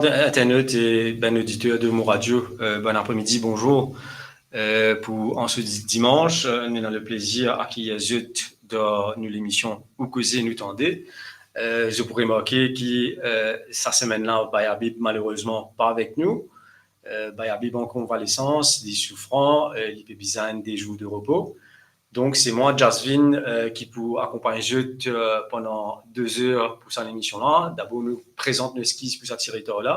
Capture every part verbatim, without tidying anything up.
Internot e bann oditer de Mo Radio, euh, bon apremidi, bonzour. Euh, pou an so di-, dimans, euh, nou ena leplezir akeyir zot dan nou lemision Ou Koze Nou Tande. Euh, zot pou remarke ki, euh, sa semenn la, Bay Habib, malerezman, pa avek nou. Euh, Bay Habib an konvalesans, li soufran, euh, li pe bizin de zour de repo. Donk, se mwa, Jasvin, euh, ki pou akonpagn zot, euh, pandan de zer pou sa lemision la. Dabor, nou prezant nou eskiz pou sa ti retar la.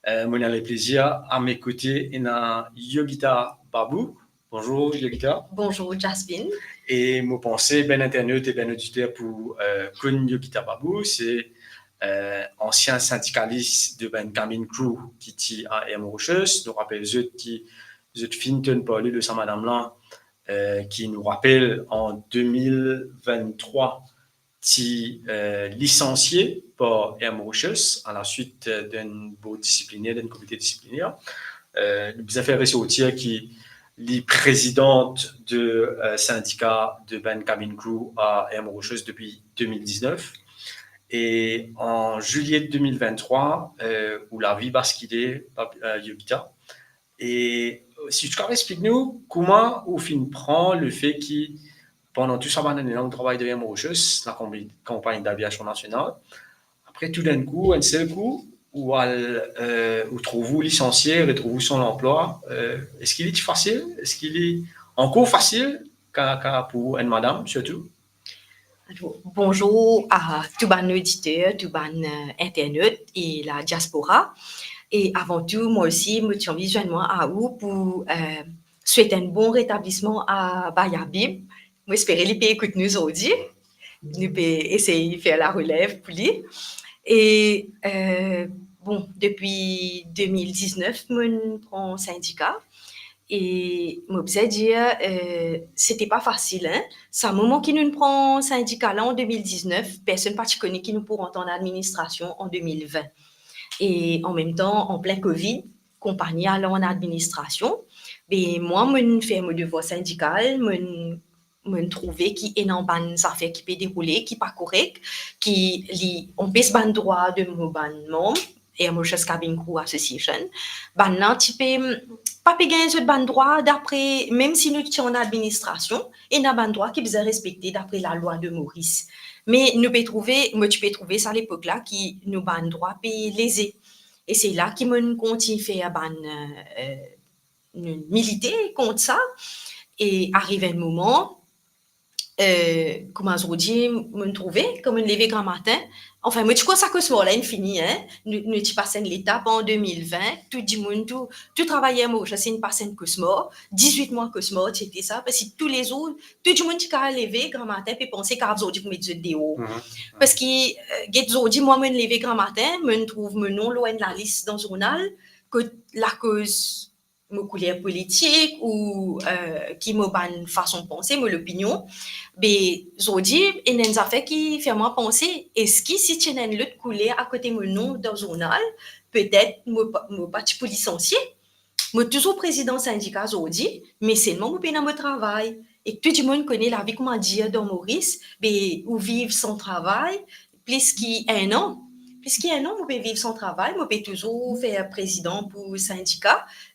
Euh, mo ena leplezir, a me kote, ena Yogita Babu. Bonzour, Yogita. Bonzour, Jasvin. E mo panse bann internot e bann oditer pou, euh, konn Yogita Babu, se, euh, ansien sindikalis de bann cabin crew ki ti a Air Mauritius. Nou rapel zot ki zot finn tann parle de sa madam la, euh, ki, nou rapel, an de mil venntrwa ti, euh, lisansie par Air Mauritius, a la swit, euh, d'enn board disipliner, d'enn komite disipliner. Euh, nou bizin fer resortir ki li prezidan de, euh, sindika de bann cabin crew a Air Mauritius depi de mil diznef. E an zilie de mil venntrwa, euh, ou lavi baskile, euh, Yogita. E, euh, si ou ti kapav explik nou, kouma ou finn pran lefe ki, pandan tou sa bann ane la, ou travay dan Air Mauritius, lakonpagni, konpagni daviasion nasional, apre toudinkou, enn sel kou, ou al, euh, ou trouv ou lisansie, retrouv ou san lanplwa, euh, eski li ti fasil? Eski li ankor fasil, ka, ka pou enn madam, sirtou? Alor, bonzour a tou bann oditer, tou bann, euh, internot e la diaspora. E avan tou, mwa osi, mo ti anvi zwenn mwa a ou pou, euh, swet enn bon retablisman a Bay Habib. Mo espere li pe ekout nou zordi. Nou pe esey fer larelev pou li. E, euh, bon, depi de mil diznef, mo'nn pran sindika. E mo bizin dir, euh, se ti pa fasil, hein. Sa moman ki nou'nn pran sindika la an de mil diznef, personn pa ti kone ki nou pou rant an administrasion an de mil vin. E an mem tan, an plin covid, konpagni al an administrasion. Be mwa, mo'nn fer mo devwar sindikal, mo'nn mo'nn trouve ki ena bann zafer ki pe deroule, ki pa korek, ki li anpes bann drwa de mo bann manm, Air Mauritius Cabin Crew Association. Bannla ti pe, pa pe gagn zot bann drwa dapre, mem si nou ti an administrasion, ena bann drwa ki bizin respekte dapre lalwa de Moris. Me nou pe trouve, mo ti pe trouve sa lepok la ki nou bann drwa pe leze. E se la ki mo'nn kontign fer bann, euh, nou milite kont sa. E ariv enn moman, euh, kouma zordi, mo'nn trouve, kan mo'nn leve gramatin, anfin, mo ti krwar sa kosmar la inn fini, hein. Nou, nou ti pas enn letap an de mil vin, tou dimoun, tou, tou travayer Mauritius inn pas enn kosmar, dizwit mwa kosmar, ti ete sa, parski toulezour, tou dimoun ti kapav leve gramatin, pe panse ki zordi pou met zot deor. Mhm. Parski, euh, get zordi, mwa, mo'nn leve gramatin, mo'nn trouv mo nom lor enn lalis dan zournal, kot lakoz mo kouler politik ou, euh, ki mo bann fason panse, mo lopinion, be, zordi, ena enn zafer ki fer mwa panse, eski si ti ena enn lot kouler akote mo nom dan zournal, petet mo pa, mo pa ti pou lisansie. Mo touzour prezidan sindika zordi, me selman mo pena mo travay. E tou dimoun kone lavi kouma dir dan Moris, be, ou viv san travay, plis ki enn an. Plis ki enn an, mo pe viv san travay, mo pe touzour fer prezidan pou sindika,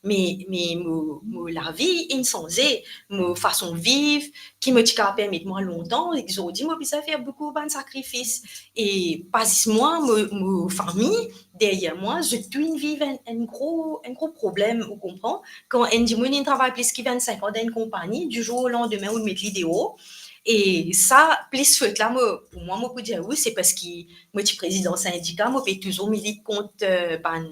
me, me mo, mo lavi inn sanze, mo fason viv, ki mo ti kapav permet mwa lontan, ek zordi mo bizin fer boukou bann sakrifis. E pa zis mwa, mo, mo fami deryer mwa, zot tou inn viv enn, enn gro, enn gro problem, ou konpran? Kan enn dimoun inn travay plis ki vinn-sink an dan enn konpagni, di zour o landime, ou met li deor. E sa, plis fot la, mo, pou mwa, mo pou dir ou, se parski mo ti prezidan sindika, mo pe touzour milit kont, euh, bann,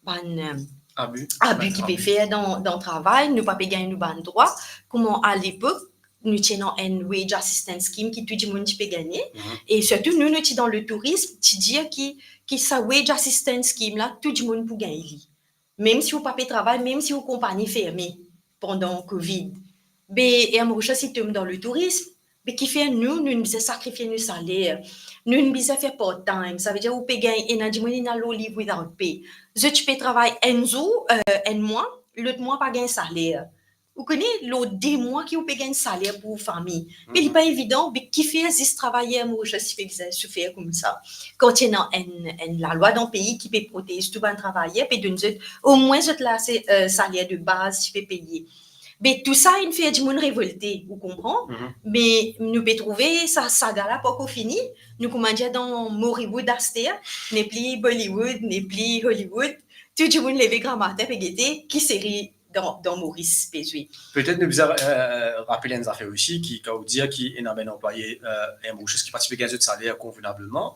bann, euh, abi, abi ki pe fer dan, dan travay, nou pa pe gagn nou bann drwa. Kouma alepok, nou ti ena enn wage assistance scheme ki tou dimoun ti pe gagne. Mhm. E sirtou nou, nou ti dan letourism, ti dir ki, ki sa wage assistance scheme la, tou dimoun pou gagn li. Mem si ou pa pe travay, mem si ou konpagni ferme pandan covid. Be, Air Mauritius ti tom dan letourism, be kifer nou, nou bizin sakrifie nou saler, nou bizin fer part-time, savedir ou pe gagn, ena dimoun inn al lor leave without pay. Zot ti pe travay enn zour, euh, enn mwa, lot mwa pa gagn saler. ou kone, lor de mwa ki ou pe gagn saler pou ou fami. Me li pa evidan, be kifer zis travayer Air Mauritius ti pe bizin soufer koumsa? Kan ti ena enn, enn lalwa dan pei ki pe protez tou bann travayer, pe donn zot, omwin zot la, se, eh, saler de baz ti pe peye. Be tou sa inn fer dimoun revolte, ou konpran? Me nou pe trouve sa saga la pankor fini, nou koumadir dan Morrywood aster, nepli Bollywood, nepli Hollywood, tou dimoun leve gramatin pe gete ki seri dan, dan Moris pe zwe. Petet nou bizin, eh, rapel enn zafer osi, ki kan ou dir ki ena bann anplwaye, eh, Air Mauritius ki pa ti pe gagn zot saler konvenableman,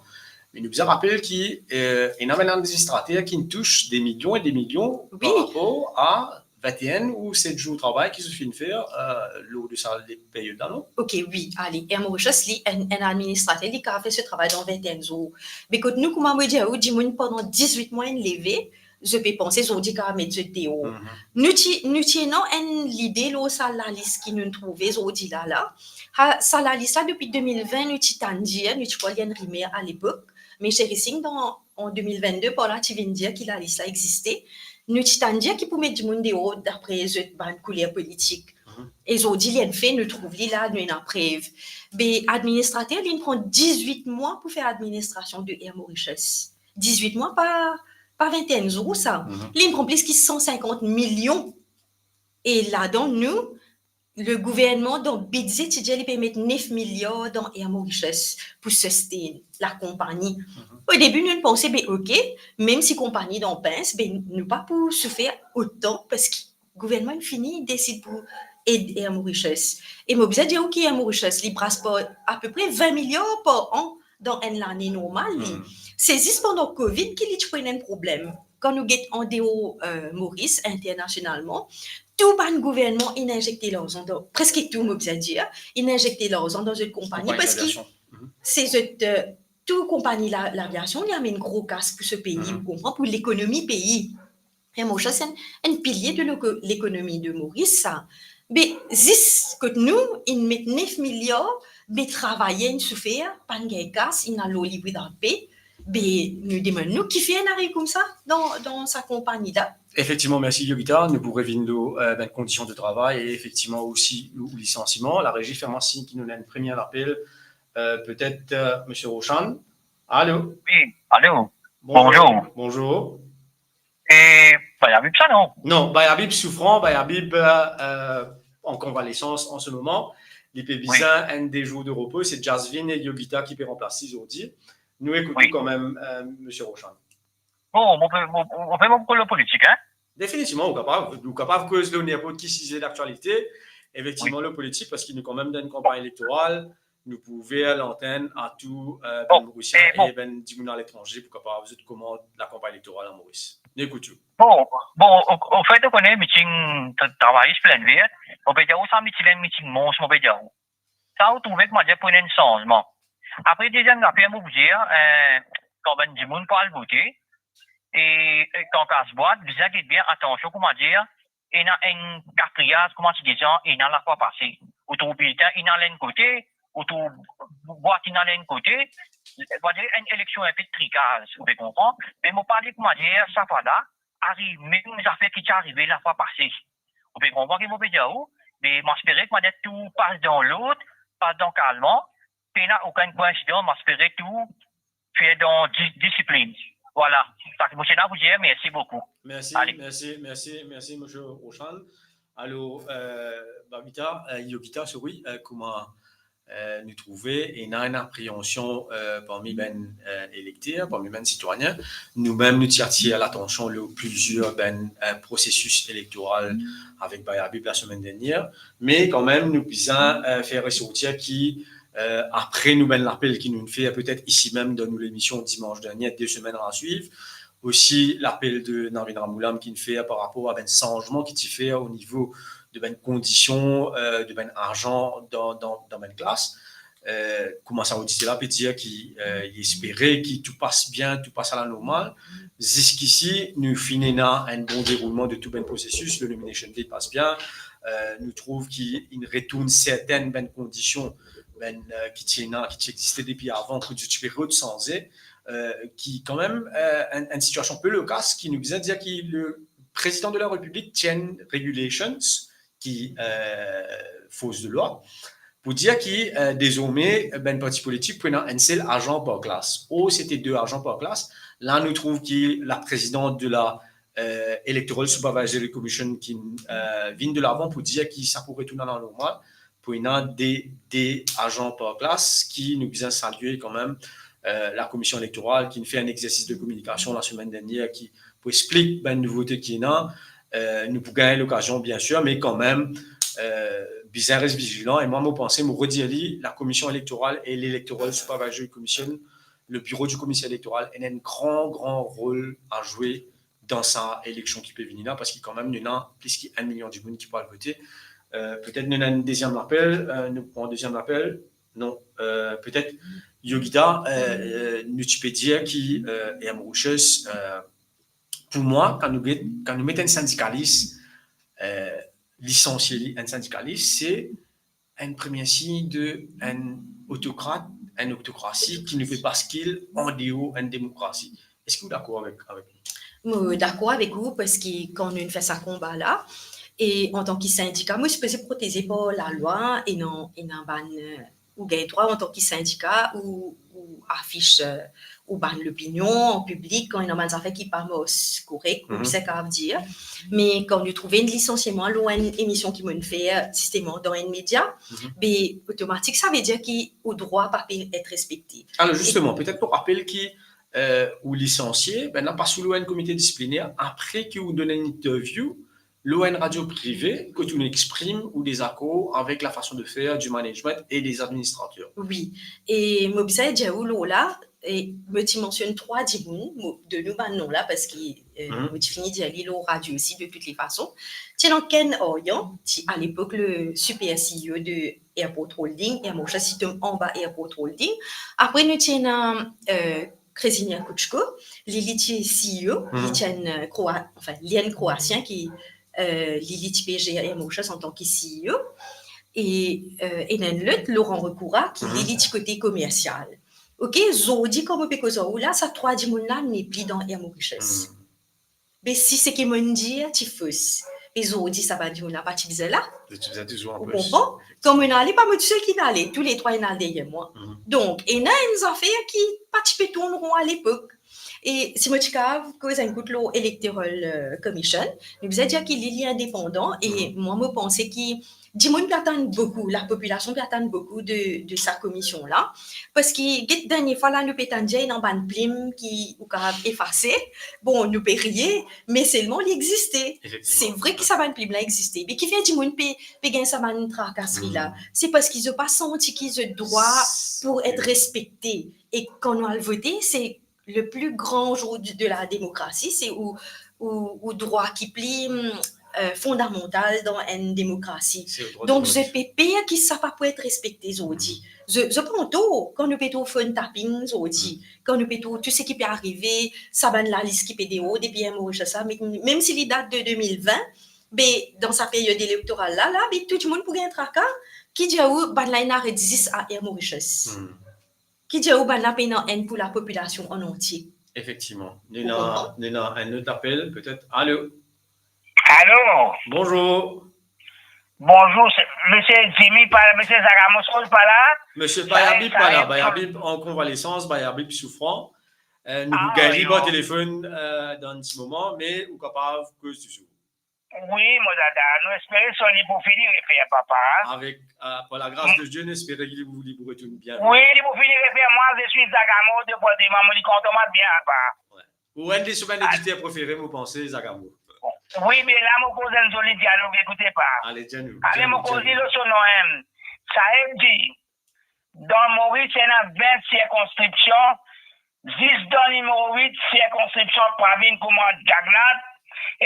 me nou bizin rapel ki, eh, ena bann administrater ki touche de milion e de milion par rapor a vinte et un ou set zour travay ki zot finn fer, eh, lor de sa le-, peryod la, non? Ok, wi, ale, Air Mauritius, li, enn, enn administrater, li kapav fer so travay dan vinte et un zour. Me kot nou, kouma mo dir ou, dimoun pandan dizwit mwa inn leve, zot pe panse zordi kapav met zot deor. Nou ti, nou ti ena enn lide lor sa lalis ki nou trouve zordi la, la. Ha, sa lalis la, depi de mil vin, nou ti tann dir, nou ti krwar li enn rimer alepok, me Sherry Singh, dan, an de mil vinn-de, par la, ti vinn dir ki lalis la existe. Nou ti tann dir ki pou met dimoun deor dapre zot bann kouler politik. E zordi, li enn fe, nou trouv li la, nou ena prev. Be administrater, li inn pran dizwit mwa pou fer administrasion de Air Mauritius. Dizwit mwa, pa, pa vinte et un zour sa. Li inn pran plis ki san sinkant milion. E ladan nou, le gouvernman dan bidze ti dir li pe met nef miliar dan Air Mauritius pou sustain lakonpagni. O debi, nou panse, be ok, mem si konpagni dan pins, be nou pa pou soufer otan, parski gouvernman inn fini desid pou ed Air Mauritius. E mo bizin dir ou ki Air Mauritius, li bras par apepre vin miliar par an dan enn lane normal, li. Se zis pandan Covid ki li ti pou ena enn problem. Kan nou get andeor, eh, Moris, internasionalman, tou bann gouvernman inn inzekte larzan dan, preske tou, mo bizin dir, inn inzekte larzan dan zot konpagni, parski se zot, eh, tou konpagni la, laviasion, li amenn gro kas pou so pei, ou konpran, pou lekonomi pei. Air Mauritius, se enn, enn pilie de leko-, lekonomi de Moris, sa. Be zis kot nou, inn met nef miliar, be travayer inn soufer, pa'nn gagn kas, inn al lor libre dan pe, be nou demann nou, kifer inn ariv koumsa dan, dan sa konpagni la? Efektivman, mersi Yogita. Nou pou revinn lor, eh, bann kondision de travay e efektivman osi ou, ou lisansiman. Larezi fer mwa sign ki nou ena enn premie lapel, eh, petet, eh, Misie Roshan. Alo? Wi, alo. Bonzour. Bonzour. Bonzour. E Bayabib sa, non? Non, Bayabib soufran, Bayabib, eh, an konvalesans an se moman. Li pe bizin enn de zour de repo. Se Jasvin e Yogita ki pe ranplas li zordi. Nou ekout ou kanmem, eh, Misie Roshan. Bon, mo pe, mo, mo pe, mo pe koz lor politik, hein? Definitivman, ou kapav, ou kapav koz lor ninport ki size daktialite, efektivman, lor politik, parski nou kanmem dan enn kanpagn elektoral, nou pou ouver lantenn a tou, eh, bann Morisien e bann dimoun aletranze pou kapav zot koman lakanpagn elektoral an Moris. Nou ekout ou. Bon, bon, an, anfet, ou kone miting tra-, travayis Plaine Verte, mo pe dir ou sa miting, enn miting mons, mo pe dir ou. Sa ou trouve, koumadir, pou ena enn sanzman. Apre, deziem zafer, mo pou dir, eh, kan bann dimoun pou al vote, e, e kan kas bwat, bizin get bien atansion, koumadir, ena enn katriyaz, kouma ti dir sa, ena lafwa pase. Ou trouv biltin ena enn kote, ou trouv bwat ena enn kote, koumadir, enn eleksion inpe trikaz, ou pe konpran? Me mo pa le, koumadir, sa fwa la, ariv mem zafer ki ti arive lafwa pase. Ou pe konpran ki mo pe dir ou? Me mo espere, koumadir, tou pas dan lord, pas dan kalman, pena okenn koinsidan, mo espere tou fer dan di-, disiplinn. Vwala, sa ki mo ti ena pou dir, mersi boukou. Mersi, mersi, mersi, mersi, Misie Roshan. Alor, eh, Babita, eh, Yogita, sorry, eh, kouma, eh, nou trouve, ena enn apreansion, eh, parmi bann, eh, elekter, parmi bann sitwayin. Noumem, nou ti atir latansion lor plizier bann, eh, prosesis elektoral avek Bayabib lasemenn dernier. Me kanmem, nou bizin, eh, fer resortir ki, eh, apre nou bann lapel ki nou fer, petet isi mem dan nou lemision dimans dernier, de semenn a swiv, osi lapel de Navin Ramulam ki'nn fer par rapor a bann sanzman ki ti fer o nivo de bann kondision, eh, de bann arzan dan, dan, dan bann klas. Eh, kouma sa oditer la pe dir ki, eh, li espere ki tou pas bien, tou pas a la normal. Ziskisi, nou finn ena enn bon deroulman de tou bann prosesis, le nomination day pas bien. Eh, nou trouv ki inn retourn sertenn bann kondision, bann, eh, ki ti ena, ki ti existe depi avan, ki ti pe resanze, eh, ki kanmem, eh, enn, enn sitiasion pe lokas, ki nou bizin dir ki le prezidan de la Repiblik ti enn regulations, ki, eh, force de loi, pou dir ki, eh, dezorme, bann parti politik pou ena enn sel azan par klas. Or, sete de azan par klas. La, nou trouv ki laprezidant de la, eh, Electoral Supervisory Commission ki, eh, vinn de lavan pou dir ki sa pou retourn a lanormal, pou ena de, de azan par klas, ki nou bizin salie kanmem, eh, Lakomision Elektoral, ki finn fer enn exersis de kominikasion lasemenn dernier, ki pou explik bann nouvote ki ena, eh, nou pou gagn lokazion, biensir, me kanmem, eh, bizin res vizilan. E mwa, mo panse, mo redir li, Lakomision Elektoral e l'Electoral Supervisory Commission, le bureau du commissaire électoral, ena enn gran, gran rol a zwe dan sa eleksion ki pe vini la, parski kanmem, nou ena plis ki enn milion dimoun ki pou al vote. Eh, petet nou ena enn deziem lapel, eh, nou pran deziem lapel. Non, eh, petet, Yogita, eh, eh, nou ti pe dir ki, eh, Air Mauritius, eh, pou mwa, kan nou get, kan nou met enn sindikalis, eh, lisansie li enn sindikalis, se enn premie sign de enn otokrat, enn otokrasi ki nou pe baskil an deor enn demokrasi. Eski ou dakor avek, avek mwa? Mo dakor avek ou, parski kan nou fer sa konba la, e antan ki sindika, mo sipoze proteze par lalwa, e non, e non bann, eh, ou gagn drwa antan ki sindika, ou, ou afis, eh, ou bann lopinion an piblik, kan ena bann zafer ki pa mars korek, ou sa kapav dir. Me kan nou trouv enn lisansieman lor enn emision ki mo'nn fer, zisteman, dan enn media, be, otomatik, sa ve dir ki ou drwa pa pe et respekte. Alor, zisteman, petet pou rapel ki, eh, ou lisansie, be, la pas ou lor enn komite disipliner, apre ki ou donn enn interview, lor enn radio prive, kot ou exprim ou dezakor avek lafason de fer du management e des administrateurs. Wi, e mo bizin dir ou lor la, e mo ti mansionn trwa dimoun, mo donn ou bann nom la, parski, eh, mo ti fini dir li lor radio osi, de toutes les façons. Ti ena Ken Orian, ti alepok le super C E O de Airport Holding, Air Mauritius ti tom anba Airport Holding. Apre, nou ti ena, eh, Kresinia Kouchko, li, li ti C E O, li ti enn, eh, Kroa-, anfin, li enn Kroasien ki, eh, li, li ti pe zer Air Mauritius antan ki C E O. E, eh, ena enn lot, Laurent Recoura, ki li, li ti kote komersial. Ok, zordi, kan mo pe koz ar ou la, sa trwa dimoun la nepli dan Air Mauritius. Be si seki mo'nn dir ti fos, be zordi sa bann dimoun la pa ti bizin la. Zot ti bizin touzour an pos. Ou konpran? Kan mo'nn ale, pa mo tousel ki ale, tou le trwa inn al deryer mwa. Donk, ena enn zafer ki pa ti pe tourn ron alepok. E si mo ti kapav koz enn kout lor Electoral, eh, Commission, nou bizin dir ki li, li indepandan, e mwa, mo panse ki dimoun pe atann boukou, lapopilasion pe atann boukou de, de sa komision la, parski get dernie fwa la, nou pe tann dir ena bann plim ki ou kapav efase. Bon, nou pe riye, me selman li existe. Efektivman. Se vre ki sa bann plim la existe. Me kifer dimoun pe, pe gagn sa bann trakasri la? Se parski zot pa santi ki zot drwa pou et respekte. E kan nou al vote, se le pli gran zour de, de la demokrasi, se ou, ou, ou drwa ki pli, mm, eh, fondamantal dan enn demokrasi. Donk, zot pe per ki sa pa pou et respekte zordi. Zot, zot pran tor, kan nou pe trouv phone tapping zordi, kan nou pe trouv tou seki pe arive, sa bann lalis ki pe deor depi enn mo sa, me, mem si li dat de de mil vin, be dan sa period elektoral la, la, be tou dimoun pou gagn traka, ki dir ou bann la inn aret zis a Air Mauritius. Ki dir ou bann la pena enn pou lapopilasion an antie. Efektivman. Nou ena, nou ena enn lot apel, petet. Alo? Alo? Bonzour. Bonzour, se Misie Jimmy pa la, Misie Zagamos pa la? Misie Bayabib pa la, Bayabib an konvalesans, Bayabib soufran. Eh, nou pou gagn li par telefonn, eh, dan enn ti moman, me ou kapav koz touzour. Wi, mo dada, nou espere so li pou fini refer, papa. Avek, eh, par la gras de Die, nou espere ki li pou, li pou retourn bien. Wi, li pou fini refer. Moi, je suis Zagamos de Portimão, mo li kontan mwa bien, papa. Ou enn de so bann editer prefere, mo panse, Zagamos. Wi, me la mo koz enn zoli dialog, ekoute pa. Ale, dir nou. Ale, mo koz li lor so nom, em. Sa e di, dan Moris, ena vin sirkonskripsion, zis dan nimero wit sirkonskripsion Pravin kouma Jagannath,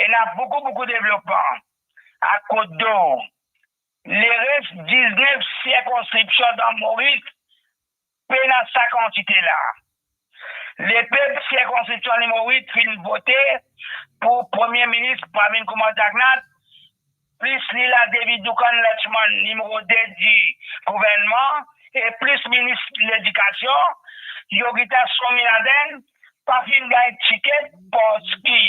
ena boukou, boukou devlopman. Akoz de, leres diznef sirkonskripsion dan Moris, pena sa kantite la. Lepep sirkonskripsion nimero wit finn vote pou Premie Minis Pravin Kumar Jagannath, plis Leela Devi Dukhan Lakshman, nimero de di gouvernman, e plis Minis Ledikasion, Yogita Swaminathan, pa finn gagn tiket parski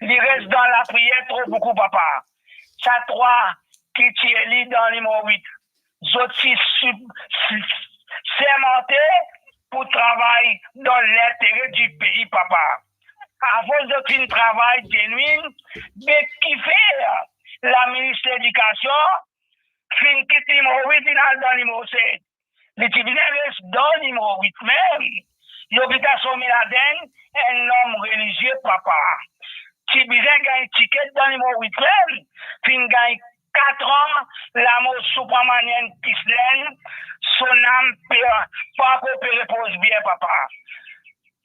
li res dan lapriyer tro boukou, papa. sa trwa ki ti eli dan nimero wit, zot ti si-, si-, sermante pou travay dan lintere di pei, papa. Afos zot finn travay dienwit, be kifer laminis ledikasion finn kit nimero wit, finn al dan nimero set? Li ti bizin res dan nimero wit mem. Yovita Somiladenn, enn nom relizie, papa, ti bizin gagn tiket dan nimero wit mem. Finn gagn katran lamor Subramanian Krishnan, so nam pe, pa ankor pe repoz bien, papa.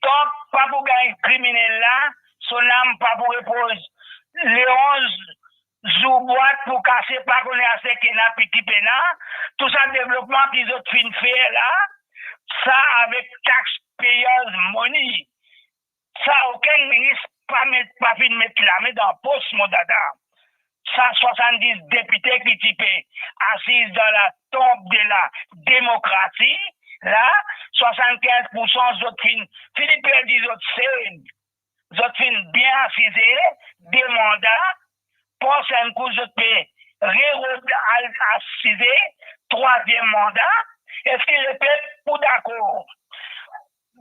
Tank pa pou gagn kriminel la, so nam pa pou repoz. Leonz zour bwat pou kase, pa kone aster ki ena, piti pena, tou sa devlopman ki zot finn fer la, sa avek taxpayers money. Sa okenn minis pa met, pa finn met lame dan pos, mo dada. Sa swasanndis depite ki ti pe asiz dan la tomb de la demokrasi la, swasannkinz poursan zot finn, finn perdi zot sed. Zot finn bien asize de manda, prosenn kou zot pe rerod al asize trwaziem manda. Eski lepep pou dakor?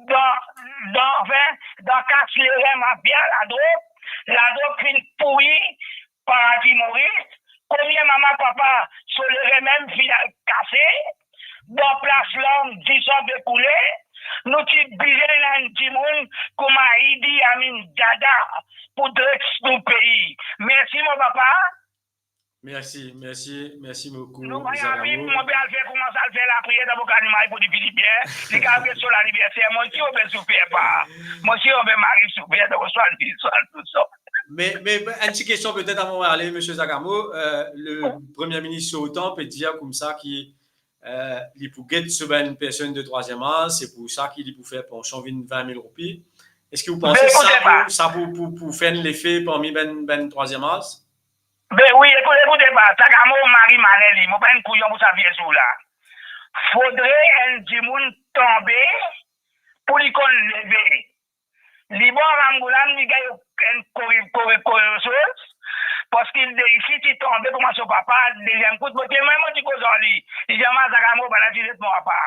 Dan, dan, anfin, dan kas lere mafia ladrog, ladrog finn pouri paradi Moris, konbien mama papa so lere mem finn al kase, dan plas lang disan pe koule, nou ti bizin ena enn dimoun kouma Idi Amin Dada pou dres nou pei. Mersi, mo papa. Mersi, mersi, mersi boukou, Zagamo. Nou pa avi, mo pe al fer, koumans al fer lapriyer dan mo kalmay pou li fini bien. Li kapav get so laniverser. Mo osi mo pe soufer pa. Mo osi mo pe mari soufer, donk mo swa li, swa tou sa. Me, me enn ti kestion petet avan mo ale, misie Zagamo. Euh, le Premie Minis sortan pe dir koumsa ki, euh, li pou get so bann personn de trwaziem az, se pou sa ki li pou fer pansion vinn vin mil roupi. Eski ou panse sa pou, sa pou, pou, pou fer enn lefe parmi bann, bann trwaziem az? Be wi, ekout, ekout, eba, Zagamo mari malin li, mo pa enn kouyon pou sa vie zour la. Fodre enn dimoun tonbe pou li konn leve. Li bon, Ramgoolam, li gagn enn kori-, kori-, koriksion, parski li isi ti tonbe kouma so papa, deziem kou, mo dir, mem mo ti koz ar li. Li dir, "Mama, Zagamo, bala ti zet mo apa."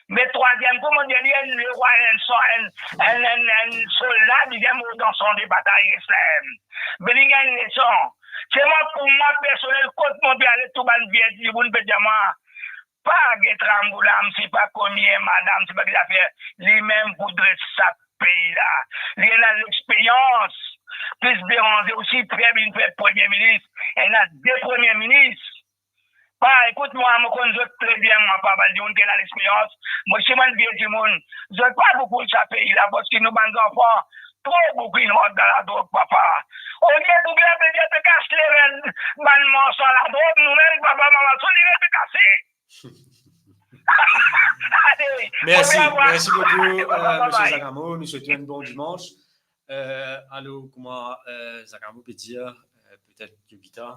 Me trwaziem kou, mo dir li, enn lerwa, enn sa, enn, enn, enn, enn solda, deziem mo dan san de batay, Islam. Be li gagn leson. Se mwa, pou mwa personel, kot mo pe ale, tou bann vie dimoun pe dir mwa, pa get Ramgoolam, sipa konbien madam, sipa ki zafer, limem pou dres sa pei la. Li ena lexperyans. Plis deranze osi, fer vinn fer Premie Minis, ena de Premie Minis. Pa, ekout mwa, mo konn zot tre bien, mwa, pa bann dimoun ki ena lexperyans. Mo, si bann vie dimoun, zot pa pou koz sa pei la, parski nou bann zanfan tro bouki inn rant dan ladrog, papa. Olie boug la pe dir pe kas lere bann marsan ladrog, nou mem, papa, mama, so lere pe kase. Ale, mersi, mersi boukou, euh, misie Zagamo. Nou swet ou enn bon dimanch. Euh, alor, kouma, euh, Zagamo pe dir, euh, petet Yovita,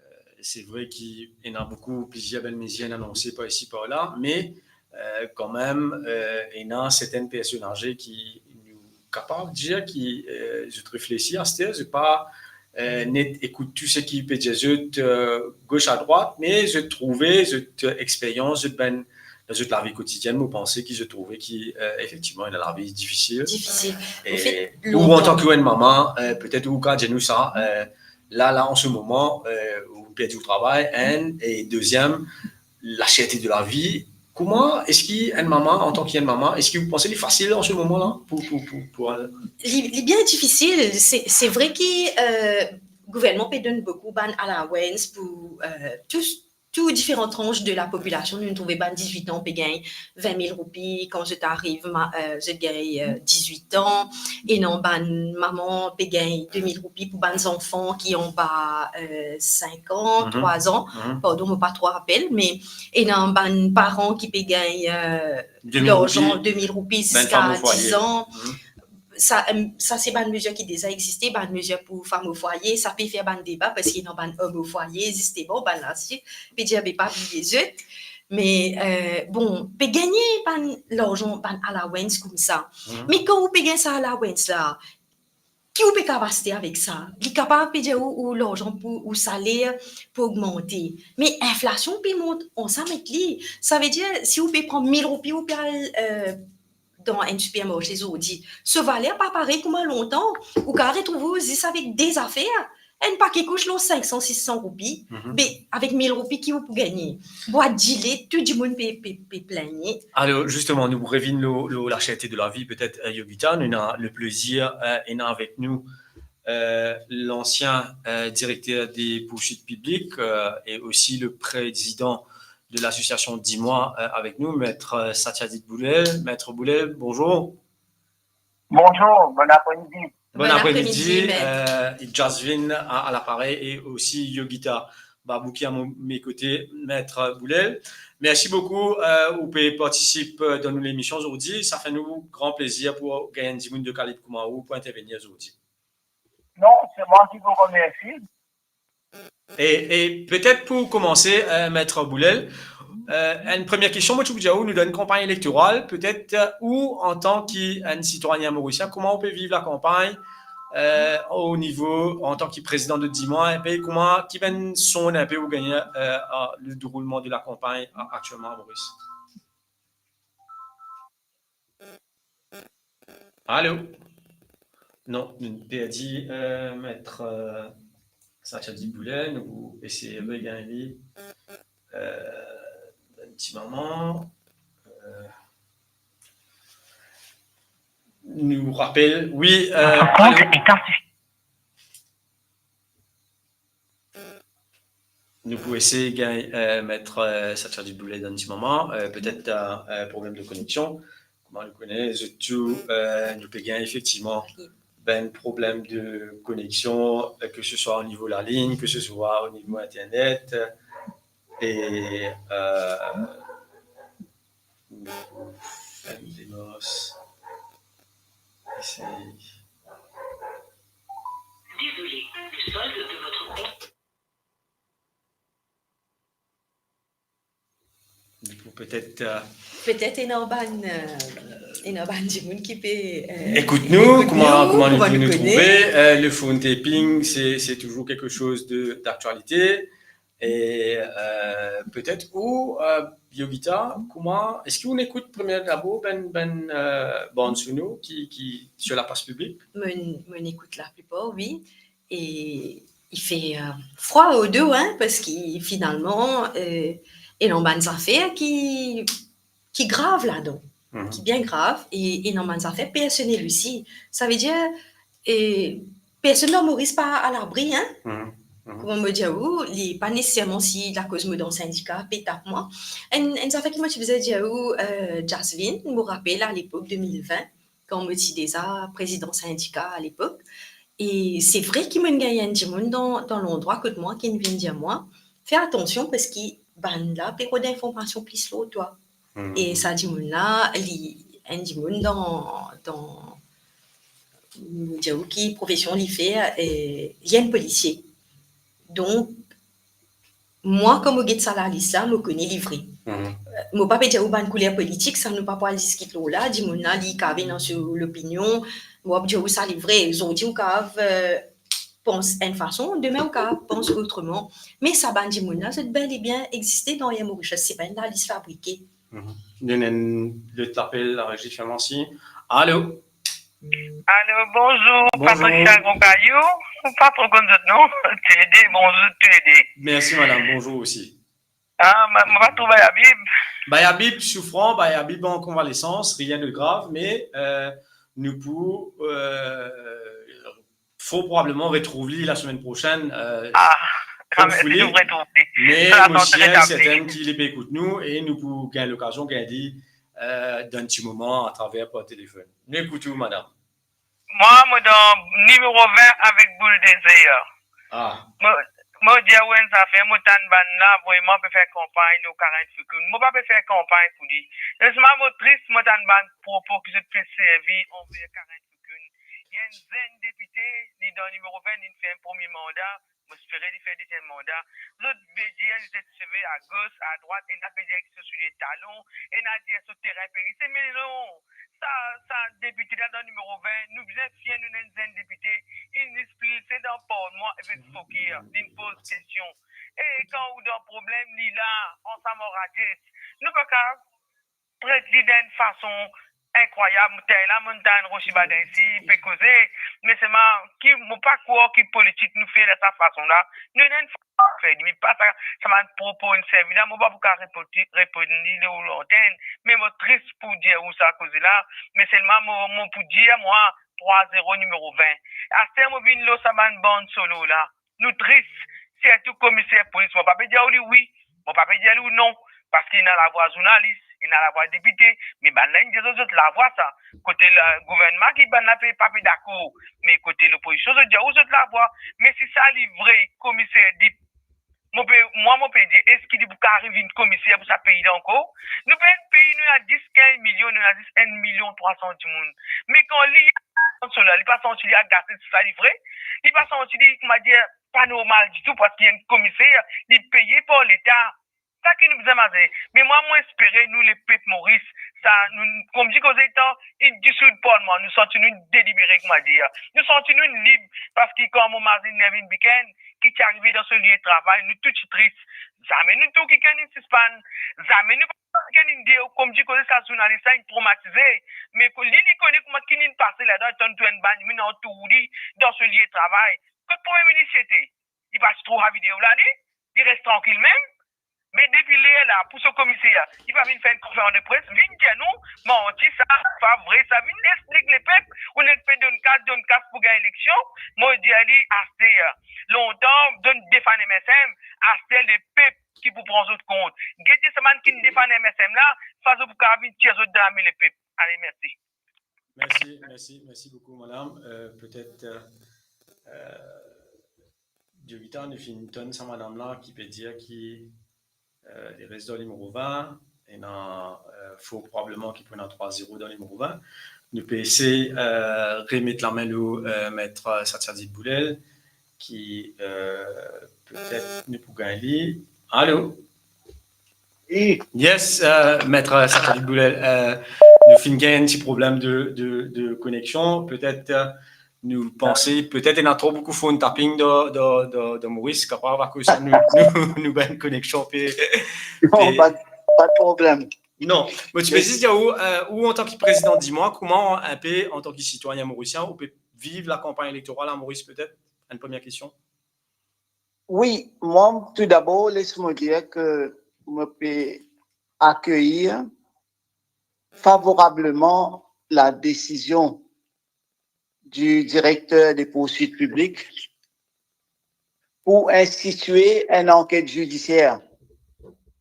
euh, se vre ki ena boukou, plizier bann mezir inn anonse par isi, par la, me, euh, kanmem, euh, ena sertin personn aze ki nou kapav dir ki, euh, zot reflesi aster, zot pa, euh, net ekout tou seki pe dir zot, euh, gos a drwat, me zot trouve, zot, euh, experyans, zot bann, dan zot lavi kotidienn, mo panse ki zot trouve ki, euh, efektivman, ena lavi difisil. Difisil. E ou, antan ki enn mama, euh, petet ou kapav dir nou sa, euh, la, la, an se moman, euh, ou perdi ou travay, enn, e deziem, laserte de lavi. Kouma, eski enn mama, antan ki enn mama, eski ou panse li fasil an se moman la pou, pou, pou, pou, euh, li, li bien difisil. Se, se vre ki, euh, gouvernman pe donn boukou bann allowance pou, euh, tou, tou diferan tranch de lapopilasion. Nou trouve bann diz-wit an pe gagn vin mil roupi, kan zot ariv, ma-, euh, zot gagn, euh, diz-wit an. Ena bann mama pe gagn de mil roupi pou bann zanfan ki anba, euh, sink an, trwa an. Pardon, mo pa tro rapel, me ena bann paran ki pe gagn, euh, larzan, de mil roupi ziska diz an. Sa, euh, sa se bann mezir ki deza existe, bann mezir pou fam o fwaye, sa pe fer bann deba, parski ena bann om o fwaye, zisteman, bann la si, pe dir, be pa bliye zot. Me, euh, bon, pe gagne bann larzan, bann allowance koumsa. Me kan ou pe gagn sa allowance la, ki ou pe kapav aste avek sa? Li kapav pe dir ou, ou larzan pou, ou saler pou ogmante. Me inflasion pe mont ansam ek li. Savedir, si ou pe pran mil roupi, ou pe al, eh, dan enn sipermarse zordi, so valer pa parey kouma lontan. Ou kapav retrouv ou zis avek de zafer, enn pake kous lor sink san, sis san roupi. Mhm. Me avek mil roupi, ki ou pou gagne? Bwat dile, tou dimoun pe, pe, pe pligne. Alor, zisteman, nou pou revinn lor, lor laserte de lavi, petet, eh, Yogita, nou ena leplezir, eh, ena avek nou, eh, lansien, eh, direkter de poursuit piblik, eh, e osi le prezidan de lasosiasion Dimwa, eh, avek nou, Met, eh, Satyajit Boulel. Met Boulel, bonzour. Bonzour, bon apremidi. Bon apremidi, Met. Eh, Jasvin a, a laparey e osi Yogita Babou ki a mo, me kote, Met Boulel. Mersi boukou, eh, ou pe partisip, eh, dan nou lemision zordi. Sa fer nou gran plezir pou gagn enn dimoun de kalib kouma ou pou intervenir zordi. Non, se mwa ki pou remersi. E, e petet pou koumanse, eh, Met Boulel, eh, enn premie kestion, mo ti pou dir ou, nou dan enn kanpagn elektoral, petet, eh, ou, antan ki enn sitwayin morisien, kouma ou pe viv lakanpagn, eh, o nivo, antan ki prezidan de Dimwa, e pe kouma, ki bann sonn inpe ou gagne, eh, a, le deroulman de lakanpagn a, aktielman a Moris? Alo? Non, nou perdi, eh, Met, eh, Satyajit Boulel, nou pou esey regagn li, eh, enn ti moman. Eh, nou rapel, wi, eh, alo? Nou pou esey gagn, eh, Met, eh, Satyajit Boulel dan enn ti moman, eh, petet, eh, eh, problem de koneksion. Kouma nou kone, zot tou, eh, nou pe gagn efektivman bann problem de koneksion, eh, ke se swa o nivo lalign, ke se swa o nivo internet, e, eh, nou pou fer enn demars. Esey. Désolé, le solde de votre compte. Li pou petet, eh, petet ena bann, eh, ena bann dimoun ki pe, eh, ekout nou, ekout kouma, nou, kouma nou, kouma nou nou kone. Trouve, eh, le phone tapping, se, se touzour kiksoz de, daktialite. E, eh, petet ou, eh, Yogita, kouma, eski ou ekout premie dabor bann, bann, eh, bann sono ki, ki sir lapas piblik? Mo, mo ekout laplipar, wi. E li fer, eh, frwa o do, hein, parski finalman, eh, ena bann zafer ki, ki grav ladan, mhm, ki bien grav, e, e ena bann zafer personel osi. Savedir, eh, personn dan Moris pa alabri, hein. Mhm, mhm. Kouma mo dir ou, li pa neseserman si lakoz mo dan sindika pe tap mwa. Enn, enn zafer ki mo ti bizin dir ou, eh, Jasvin, mo rapel alepok de mil vin, kan mo ti deza prezidan sindika alepok. E se vre ki mo'nn gagn enn dimoun dan, dan landrwa kot mwa ki'nn vinn dir mwa, fer atansion parski bannla pe rod informasion plis lor twa. Mhm. E sa dimoun la, li enn dimoun dan, dan, mo dir ou ki profesion li fer, eh, li enn polisie. Donk, mwa, kan mo get sa lalis la, mo kone li vre. Mhm. Mo pa pe dir ou bann kouler politik, sa nou pa pou al diskit lor la, dimoun la, li kapav ena so lopinion, mo pa pou dir ou sa li vre. Zordi ou kapav, eh, pans enn fason, demin ou kapav pans otreman. Me sa bann dimoun la, zot bel e bien existe dan Air Mauritius, se pa enn lalis fabrike. Mhm. Nou ena enn lot lapel, la rezi, fer mwa si. Alo? Alo, bonzour, bonzour. Patricia Gonkayou, ou pa tro konn zot non, tou le de, bonzour tou le de. Mersi madam, bonzour osi. Ah, mo, mo pa trouv Bay Habib. Bay Habib soufran, Bay Habib an konvalesans, rien de grav, me, eh, nou pou, eh, fort probableman retrouv li lasemenn prosenn, eh, ah, hopefully. Mersi, nou retrouv li. Me mo sir e serten ki li pe ekout nou e nou pou gagn lokazion gagn li, eh, dan enn ti moman atraver par telefonn. Nou ekout ou, madam. Mwa, mo dan nimero vin avek Boul Dezer. Ah. Mo, mo dir ou enn zafer, mo tann bannla, vreman, pe fer kanpagn lor Karen Foukoun. Mo pa pe fer kanpagn pou li. Selman, mo tris, mo tann bann propo ki zot pe servi anver Karen Foukoun. Li enn zenn depite, li dan nimero vin, li fer premie manda, Mo espere li fer deziem manda. Zot pe dir li zet seve agos, adrwat, ena pe dir ki so soulie talon, ena dir so terin pe rise, me non, sa, sa depite la dan nimero vin, nou bizin fier nou enn zenn depite, inn expilse dan Portmore avek Fokir, linn poz kestion. E kan ou dan problem, li la, ansam ar Rajesh. Nou pa kav tret li dan enn fason inkrwayab. Mo tann la, mo tann Rochibaden isi, pe koze, me selman ki, mo pa krwar ki politik nou fer dan sa fason la. Nou ena enn fason fer li, me pa sa, sa bann propo inn servi la, mo pa pou kav reponn li lor lantenn, me mo tris pou dir ou sa koze la, me selman mo, mo pou dir mwa, trwa zero nimero vin. Aster mo vinn lor sa bann bann solo la. Nou tris, sirtou komiser polis. Mo pa pe dir ou li wi, mo pa pe dir ou non, parski ena lavwa zournalis, ena lavwa depite, me bann la inn dir zot, zot lavwa sa. Kote la, gouvernman ki bann la pe, pa pe dakor, me kote lopozision zot dir ou zot lavwa. Me si sa li vre, komiser Dip, mo pe, mwa mo pe dir, eski li pou kav ariv vinn komiser pou sa pei la ankor? Nou pe enn pei, nou ena dis, kinz milion, nou ena zis enn milion trwa san dimoun. Me kan li, so la, li pa santi li agase, si sa li vre, li pa santi li, koumadir, pa normal ditou, parski enn komiser, li peye par Leta. Sa ki nou bizin mazin. Me mwa, mo espere nou, lepep Moris, sa, nou, kouma dir koze, letan inn disoud Portmore, nou santi nou delibere, koumadir. Nou santi nou lib, parski kan mo mazin Nevin Biken, ki ti arive dan so lie travay, nou tou ti tris. Zame nou trouv kikenn inn sispann. Zame nou pa trouv kikenn inn dir, kouma dir koze, sa zournalis la inn tromatize. Me ko-, li, li kone kouma ki inn pase ladan, letan nou trouv enn bann dimoun antour li dan so lie travay. Kot Premie Minis ti ete? Li pa ti trouv sa video la, li? Li res trankil mem? Me depi ler la, pou so komiser, li pa vinn fer enn konferans de pres, vinn dir nou, manti sa, pa vre sa, vinn explik lepep, ou nek pe donn kas, donn kas pou gagn eleksion. Mo dir li, aster, lontan, donn defann M S M, aster lepep ki pou pran zot kont. Gete sa bann ki defann M S M la, fason pou kav vinn tir zot dan lame lepep. Ale, mersi. Mersi, mersi, mersi boukou, madam. Euh, petet, euh, euh, Jovita, nou finn tann sa madam la ki pe dir ki, euh, li res dan nimero vin, ena, euh, for probableman ki pou ena trwa zero dan nimero vin. Nou pe esey, euh, remet lame lor, euh, met, euh, Satyajit Boulel, ki, euh, petet nou pou gagn li. Alo? Wi. Yes, euh, met, euh, Satyajit Boulel, euh, nou finn gagn enn ti problem de, de, de koneksion. Petet, euh, nou panse, petet ena tro boukou phone tapping dan, dan, dan, dan Moris, kapav akoz sa nou, nou, nou bann koneksion pe, non, pe pa, pa de problem. Non, mo ti pe zis dir ou, euh, ou antan ki prezidan Dimwa, kouma, enn pe, antan ki sitwayin morisien, ou pe viv lakanpagn elektoral a Moris, petet? Enn premie kestion. Wi, mwa, toudabor, les mo dir ke mo pe akeyir favorableman la desizion du directeur des poursuites publiques pou institie enn anket zidisier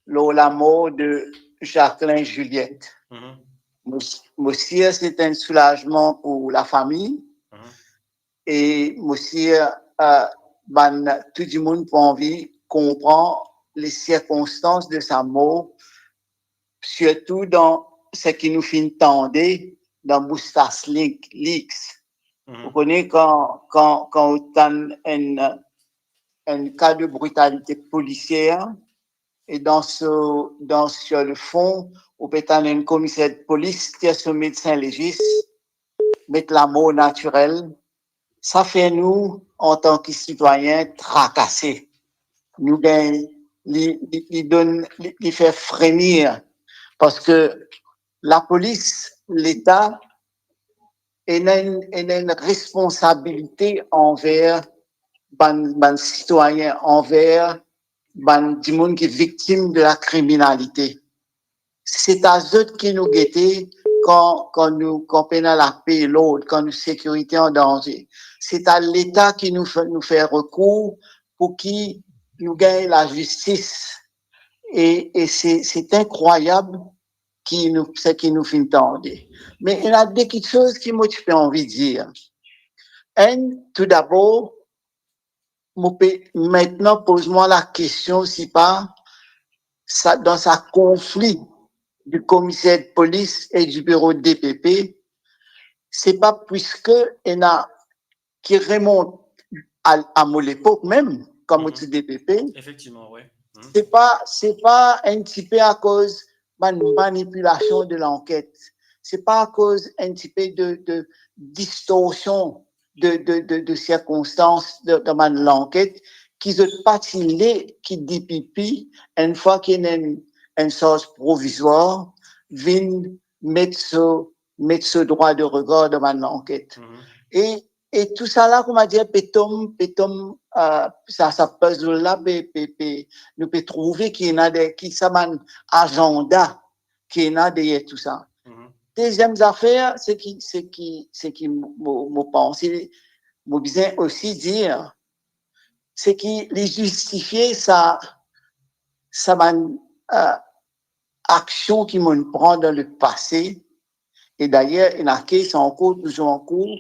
lor lamor de Jacquelin Juliette. Mhm. Mo, mo sir se enn soulazman pou lafami. Mhm. E mo sir, euh, bann, tou dimoun pou anvi konpran les circonstances de sa mor, sirtou dan seki nou finn tande dan bous Taslim, leaks. Mhm. Ou kone kan, kan, kan ou tann enn, enn ka de britalite polisier, e dan so, dan, sur le fond, ou pe tann enn komiser de polis tir so medsin legis, met lamor natirel, sa fer nou, antan ki sitwayin, trakase. Nou gagn, li, li, li donn, li, li fer fremir, parski lapolis, Leta, ena enn, ena enn responsabilite anver bann, bann sitwayin, anver bann dimoun ki viktim de lakriminalite. Se ta zot ki nou gete kan, kan nou, kan pena lape, lord, kan nou sekirite an danze. Se ta Leta ki nou fe-, nou fer rekour pou ki nou gagn lazistis. E, e se, se inkrwayab ki nou, seki nou finn tande. Me ena de kiksoz ki mo ti pe anvi dir. Enn, toudabor, mo pe, aster, poz mwa lakestion si pa sa, dan sa konfli du komiser de polis e du biro D P P, se pa pwiske ena ki remont a, a mo lepok mem, kouma ti DPP, efektivman, wi. Se pa, se pa enn tipe akoz bann manipilasion de lanket. Se pa akoz enn tipe de, de distorsion de, de, de, de sirkonstans de, dan bann lanket ki zot pa ti le ki DPP, enn fwa ki ena enn, enn sarz provizwar, vinn met so, met so drwa de regar dan bann lanket. E, e tousala, kouma dir, pe tom, pe tom, euh, sa, sa puzzle la, pe, pe, pe, nou pe trouve ki ena de, ki sa bann azanda ki ena deryer tousa. Deziem zafer, se ki, se ki, se ki mo, mo, mo panse, mo bizin osi dir, se ki li zistifie sa, sa bann, euh, aksion ki mo'nn pran dan lepase, e dayer, ena kes ankor, touzour ankour,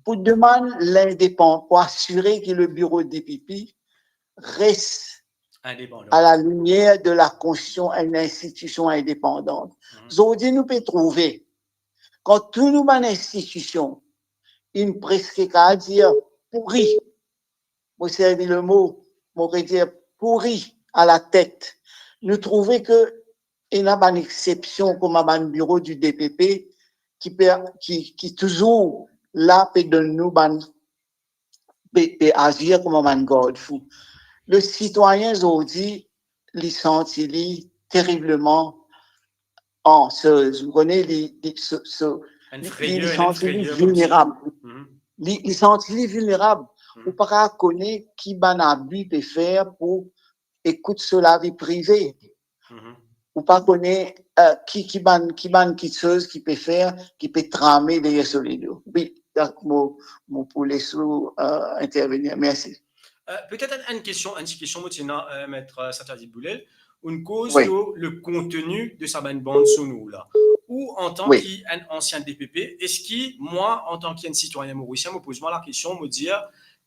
pou demann lindepan-, pou asire ki le biro DPP res a la limier de la Konstitisyon, enn institision indepandan. Zordi nou pe trouve, kan tou nou bann institision, inn preske kapav dir pouri, mo servi le mo, mo pe dir pouri a la tet, nou trouve ke ena bann exsepsion kouma bann biro di DPP ki pe, ki, ki touzour la pe donn nou bann, pe, pe azir kouma bann gardfou. Le sitwayin zordi, li santi li teribleman anxieux. Ou kone, li, li, so, so, li, li santi li vilnerab. Li, li santi li vilnerab. Ou pa kapav kone ki bann abi pe fer pou ekout so lavi prive. Ou pa kone, euh, ki, ki bann, ki bann kiksoz ki pe fer, ki pe trame deryer so ledo. Wi, dak-, mo, mo pou les ou, euh, intervenir. Mersi. Euh, petet enn, enn kestion, enn ti kestion mo ti ena, euh, Met, euh, Satyadeep Boulel. Ou'nn koz lor le konteni de sa bann bann sonor la. Ou, antan ki enn ansien DPP, eski mwa, antan ki enn sitwayin morisien, mo poz mwa lakestion, mo dir,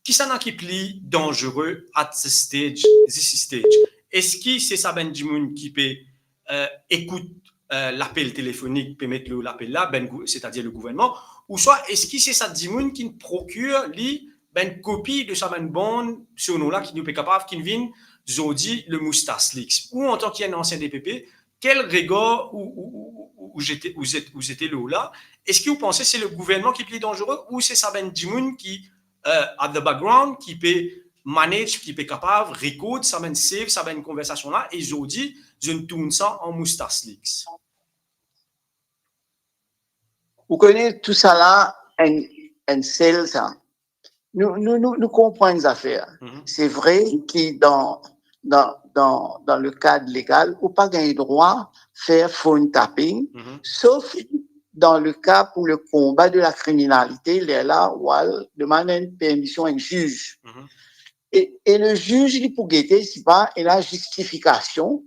kisannla ki pli danzere at this stage, this stage? Eski se sa bann dimoun ki pe, euh, ekout, euh, lapel telefonik, pe met lor lapel la, bann gou-, setadir le gouvernman, ouswa eski se sa dimoun ki prokir li bann kopi de sa bann bann sonor la ki nou pe kapav, ki vinn zordi le Moustache Leaks? Ou, antan ki enn ansien DPP, kel regar ou, ou, ou, ou, ou zete, ou zete, ou zete lor la? Eski ou panse se le gouvernman ki pli danzere ou se sa bann dimoun ki, euh, at the background, ki pe manage, ki pe kapav record sa bann save, sa bann konversasion la, e zordi, zot inn tourn sa an Moustache Leaks? Ou kone, tousala enn, enn sel sa. Nou, nou, nou, nou konpran zafer. Se vre ki dan, dan, dan, dan le kad legal, ou pa gagn drwa fer phone tapping, sof dan le ka pou le konba de la kriminalite, lerla ou al demann enn permision enn ziz. E, e le ziz, li pou gete si pa ena zistifikasion,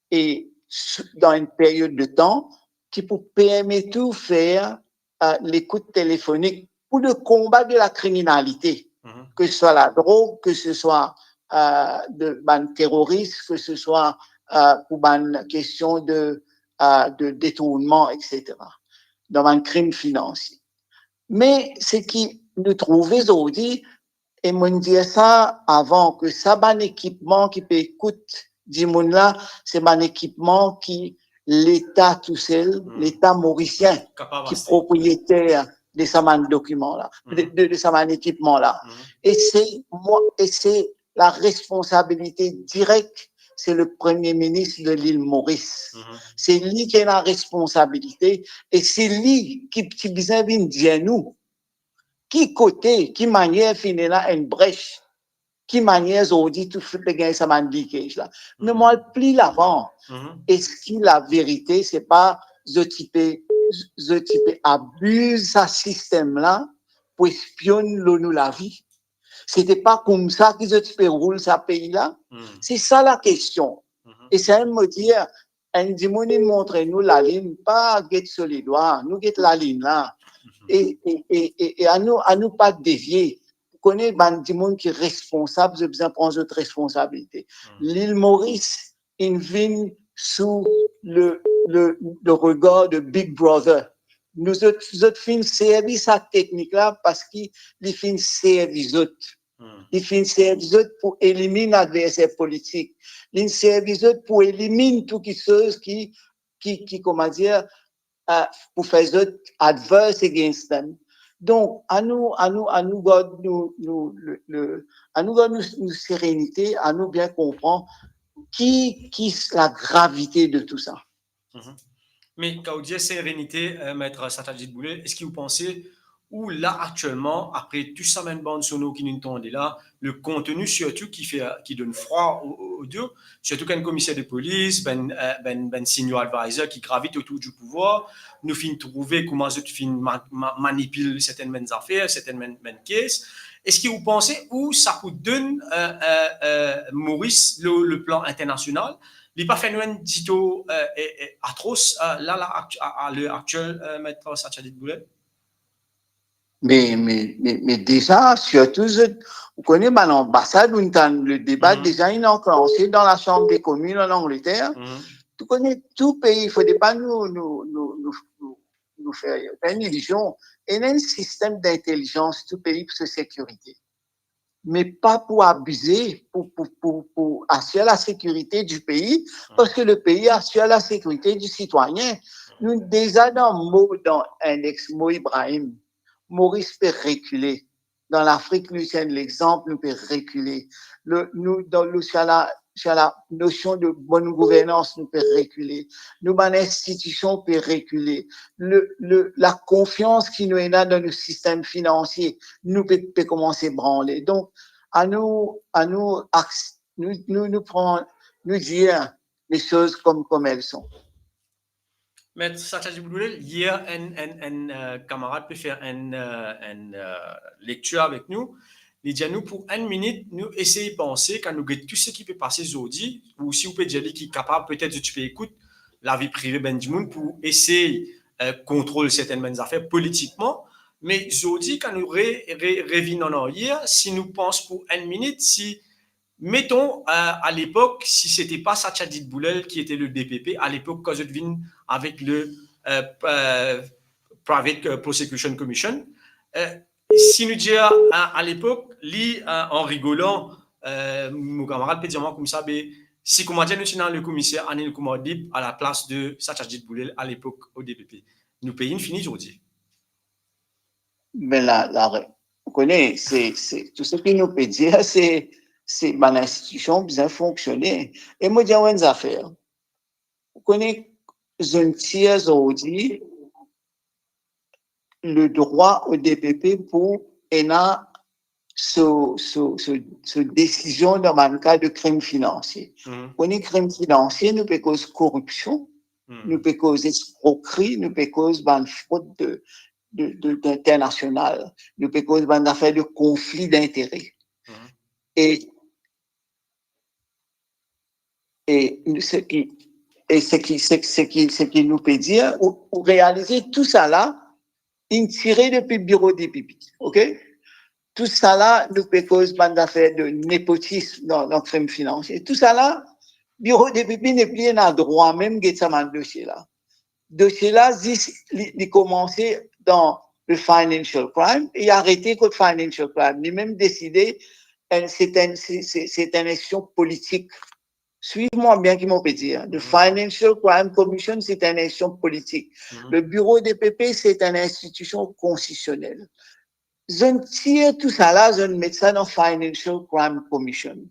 e s-, dan enn period de tan ki pou permet ou fer, euh, lekout telefonik pou le konba de la kriminalite, ke se swa ladrog, ke se swa, euh, de bann teroris, ke se swa, euh, pou bann kestion de, euh, de detournman, et cetera. Dan bann krim finansie. Me seki nou trouve zordi, e mo'nn dir sa avan, ke sa bann ekipman ki pe ekout dimoun la, se bann ekipman ki Leta tousel, Leta morisien ki propriyeter de sa bann dokiman la, de, de, de sa bann ekipman la. E se mwa, e se laresponsabilite direk, se le Premie Minis de lil Moris. Se li ki ena responsabilite e se li ki, ki bizin vinn dir nou ki kote, ki manier finn ena enn bres, ki manier zordi tou finn pe gagn sa bann leakage la. Me mo al pli lavan, eski laverite, se pa zot ti pe, zot ti pe abiz sa sistem la pou espionn lor nou lavi? Se ti pa koumsa ki zot ti pe roul sa pei la? Se sa lakestion. E sa mo dir, enn dimoun inn montre nou lalinn, pa get so ledwa, nou get lalinn la. E, e, e, e, e anou, anou pa devie. Ou kone bann dimoun ki responsab, zot bizin pran zot responsabilite. Lil Moris inn vinn sou le, le, le regar de Big Brother. Nou zot, zot finn servi sa teknik la parski li finn servi zot. Li finn servi zot pou eliminn adverser politik. Li servi zot pou eliminn tou kiksoz ki, ki, ki, kouma dir, eh, pou fer zot adverse against them. Donk, anou, anou, anou gard nou, nou, le, le, anou gard nou, nou serenite, anou bien konpran ki, ki s-, lagravite de tou sa. Mhm. Me kan ou dir serenite, eh, Met Satyajit Boolel, eski ou panse ou la aktielman, apre tou sa bann bann sonor ki nou tande la, le konteni sirtou ki fer, ki donn frwa o, o, o do, sirtou kan enn komiser de polis, bann, eh, bann, bann senior advisor ki gravit otour di pouvwar, nou finn trouve kouma zot finn ma-, ma-, manipil sertenn bann zafer, sertenn bann, bann kes. Eski ou panse ou sa pou donn, eh, eh, eh, Moris le, le plan internasional, li pa fer nou enn ditou, eh, eh, eh, atros, eh, la, la, aktu-, a, a ler aktiel, eh, Met Satyajit Boolel? Me, me, me, me deza, sirtou zot, ou kone, bann anbasad, ou tann le deba, mhm, deza inn anklanse dan Lasanm de Komin an Angleter. Mhm. Ou kone, tou pei, fode pa nou, nou, nou, nou, nou, nou fer enn ilizion. Ena enn sistem dintelizans tou pei pou so sekirite. Me pa pou abize, pou, pou, pou, pou asir lasekirite di pei, parski le pei asir lasekirite di sitwayin. Nou deza dan mo, dan index mo Ibrahim, Moris pe rekile. Dan Lafrik, nou ti enn lexanp, nou pe rekile. Le, nou, dan le, sa la, sa la nosion de bonn gouvernans, nou pe rekile. Nou bann institision pe rekile. Le, le, lakonfians ki nou ena dan nou sistem finansie, nou pe, pe koumanse branle. Donk, anou, anou aks-, nou, nou, nou pran, nou dir les choses comme, comme elles sont. Met Satyajit Boolel, yer enn, enn, enn, eh, kamarad pe fer enn, eh, enn, eh, lektir avek nou. Li dir nou, pou enn minit, nou esey panse, kan nou get tou seki pe pase zordi, ou si ou pe dir li ki kapav, petet zot ti pe ekout lavi prive bann dimoun pou esey, eh, kontrol sertenn bann zafer politikman. Me zordi, kan nou re-, re-, revinn an aryer, si nou pans pou enn minit, si, meton, eh, a lepok, si se ti pa Satyajit Boolel ki ti le D P P, a lepok, kan zot vinn avek le, eh, p-, eh, Private, eh, Prosecution Commission, eh, si nou dir, eh, a lepok, li, eh, an rigolan, eh, mo kamarad pe dir mwa koumsa, be, si koumadir nou ti ena le komiser Anil Kumar Deb a laplas de Satyajit Boolel a lepok o D P P, nou pei inn fini zordi. Me la, la, ou kone, se, se, tou seki nou pe dir, se, se bann institision bizin fonksione. E mo dir ou enn zafer. Ou kone, zot inn tir zordi le drwa o D P P pou ena so, so, so, so desizion dan bann ka de krim finansie. Mhm. Ou kone krim finansie, nou pe koz koripsion, mhm, nou pe koz eskrokri, nou pe koz bann frod de, de, de, d'internasional, nou pe koz bann zafer de konfli dintere. Mhm. E, e seki, e seki, se, seki, seki nou pe dir, ou, ou realize tou sa la, inn tire depi biro D P P, ok? Tou sa la, nou pe koz bann zafer de nepotism dan, dan krim finansie. Tou sa la, biro D P P nepli ena drwa mem get sa bann dosie la. Dosie la, zis li, li koumanse dan le financial crime, e arete kot financial crime. Li mem deside, eh, se enn, se, se, se enn institision politik. Swiv mwa bien ki mo pe dir. The, mhm, Financial Crime Commission, se enn institision politik. Mhm. Le biro D P P, se enn institision konstitisionel. Zot inn tir tou sa la, zot inn met sa dan Financial Crime Commission.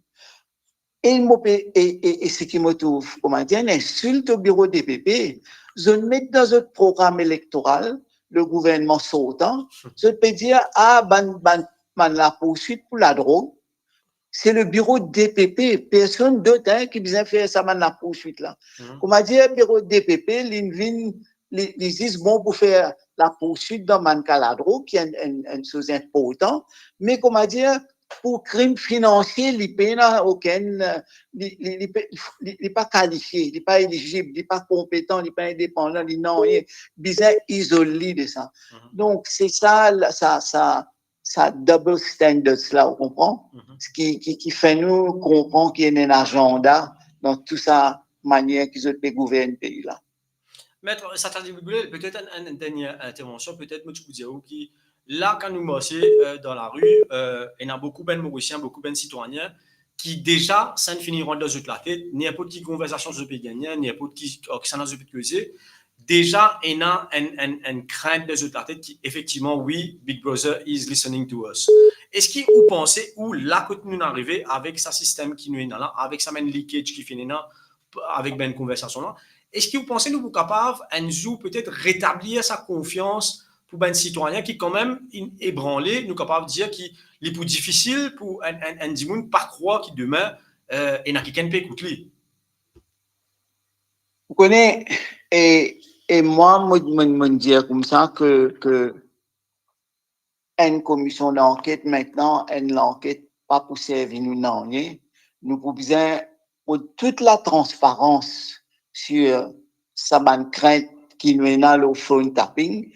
E mo pe, e, e, e seki mo trouv, koumadir, enn insilt o biro D P P, zot inn met dan zot program elektoral, le gouvernman sortan, zot pe dir, ah, bann, bann, bann lapourswit pou ladrog, se le biro D P P, personn dot, hein, ki bizin fer sa bann lapourswit la. Mhm. Koumadir, biro D P P, li vinn, li, li zis bon pou fer lapourswit dan bann ka ladrog, ki enn, enn, enn soz inportan, me koumadir, pou krim finansie, li pena okenn, li, li, li pe-, li, li pa kalifie, li pa elizib, li pa konpetan, li pa indepandan, li nanye, bizin izol li de sa. Mhm. Donk, se sa, la, sa, sa, sa double standards la, ou konpran? Mhm. Ki, ki, ki fer nou konpran ki ena enn azanda dan tou sa manier ki zot pe gouvern pei la. Met Satyajit Boolel, petet enn, enn, enn dernie intervansion, petet mo ti pou dir ou ki, la, kan nou marse, euh, dan lari, euh, ena boukou bann Morisien, boukou bann sitwayen ki deza, sa inn fini rant dan zot latet, ninport ki konversasion zot pe gagne, ninport ki, euh, kisannla zot pe koze, deza ena enn, enn, enn krint dan zot latet ki, efektivman, wi, Big Brother is listening to us. Eski ou panse, ou la kot nou arive avek sa sistem ki nou ena la, avek sa bann leakage ki finn ena, avek bann konversasion la, eski ou panse nou pou kapav enn zour petet retablir sa konfians pou bann sitwayen ki kanmem inn ebranle, nou kapav dir ki li pou difisil pou enn, enn, enn dimoun pa krwar ki demin, euh, ena kikenn pe ekout li? Ou kone, e, e mwa, mo, mo, mo dir koumsa ke, ke enn komision lanket, mintnan, enn lanket pa pou servi nou nanye. Nou pou bizin rod tou latransparans sir sa bann krint ki nou ena lor phone tapping.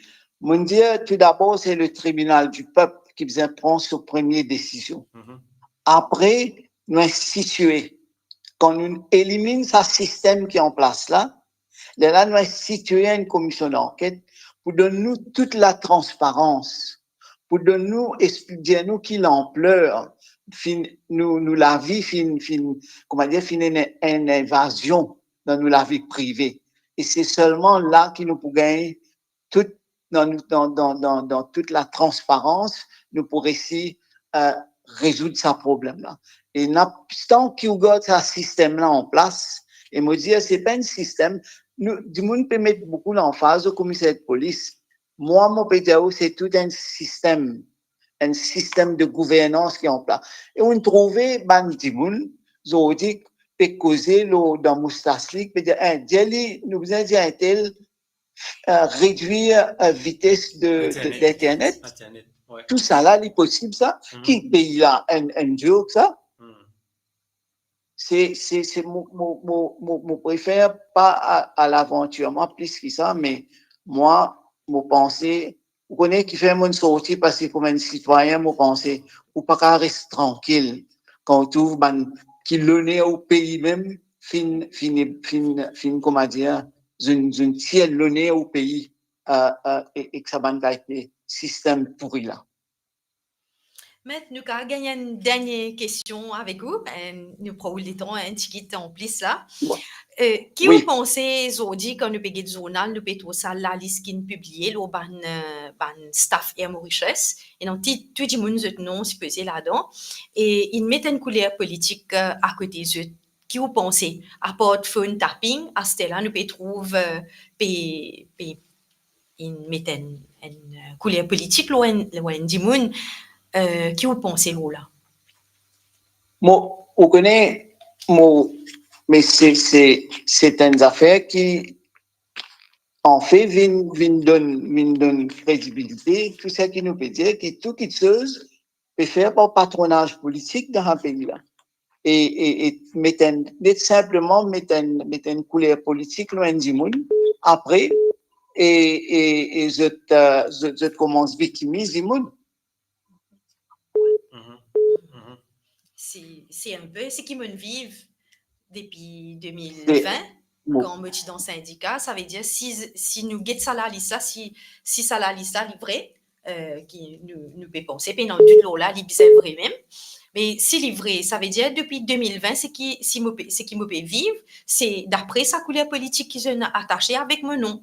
Mo dir, toudabor, se le tribinal di pep ki bizin pran so premie desizion. Mhm. Apre, nou institie, kan nou eliminn sa sistem ki an plas la, lerla nou institie enn komision lanket pou donn nou tou latransparans, pou donn nou, expli-, dir nou ki lanpler finn, nou, nou lavi finn, finn, koumadir, finn enn, enn invazion dan nou lavi prive. E se selman la ki nou pou gagn tou, dan, dan, dan, dan, dan tou latransparans, nou pou resi, euh, rezoud sa problem la. E na, tan ki ou gard sa sistem la an plas, e mo dir, se pa enn sistem, nou, dimoun pe met boukou lanfaz o komiser de polis. Mwa, mo pe dir ou, se tou enn sistem, enn sistem de gouvernans ki an plas. E ou trouve bann dimoun, zordi, pe koze lor, dan moustas li, pe dir, eh, dir li, nou bizin dir entel, euh, redwir, euh, vites de, de, Internet. D'internet. Internet, ouais. Tousala, li posib sa? Mhm. Ki pei la, enn, enn joke sa? Mhm. Se, se, se, mo, mo, mo, mo, mo prefer pa a, al avantir mwa plis ki sa, me mwa, mo panse, ou kone kifer mo'nn sorti, parski kouma enn sitwayin, mo panse, ou pa kav res trankil kan ou trouv bann ki loner ou pei mem finn, finn, finn, finn, koumadir, zot inn, zot inn tir loner ou pei, euh, euh, e, ek sa bann kalite sistem pouri la. Met, nou kav gagn enn dernie kestion avek ou, enn, nou pran ou letan enn tigit an plis la. Bon. Euh, ki ou panse zordi, kan nou pe get zournal, nou pe trouv sa lalis ki'nn pibliye lor bann, euh, bann staff Air Mauritius, e dan tit, tou dimoun zot non sipoze ladan, e inn met enn kouler politik, euh, akote zot. Ki ou panse? Apar phone tapping, aster la nou pe trouv, euh, pe, pe inn met enn, enn, euh, kouler politik lor enn, lor enn dimoun, euh, ki ou panse lor la? Mo, ou kone, mo, me se, se, se enn zafer ki, anfet, vinn, vinn donn, vinn donn kredibilite tou seki nou pe dir, ki tou kiksoz pe fer par patronaz politik dan sa pei la. E, e, e met enn, met sinpleman met enn, met enn kouler politik lor enn dimoun, apre, e, e, e zot, euh, zot, zot koumans viktimiz dimoun. Mhm. Mhm. Se, se enn pe seki mo'nn viv depi de mil vin, kan mo ti dan sindika, savedir si, si nou get sa lalis la, si, si sa lalis la li vre, euh, ki nou, nou pe panse, pena dout lor la, li bizin vre mem. Me si li vre, savedir depi de mil vin, seki, si mo pe, seki mo pe viv, se dapre sa kouler politik ki zot inn atase avek mo non.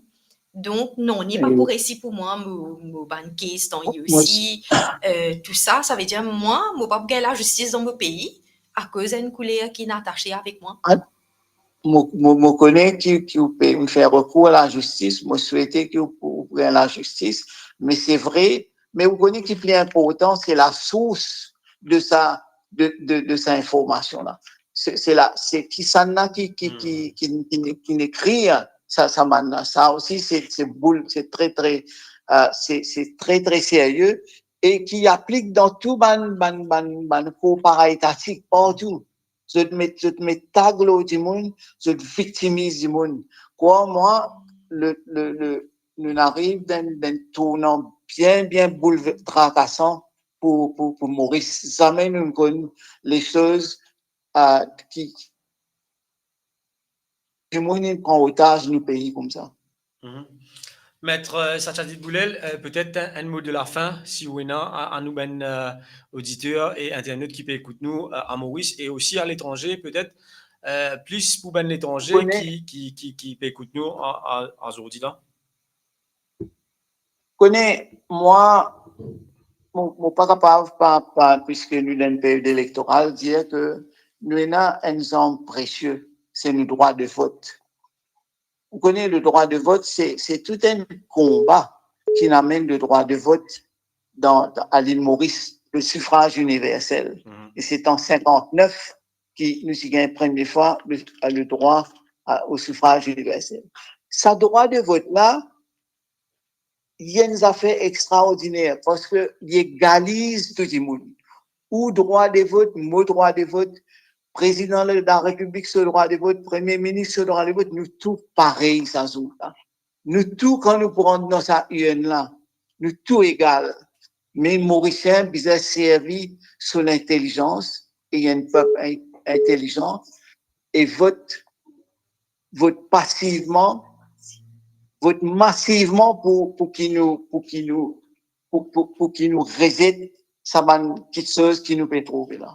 Donk, non, li pa pou resi pou mwa, mo, mo bann case dan I O C, euh, tou sa, savedir mwa, mo pa pou gagn lazistis dan mo pei, akoz enn kouler ki inn atase avek mwa. Ah, mo, mo, mo kone ki, ki ou pe fer rekour a lazistis, mo swete ki ou pou, ou pou gagn lazistis, me se vre, me ou kone ki pli inportan, se lasours de sa, de, de, de sa informasion la. Se, se la, se kisannla ki, ki, ki, ki, ki, ki ekrir sa, sa bann la. Sa osi, se, se boul, se tre, tre, euh, se, se tre, tre serye e ki aplik dan tou bann, bann, bann, bann korpora etatik partou. Zot met, zot met tag lor dimoun, zot viktimiz dimoun. Krwar mwa, le, le, le, nou ariv dan, dan tournan bien, bien boulve-, trakasan pou, pou, pou Moris. Zame nou konn lesoz, euh, ki, dimoun inn pran otaz nou pei koumsa. Mhm. Maître, euh, Satyajit Boulel, euh, petet enn, enn mo de lafin, si ou ena, a, a nou bann, euh, oditer e internot ki pe ekout nou, euh, a Moris e osi aletranze, petet, euh, plis pou bann letranze ki, ki, ki, ki pe ekout nou a, a, azordi la. Kone, mwa, mo, mo pa kapav pa, pa, piske nou dan enn period elektoral, dir ke nou ena enn zam presie, se nou drwa de vot. Ou kone, le drwa de vot, se, se tou enn konba ki amenn le drwa de vot dan, dan, a Lil Moris, le sifraz iniversel. Mhm. E se an sinkant-nef ki nou ti gagn premie fwa le, le drwa a, o sifraz iniversel. Sa drwa de vot la, li enn zafer extraordiner, parski li egaliz tou dimoun. Ou drwa de vot, mo drwa de vot, prezidan la, larepiblik so drwa de vot, premie minis so drwa de vot, nou tou parey sa zour la. Nou tou, kan nou pou rant dan sa irn la, nou tou egal. Me Morisien bizin servi so lintelizans, e enn pep in-, intelizan, e vot, vot pasivman, vot masivman pou, pou ki nou, pou ki nou, pou, pou, pou ki nou rezet sa bann kiksoz ki nou pe trouve la.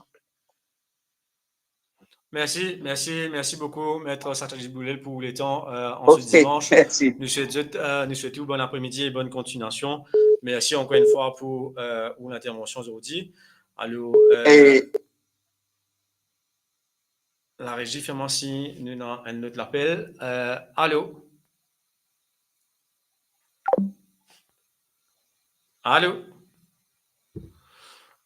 Mersi, mersi, mersi boukou, Maître Satyajit Boulel, pou letan, euh, an se dimans. Ok, mersi. Nou swet zot, euh, nou swet ou bon apremidi e bonn kontinuasion. Mersi ankor enn fwa pou, euh, ou lintervansion zordi. Alor, euh, e larezi, fer mwa si nou ena enn lot lapel. Euh, alo? Alo?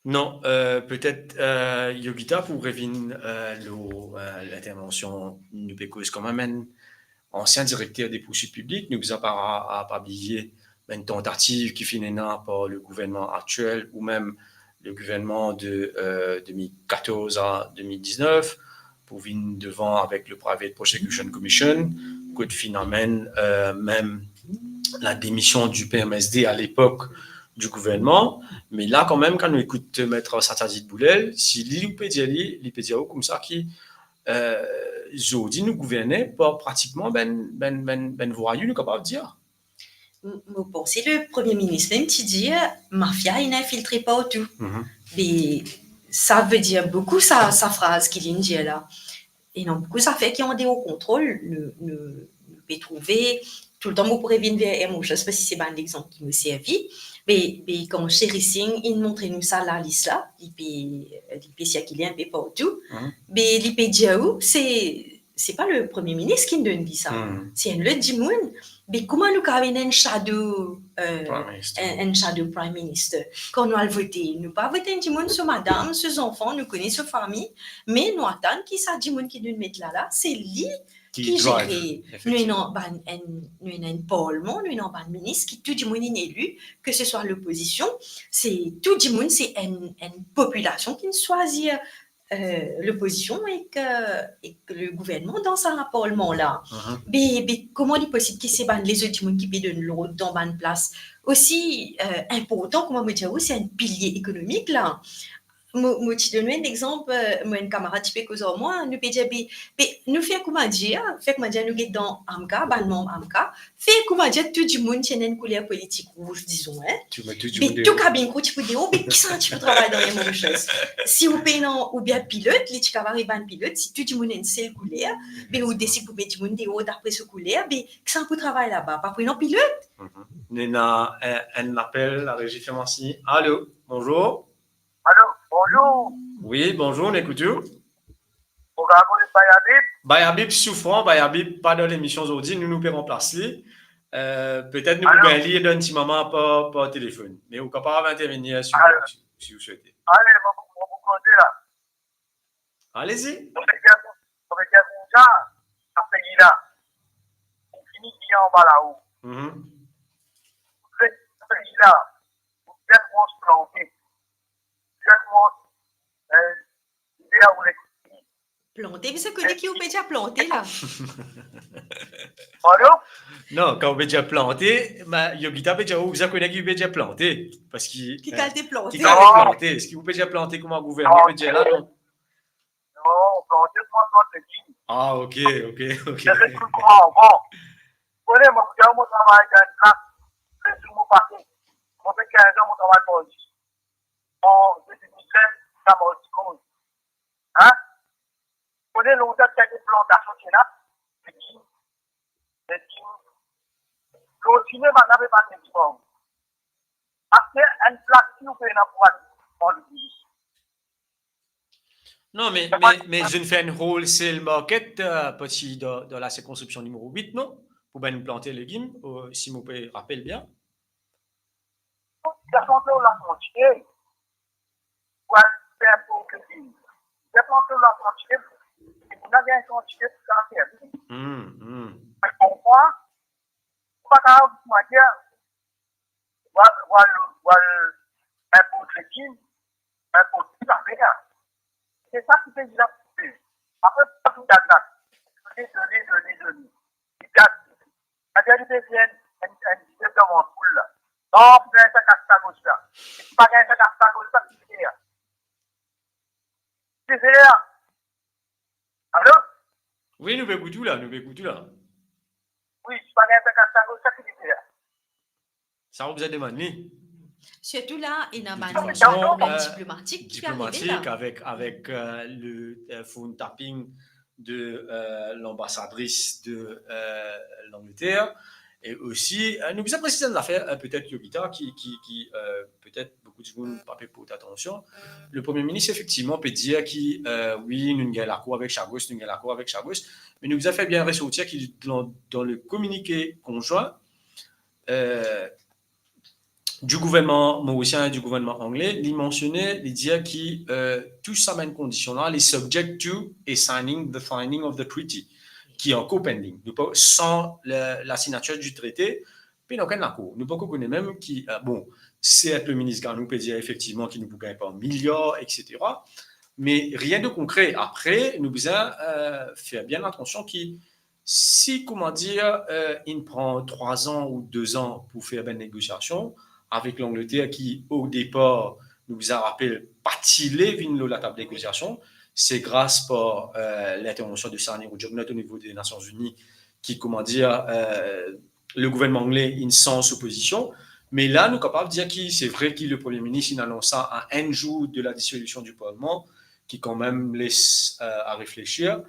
Non, euh, petet, euh, Yogita pou revinn, euh, lor, euh, lintervansion, nou pe koz kanmem enn ansien direkter de poursuit piblik, nou bizin pa, a, pa bliye bann tantativ ki finn ena par le gouvernman aktiel ou mem le gouvernman de, euh, de mil katorz a de mil diznef, pou vinn devan avek le Private Prosecution Commission, kot finn amenn, euh, mem la demision du P M S D a lepok du gouvernman. Me la, kanmem, kan nou ekout Maître Satyajit Boulel, si li, ou pe dir li, li pe dir ou koumsa ki, euh, zordi nou gouverne par pratikman bann, bann, bann, bann vwayou, nou kapav dir. M-, mo panse le Premie Minis mem ti dir, mafia inn infiltre partou. Mhm. Be, sa ve dir boukou sa, sa fraz ki li inn dir la. Ena boukou zafer ki andeor kontrol, nou, nou, nou pe trouve, toultan mo pou revinn ver Air Mauritius, parski se bann lexanp ki mo servi. Be, be kan Sherry Singh inn montre nou sa lalis la, li pe, li pe sirkile inpe partou. Mhm. Be, li pe dir ou, se, se pa le Premie Minis ki donn li sa. Hmm. Se enn lot dimoun. Be kouma nou kapav ena enn shadow, euh, Prime Minister. Enn, enn shadow Prime Minister? Kan nou al vote, nou pa vote enn dimoun so madam, so zanfan, nou kone so fami, me nou atann ki sa dimoun ki nou met la la, se li ki, ki drive, jere. Efektivman. Nou ena bann, enn, nou ena enn parlman, nou ena bann minis ki tou dimoun inn eli, ke se swa lopozision, se tou dimoun, se enn, enn popilasion ki swazir euh, lopozision ek, euh, ek le gouvernman dan sa parlman la. Mhm. Be, be kouma li posib ki se bann lezot dimoun ki pe donn lord dan bann plas osi, euh, inportan, kouma mo dir ou, se enn pilie ekonomik la. Mo, mo ti donn ou enn lexanp, euh, mo enn kamarad ti pe koz ar mwa, nou pe dir, be, be nou fer koumadir, fer koumadir nou get dan AMCA, bann manm AMCA, fer koumadir tou dimoun ti ena enn kouler politik rouz, dizon, hein. Tou, me tou dimoun deor. Be tou kabin kou ti pou deor, be kisannla ti pou travay dan Air Mauritius? Si ou pena, oubien pilot, li ti kapav ariv bann pilot, si tou dimoun enn sel kouler, be ou desid pou met dimoun deor dapre so kouler, be kisannla pou travay laba? Pa pou ena pilot. Mhm. Nou ena, euh, enn lapel, larezi, fer mwa si. Alo, bonzour. Alo, bonzour. Wi, bonzour, nou ekout ou. Ou kapav koz ek Bay Habib? Bay Habib soufran, Bay Habib pa dan lemision zordi, nou, nou pe ranplas li. Euh, petet nou pou gagn li dan enn ti moman par, par telefonn. Me ou kapav intervenir si, si, si ou swete. Ale, mo, mo pou koze la. Alezi. Mo pe dir, mo pe dir koumsa, sa pei la, ou fini bien anba lao. Mhm. Sa pei la, ou bien koumans plante. Bien koumans, euh, Plante, bizin kone ki ou pe dir plante la. Pardon? Non, kan ou pe dir plante, ma, Yogita pe dir ou bizin kone ki ou pe dir plante. Parski, ki kalite plante? Ki kalite plante? Eski ou pe dir plante kouma gouvernman pe dir la, non? Non, plante, kouma plante, ki? Ah, ok, ok, ok. Kone, mo, mo travay dan enn plas, Depi mo pase, mo fer kinz an mo travay Maurice. An de mil sez, sa Maurice koz. Hein? Kone lontan ki ena plantasion ki ena, legim, legim. Kontinie bann la pe bann legim. Aster enn plati ou pena pou al pran legim. Non, me, me, me zot inn fer enn wholesale market, euh, parski dan, dan la sirkonskripsion nimero wit, non? Pou bann plante legim, euh, si mo pe rapel bien. Li pran lor lakantite, pou al fer pou legim. Li pran lor lakantite, pou nou gagn kantite pou sa servi. Hmm, hmm. Ou konpran? Ou pa kapav dir, vwala, vwala, vwala, enport legim, enport zafer. Se sa ki pei la pou fer. Apre, pa tou dat la. Done, done, done, done. Li dat. Savedir li pe fer enn, enn, enn biznes dan bann poul la. Non, pou gagn sa kas sa gos la. Si pa gagn sa kas sa gos la, ki fer? Ki fer? Alo? Wi, nou pe ekout ou la, nou pe ekout ou la. Wi, si pa gagn sa kas sa gos la, ki fer? Sa ou bizin demann li. Sirtou la, ena bann, Dimansion, bann euh, diplomatik ki arive la. Diplomatik avek, avek, euh, le, euh, phone tapping de, euh, l'ambassadrice de, euh, l'Angleterre. E osi, euh, nou bizin presiz enn zafer, euh, petet Yogita, ki, ki, ki, euh, petet boukou dimoun pa pe port atansion. Le Premie Minis, efektivman, pe dir ki, euh, wi, nou gagn lakor avek Chagos, nou gagn lakor avek Chagos, me nou bizin fer bien resortir ki dan, dan le kominike konzwin, euh, du gouvernman morisien e du gouvernman angle, li mansione, li dir ki, euh, tou sa bann kondision la, li subject to a signing, the signing of the treaty, ki ankor pending. Nou pa, san la, la signature du traité, pena okenn lakor. Nou pa kone mem ki, euh, bon, sert, le minis Garnou pe dir efektivman ki nou pou gagn par miliar, et cetera. Me rien de konkre. Apre, nou bizin, euh, fer bien atansion ki si, kouma dir, euh, inn pran trwa an ou de an pou fer bann negosiasion avek Langleter ki, o depar, nou bizin rapel, pa ti le vinn lor latab negosiasion, se gras par, euh, lintervansion de Sir Andrew Jugnauth o nivo de Nasion Ini ki, kouma dir, euh, le gouvernman angle inn sanz so pozision. Me la, nou kapav dir ki se vre ki le Premie Minis inn anons sa a enn zour de la disolision du Parlement, ki kanmem les, euh, a reflesir.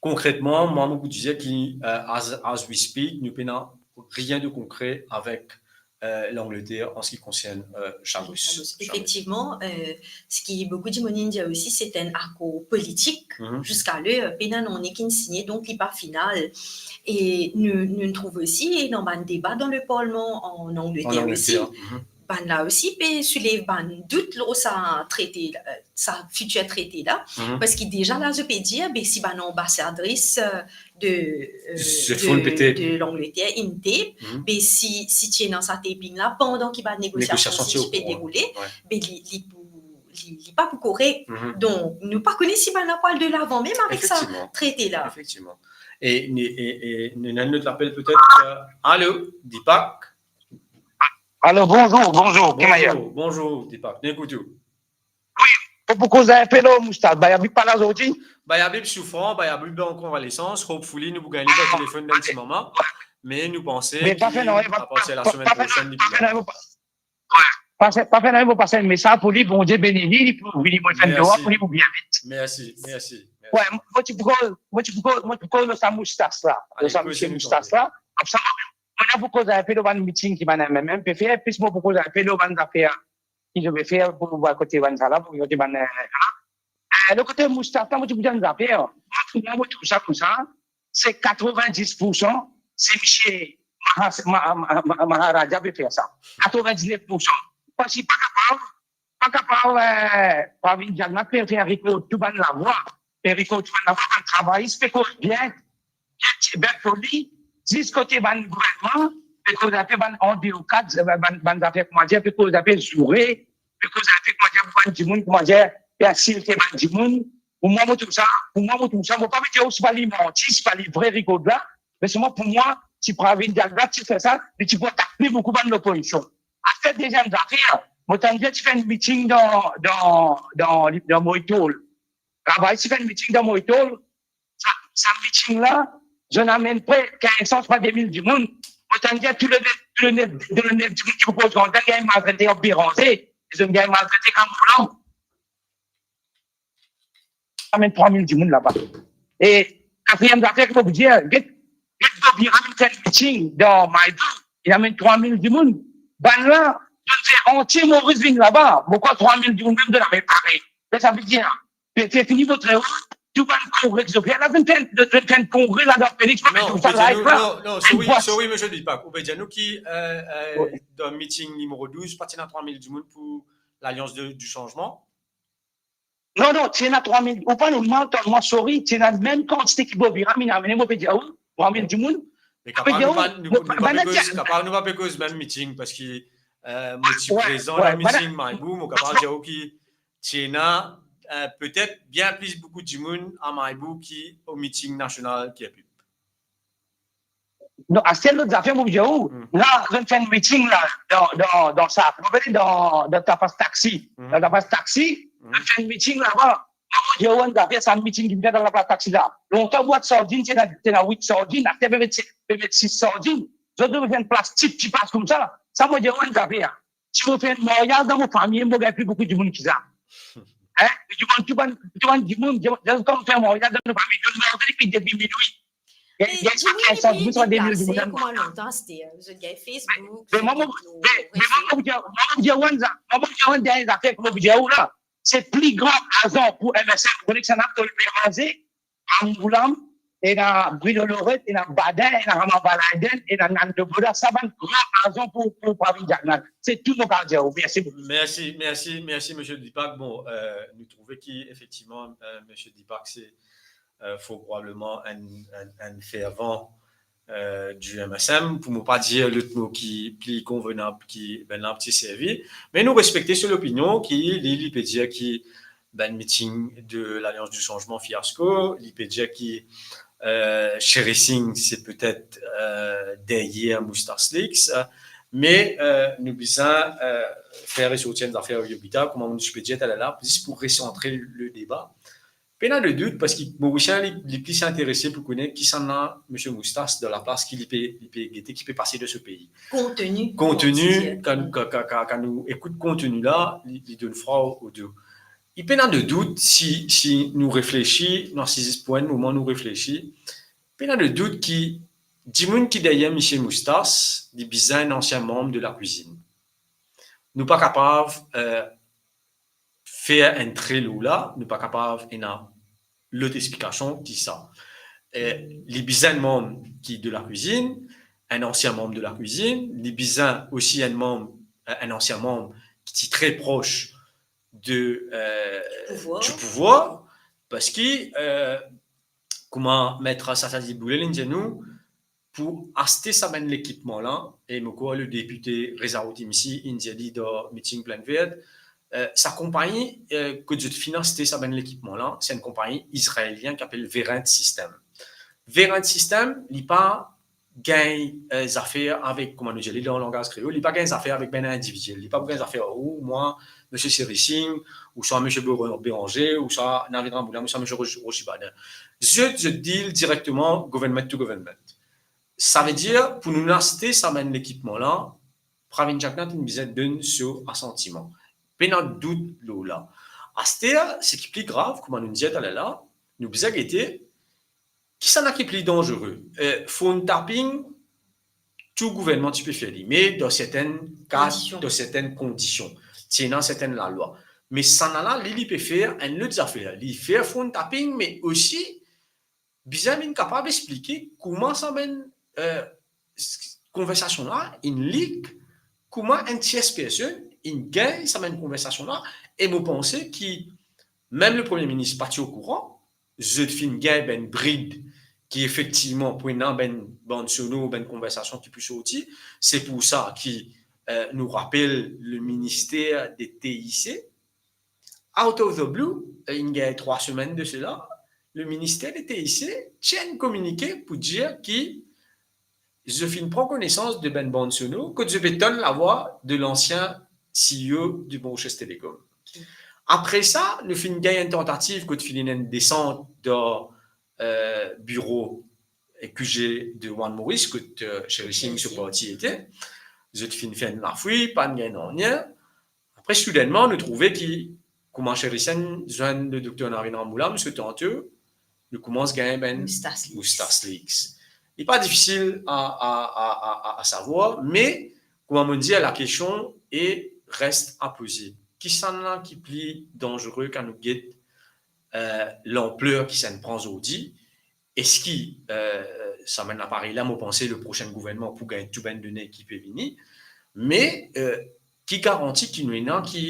Konkretman, mwa, mo pou dir ki, euh, as, as we speak, nou pena rien de konkre avek, euh, Langleter an se ki konsern, euh, Chagos. Chagos. Efektivman, euh, seki boukou dimoun inn dir osi, se enn akor politik. Mhm. Ziska ler, euh, pena nanye ki'nn signe, donk li pa final. E nou, nou trouv osi, dan bann deba dan le Parlement an Angleter osi, mhm, bann la osi pe soulev bann dout lor sa trete la, euh, sa fitir trete la, mhm, parski deza la, zot pe dir, be si bann anbasadris, euh, de, euh, de, de Langleter inn tape, mhm, be si, si ti ena sa taping la, pandan ki bann negosiasion ti pe deroule, ouais, be li, li pou, li, li pa pou korek. Mhm. Donk, nou pa kone si bann la pou al delavan mem avek sa trete la. Efektivman. Efektivman. E, e, e, e, nou ena enn lot lapel petet, euh, alo, Deepak? Alo, bonzour, bonzour, kouma i ye? Bonzour, bonzour, Deepak. Nou ekout ou. Wi, mo pou koz inpe lor Moustas. Baye Habib pa la zordi? Baye Habib soufran, Baye Habib an konvalesans. Hopefully, nou pou gagn li par telefon dan enn ti moman. Me nou panse ki apartir lasemenn prosenn, li pou la. Wi. Pa fer, pa fer nanye, mo pas enn mesaz pou li, Bondie beni li, li pou vini, mo fer enn dua pou li pou bien vit. Mersi, mersi, mersi. Wi, mo ti pou koz, mo ti pou koz, mo ti pou koz lor sa Moustas la. Ale, lor sa misie Moustas la. Koumsa, mo ena pou koz inpe lor bann miting ki bann M M M pe fer, plis mo pou koz inpe lor bann zafer ki zot pe fer pou, pou kote bann sa la, pou kote bann, euh, sa la. Euh, lor kote Moustas la, mo ti pou dir enn zafer. Mwa, mo trouv sa koumsa, se katrovin-dis poursan, se misie Mahas-, Ma-, Ma-, Ma-, Maharaja pe fer sa. Katrovin-diznef poursan. Parski pa kapav, pa kapav, euh, Pravin Jagannath pe fer rikord tou bann lavwa, pe rikord tou bann lavwa, bann travayis pe koz bien, bien, bien poli, zis kote bann gouvernman, pe koz inpe bann andeokad, bann, bann zafer, kouma dir, pe koz inpe zoure, pe koz inpe, kouma dir, pou bann dimoun, kouma dir, pe insilte bann dimoun. Pou mwa, mo trouv sa, pou mwa, mo trouv sa, mo pa pe dir ou si pa li manti, si pa li vre rikord la, me selman pou mwa, si Pravin Jagannath ti fer sa, li ti pou atak pli boukou bann lopozision. Apre, deziem zafer, mo tann dir ti fer enn miting dan, dan, dan, dan Mohit Hall. Travayis ti fer enn miting dan Mohit Hall, sa, sa miting la, zot amenn pre kinz san, swa de mil dimoun. Mo tann dir tou le nef, tou le nef, tou le nef dimoun ki pou koz kont la, gagn maltrete ar Beranze, zot gagn maltrete kouma zot le. Amenn trwa mil dimoun laba. E katriem zafer ki mo pou dir, get, get Bobby Ramil fer enn meeting dan Maibou, li amenn trwa mil dimoun. Bannla, zot fer antie Moris vinn laba, mo krwar trwa mil dimoun mem zot amenn pare. Sa, sa ve dir, pe, pe fini zot rewo, tou bann kongre ki zot fer la, zot fer, zot fer enn kongre la dan Felix, pa met tou sa live la. Non, non, sorry, sorry, Misie Deepak, ou pe dir nou ki, euh, euh, dan meeting nimero douz, pa ti ena trwa mil dimoun pou Lalians de, du Changement? Non, non, ti ena trwa mil, ou pa, non, mal tann mwa, sorry, ti ena mem kantite ki Bobby Ramil amenn, mo pe dir ou, trwa mil dimoun. Me kapab nou pa, nou, nou pa pe koz, kapab nou pa pe koz mem meeting, parski, euh, mo ti prezan dan meeting Maibou, mo kapab dir ou ki ti ena, euh, petet bien plis boukou dimoun a Maibou ki o meeting nasional ki Epip. Non, aster lot zafer, mo dir ou, la, zot fer enn meeting la, dan, dan, dan sa, kouma apel li, dan, dan Tapas Taxi. Dan Tapas Taxi, zot fer enn meeting laba. Mo dir ou enn zafer, sa meeting ki fer dan Tapas Taxi la. Lontan bwat sardinn, ti ena, ti ena wit sardinn, aster pe met, pe met sis sardinn. Zot, zot fer enn plastik, ti pas koumsa. Sa mo dir ou enn zafer. Si mo fer enn maryaz dan mo fami, mo gagn pli boukou dimoun ki sa. Hein? Dimoun, tou bann, tou bann dimoun, dimoun, kan mo fer maryaz dan mo fami, dimoun mande depi, depi minwi. Gagn, gagn sa kinz san dimoun, sa de mil dimoun. Kouma lontan, aster, zot gagn Facebook, me, me mwa, mo, me, me mwa, mo dir, mwa, mo dir ou enn za-, mwa, mo dir ou enn dernie zafer, kouma mo dir ou la, se pli gran azan pou M S M, konek sa, Tony Beranze, Angoulême, ena Bruno Lorette, ena Badin, ena Rama Balaiden, ena Nando Boda, sa bann gran azan pou, pou Pravind Jugnauth. Se tou mo kapav dir ou. Mersi boukou. Mersi, mersi, mersi, Misie Deepak. Bon, euh, nou trouve ki efektivman, euh, Misie Deepak, se, euh, fort probableman enn, enn, enn fervan, euh, du M S M, pou mo pa dir lot mo ki pli konvenab ki bannla ti servi, me nou respekte so lopinion ki li, li pe dir ki bann meeting de Lalians du Changement fiasko, li pe dir ki, euh, Sherry Singh se petet, euh, deryer Moustache Leaks, euh, me, euh, nou bizin, euh, fer resorti enn zafer Yobita, kouma nou ti pe dir taler la, zis pou resantre le deba. Pena de dout, parski Morisien, li, li plis interese pou kone kisannla Misie Moustache dan laplas ki li pe, li pe gete, ki pe pase dan so pei. Konteni, konteni, kan, kan, kan, kan, kan nou ekout konteni la, li, li donn fro odio. Li pena de dout, si, si nou reflesi, nou asiz pou enn moman, nou reflesi, pena de dout ki dimoun ki deryer Misie Moustache, li bizin enn ansien manm de lakwizinn. Nou pa kapav, euh, fer enn tre lor la, nou pa kapav ena lot explikasion ki sa. Eh, li bizin enn manm ki de lakwizinn, enn ansien manm de lakwizinn, li bizin osi enn manm, eh, enn ansien manm ki ti tre pros de, eh, di pouvwar, parski, eh, kouma Met Sasa Diboule, li dir nou, pou aste sa bann lekipman la, e mo krwar le depite Reza Rotimi isi, inn dir li dan meeting Plaine Verte, eh, sa konpagni, eh, kot zot finn aste sa bann lekipman la, se enn konpagni izraelien ki apel Verint System. Verint System, li pa gagn, eh, zafer avek, kouma nou dir li dan langaz kreol, li pa gagn zafer avek bann individiel, li pa pou gagn zafer ou, mwa, Misie Sherry Singh, ouswa Misie Bo-, Beranger, ouswa Navid Ramgoolam, ouswa Misie Roch-, Rochnie Badin. Zot, zot deal direkteman government to government. Savedir, pou nou aste sa bann lekipman la, Pravind Jugnauth inn bizin donn so asantiman. Pena dout lor la. Aster, seki pli grav, kouma nou dir taler la, nou bizin gete, kisannla ki pli danzere? Eh, phone tapping, tou gouvernman ti pe fer li, me dan sertenn ka, dan sertenn kondision. Ti ena sertenn lalwa. Me sannla la, li, li pe fer enn lot zafer. Li fer phone tapping, me osi bizin vinn kapav explike kouma sa bann, eh, s-, konversasion la inn leak, kouma enn tiers personn inn gagn sa bann konversasion la, e mo panse ki mem le Premie Minis pa ti okouran, zot finn gagn bann brid ki efektivman pou ena bann, bann sonor, bann konversasion ki pou sorti. Se pou sa ki, eh, nou rapel le minister de T I C, out of the blue, eh, inn gagn trwa semenn de sela, le minister de T I C tir enn kominike pou dir ki zot finn pran konesans de bann bann sonor, kot zot pe tann lavwa de lansien C E O de Mauritius Telecom. Apre sa, nou finn gagn enn tantativ kot finn ena enn desant dan, eh, biro, QG de One Maurice, kot, euh, Sherry Singh so parti ete. Zot finn fer enn lafouy, pa'nn gagn nanye. Apre, soudennman, nou trouve ki, kouma Sherry Singh zwenn le Dokter Navin Ramgoolam so tanto, nou koumans gagn bann moustache leaks. Li pa difisil a, a, a, a, a, a savwar, me, kouma mo dir, lakestion e res a poze. Kisannla ki pli danzere kan nou get, euh, lanpler ki sa'nn pran zordi? Eski, euh, sa bann aparey la, mo panse le prosenn gouvernman pou gagn tou bann done ki pe vini, me, euh, ki garanti ki nou ena ki,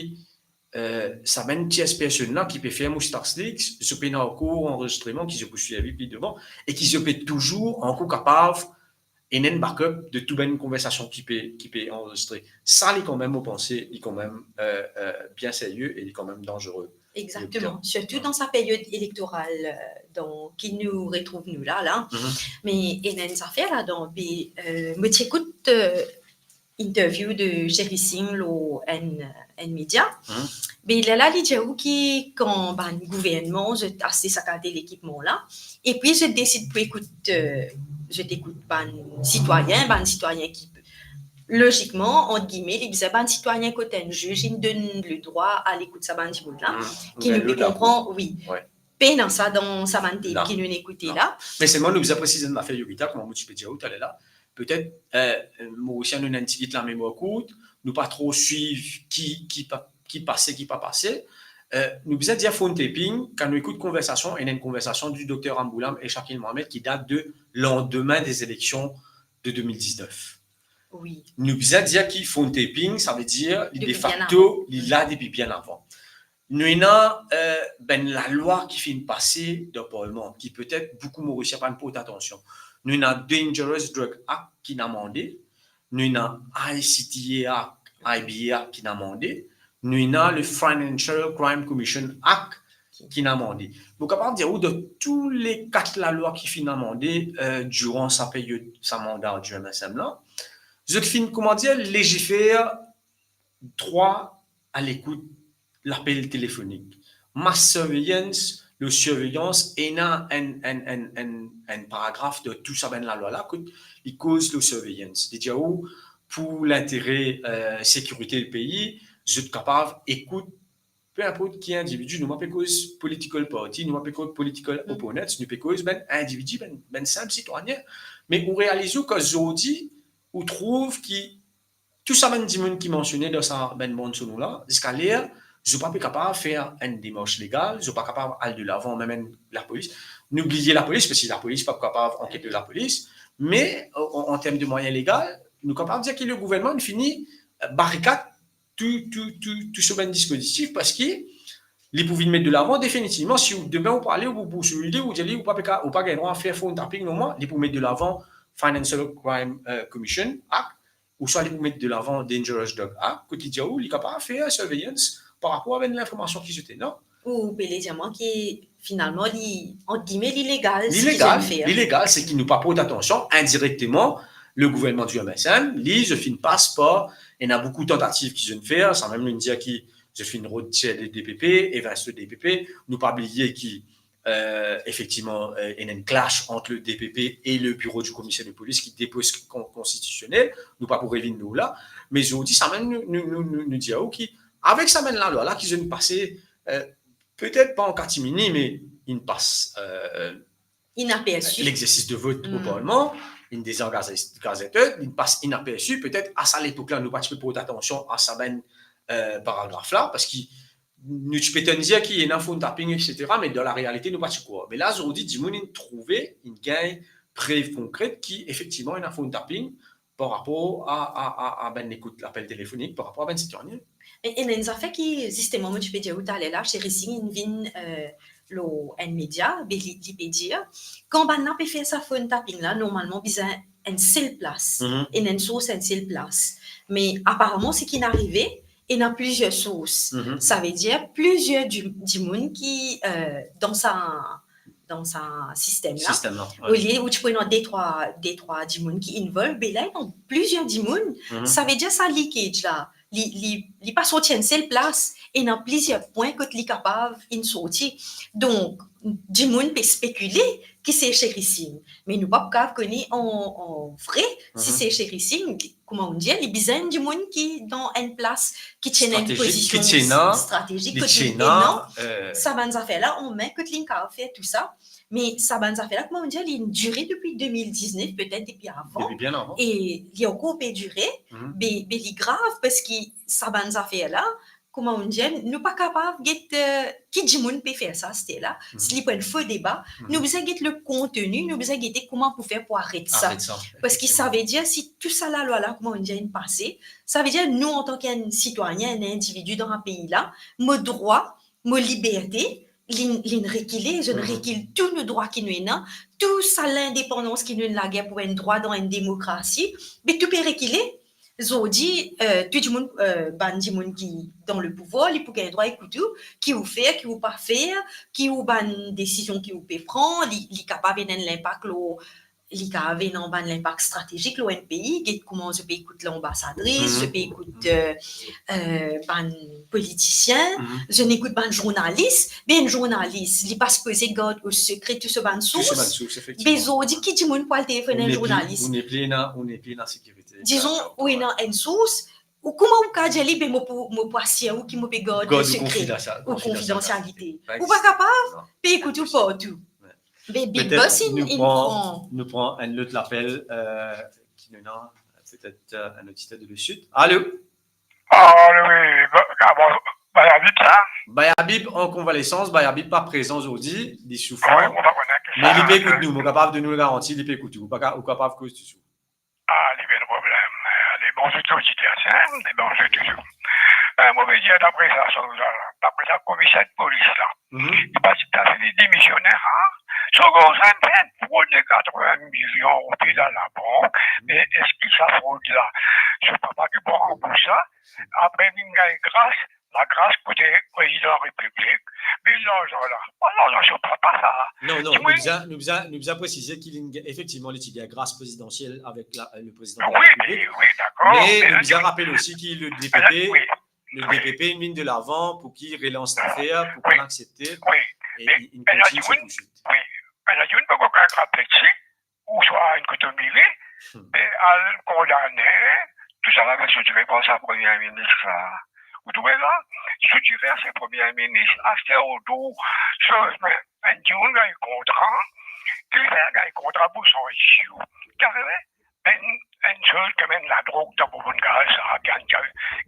euh, sa bann tiers personn la ki pe fer moustache leaks, zot pena ankor anrezistreman ki zot pou servi pli devan e ki zot pe touzour ankor kapav ena enn backup de tou bann konversasion ki pe, ki pe anrezistre. Sa, li kanmem, mo panse, li kanmem, euh, euh, bien serye e li kanmem danzere. Exactement. Sirtou dan sa period elektoral, euh, dan ki nou retrouv nou la, la. Me ena enn zafer ladan, be, euh, mo ti ekout, euh, interview de Sherry Singh lor enn, enn media. Be lerla li dir ou ki kan bann gouvernman zot aste sa kalite lekipman la, epi zot desid pou ekout, euh, zot ekout bann sitwayin, bann sitwayin ki, lozikman, ant gime, li bizin bann sitwayin kot enn ziz inn donn ledrwa al ekout sa bann dimoun la, ki nou pe konpran, wi. Pena sa dan sa bann tep ki nou ekoute la. Me selman nou bizin presize enn zafer, Yogita, kouma mo ti pe dir ou taler la, petet, euh, Morisien nou ena enn tigit lamemwar kourt, nou pa tro swiv ki, ki pa, ki pase, ki pa pase. Euh, nou bizin dir phone tapping, kan nou ekout konversasion, ena enn konversasion di Dokter Ramgoolam e Shakil Mohammed ki dat de landime de zeleksion de de mil diznef. Wi. Nou bizin dir ki phone tapping, savedir li de facto, li la depi bien avan. Nou ena, euh, bann lalwa ki finn pase dan parlman, ki petet boukou Morisien pa'nn port atansion. Nou ena Dangerous Drug Act ki'nn amande, nou ena I C T A Act, I B A Act ki'nn amande, nou ena le Financial Crime Commission Act ki'nn amande. Mo kapav dir ou, dan tou le kat lalwa ki finn amande, euh, diran sa period, sa manda di M S M la, zot finn, kouma dir, lezifer drwa a lekout lapel telefonik. Mass surveillance, le surveillance, ena enn, enn, enn, enn, enn paragraf dan tou sa bann lalwa la, kot li koz le surveillance. Li dir ou, pou lintere, euh, sekirite pei, zot kapav ekout, pe inport ki individi, nou pa pe koz political party, nou pa pe koz political opponents, nou pe koz bann individi, bann, bann sinp sitwayin. Me ou realize ou ki zordi, ou trouv ki tou sa bann dimoun ki mansione dan sa bann bannsono la, ziska ler, zot pa pe kapav fer enn demars legal, zot pa kapav al delavan, mem enn lapolis. Nou bliye lapolis, parski lapolis pa kapav anket lor lapolis, me, an, an term de mwayin legal, nou kapav dir ki le gouvernman fini, euh, barikad tou, tou, tou, tou so bann dispozitif, parski li pou vinn met delavan definitivman, si ou, demin ou pou ale, ou pou, pou souliy li, ou dir li, ou pa pe ka, ou pa gagn drwa fer phone tapping lor mwa, li pou met delavan Financial Crime, euh, Commission Act, ouswa li pou met delavan Dangerous Drug Act, kot li dir ou, li kapav fer surveillance par rapor avek linformasion ki zot ena. Ou pe le dir mwa ki finalman li, ant gime, li legal, seki zot fer. Li legal, seki nou pa port atansion, indirekteman, le gouvernman di M S M, li, zot finn pas par, ena boukou tantativ ki zot finn fer, samem nou dir ki zot finn rod Thiers de D P P, evins le D P P, nou pa bliye ki, euh, efektivman, euh, ena enn clash ant le D P P e le biro di komiser de polis ki depoz kon-, konstitisionel, nou pa pou revinn lor la, me zordi, samem nou, nou, nou, nou, nou dir ou ki, avek sa bann lalwa la ki zot pase, euh, petet pa an katimini, me inn pas, euh, inapersi. Lexersis de vot o parlman, inn deza gazete, inn pas inapersi, petet a sa lepok la, nou pa ti pe port atansion a sa bann, euh, paragraf la, parski nou ti pe tann dir ki ena phone tapping, et cetera, me dan larealite, nou pa ti krwar. Me la, zordi, dimoun inn trouve, inn gagn prev konkret ki efektivman ena phone tapping, par rapor a, a, a, a bann lekout lapel telefonik, par rapor a bann sitwayin. E, e ena enn zafer ki, zisteman, mo ti pe dir ou taler la, Sherry Singh inn vinn, euh, lor enn media, be li, li pe dir, kan bann la pe fer sa phone tapping la, normalman bizin enn sel plas, ena enn sours enn sel plas. Me aparaman, seki inn arive, ena plizier sours. Savedir plizier di-, dimoun ki, euh, dan sa dan sa sistem la. Sistem la, wi. Olie ou ti pou ena de trwa, de trwa dimoun ki involve, be la ena plizier dimoun. Savedir sa leakage la, li, li, li pa sorti enn sel plas, ena plizier pwin kot li kapav inn sorti. Donk, dimoun pe spekile ki se Chérissing. Me nou pa pou kapav kone an, an vre si se Chérissing, kouma ou'nn dir, li bizin enn dimoun ki dan enn plas, ki ti ena enn pozision stratezik, kot li ena sa bann zafer la an me, kot li kapav fer tou sa. Me sa bann zafer la, kouma ou'nn dir, li dire depi de mil diznef, petet depi avan. Depi bien avan. E li ankor pe dire, be, be li grav, parski sa bann zafer la, kouma ou'nn dir, nou pa kapav get, eh, ki dimoun pe fer sa, aster la, si li pou enn fo deba, nou bizin get le konteni, nou bizin gete kouma pou fer pou aret sa. Aret sa, efektivman. Parski sa ve dir, si tou sa lalwa la, kouma ou'nn dir, inn pase, sa ve dir nou, antan ki enn sitwayin, enn individi dan sa pei la, mo drwa, mo liberte, li, li'nn rekile, zot inn rekil tou nou drwa ki nou ena, tou sa lindepandans ki nou ena lager pou enn drwa dan enn demokrasi, be tou pe rekile. Zordi, eh, tou dimoun, eh, bann dimoun ki dan le pouvwar, li pou gagn drwa ekout ou, ki ou fer, ki ou pa fer, ki ou bann desizion ki ou pe pran, li, li kapav ena enn linpak lor, li kapav ena bann linpak stratezik lor enn pei, get kouma zot pe ekout lanbasadris, zot pe ekout, eh, eh, bann politisien, zot inn ekout bann zournalis, be enn zournalis, li pa sipoze gard o sekre tou so bann sours. Tou so bann sours, efektivman. Be zordi, ki dimoun pou al telefonn enn zournalis? Ou nepli ena, ou nepli ena sekirite. Dizon, ou ena enn sours, ou kouma ou kapav dir li, be mo pou, mo pou asir ou ki mo pe gard ou sekre, ou konfidansialite. Ou pa kapav, pe ekout ou partou. Be Big Boss, inn, inn pran. Petet nou pran, nou pran enn lot lapel, eh, ki nou ena, petet, eh, enn oditer de le Sud. Alo? Alo, wi, ba, kouma, Bayabib sa? Bayabib an konvalesans, Bayabib pa prezan zordi, li soufran. Wi, mo pa kone ki sa. Me li pe ekout nou, mo kapav donn ou garanti, li pe ekout ou. Ou pa ka, ou kapav koz touzour. Ah, li pa enn problem. Ale, bonzour tou oditer, hein, e bonzour touzour. Eh, mo pe dir, dapre sa, sa, dapre sa, komiser polis la, li pa ti kapav fini demisioner, hein? So gran sann fer frod de katrevin milion roupi dan labank, me eski sa frod la, so papa ki pou ranbours sa? Apre, vinn gagn gras, lagras kote prezidan repiblik, me larzan la, pa larzan so papa sa. Non, non, nou bizin, nou bizin, nou bizin presize ki li, efektivman, li ti gagn gras prezidansiel avek la, le prezidan de la Repiblik. Wi, wi, dakor. Me nou bizin rapel osi ki le D P P, wi, le D P P inn vinn de lavan pou ki relans lafer, pou ki inn aksepte, e inn, inn kontign se pourswit. Wi, me la dimoun pa kapav rapel si ouswa inn kote mili, e al kondane tou sa la, me soti reponn sa premie minis la. Ou trouve la? Soti fer se premie minis, aster ou trouv soz, me enn dimoun gagn kontra, ki li fer gagn kontra pou sanz isi. Ki arive? Enn, enn soz kouma enn ladrog dan Bourbon Gaz, sa, gagn,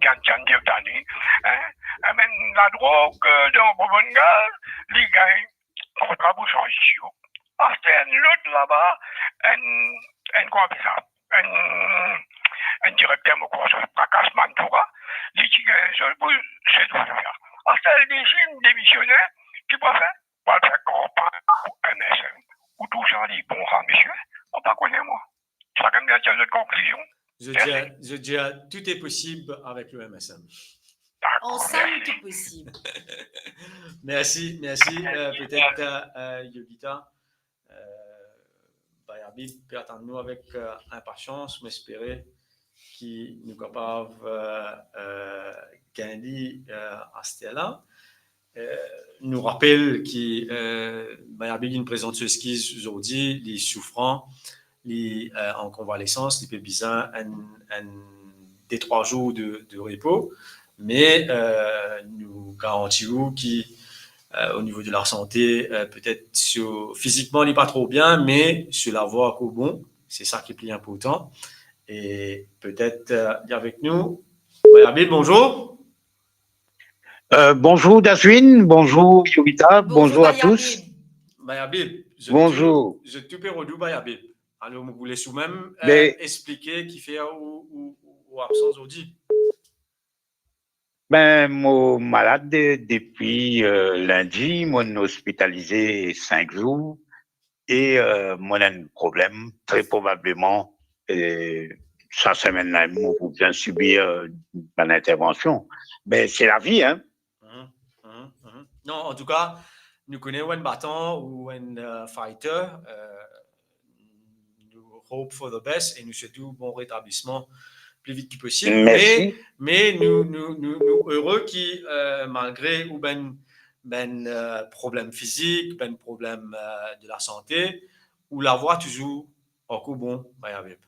gagn, gagn dir dani, hein? Enn ladrog, eh, dan Bourbon Gaz, li gagn kontra pou sanz isi. Aster enn lot laba, enn, enn, kouma apel sa, enn, enn direkter, mo krwar, so Prakash Manthura, li ti gagn soz pou se tou sa. Aster li inn demisioner, ki pou fer? Pou al fer kanpagn pou M S M. Ou trouv sa li bon sa, misie? Mo pa kone, mwa. Sakenn vinn tir zot konklizion. Mersi. Je dis, je dis, tout est possible avec le M S M. Dakor, mersi. Ensemble, tout possible. Mersi, mersi. Mersi, eh, petet, eh, Yogita, eh, Bayabib pe atann nou avek, eh, inpasians, mo espere ki nou kapav, eh, eh, gagn li, eh, aster la. Eh, nou rapel ki, eh, Bayabib inn prezant so eskiz zordi, li soufran, li, eh, an konvalesans, li pe bizin enn, enn de trwa zour de, de repo, me, eh, nou garanti ou ki, eh, o nivo de lasante, eh, petet so, fizikman li pa tro bien, me so lavwa ankor bon, se sa ki pli inportan. E petet, eh, li avek nou. Bayabib, bonzour. Euh, bonjour Dazwin, bonjour Yogita, bonjour à tous. Bayabib, zot tou, zot tou pe rod ou, Bayabib. Alor, mo pou les ou mem, euh, explike kifer ou, ou, ou absan zordi. Ben, mo malad de, depi, euh, lindi, mo ospitalize sink zour. E, euh, mo ena enn problem, tre probableman, euh, sa semenn la, mo pou bizin sibir, euh, bann intervansion. Me se lavi, hein. Mhm, mhm, mhm. Non, antouka, nou kone ou enn batan, ou enn, euh, fighter, euh, nou hope for the best e nou swet ou bon retablisman pli vit ki posib. Mersi. Me, me nou, nou, nou, nou ere ki, euh, malgre ou bann bann, euh, problem fizik, bann problem, euh, de lasante, ou lavwa touzour ankor bon, Bay Habib?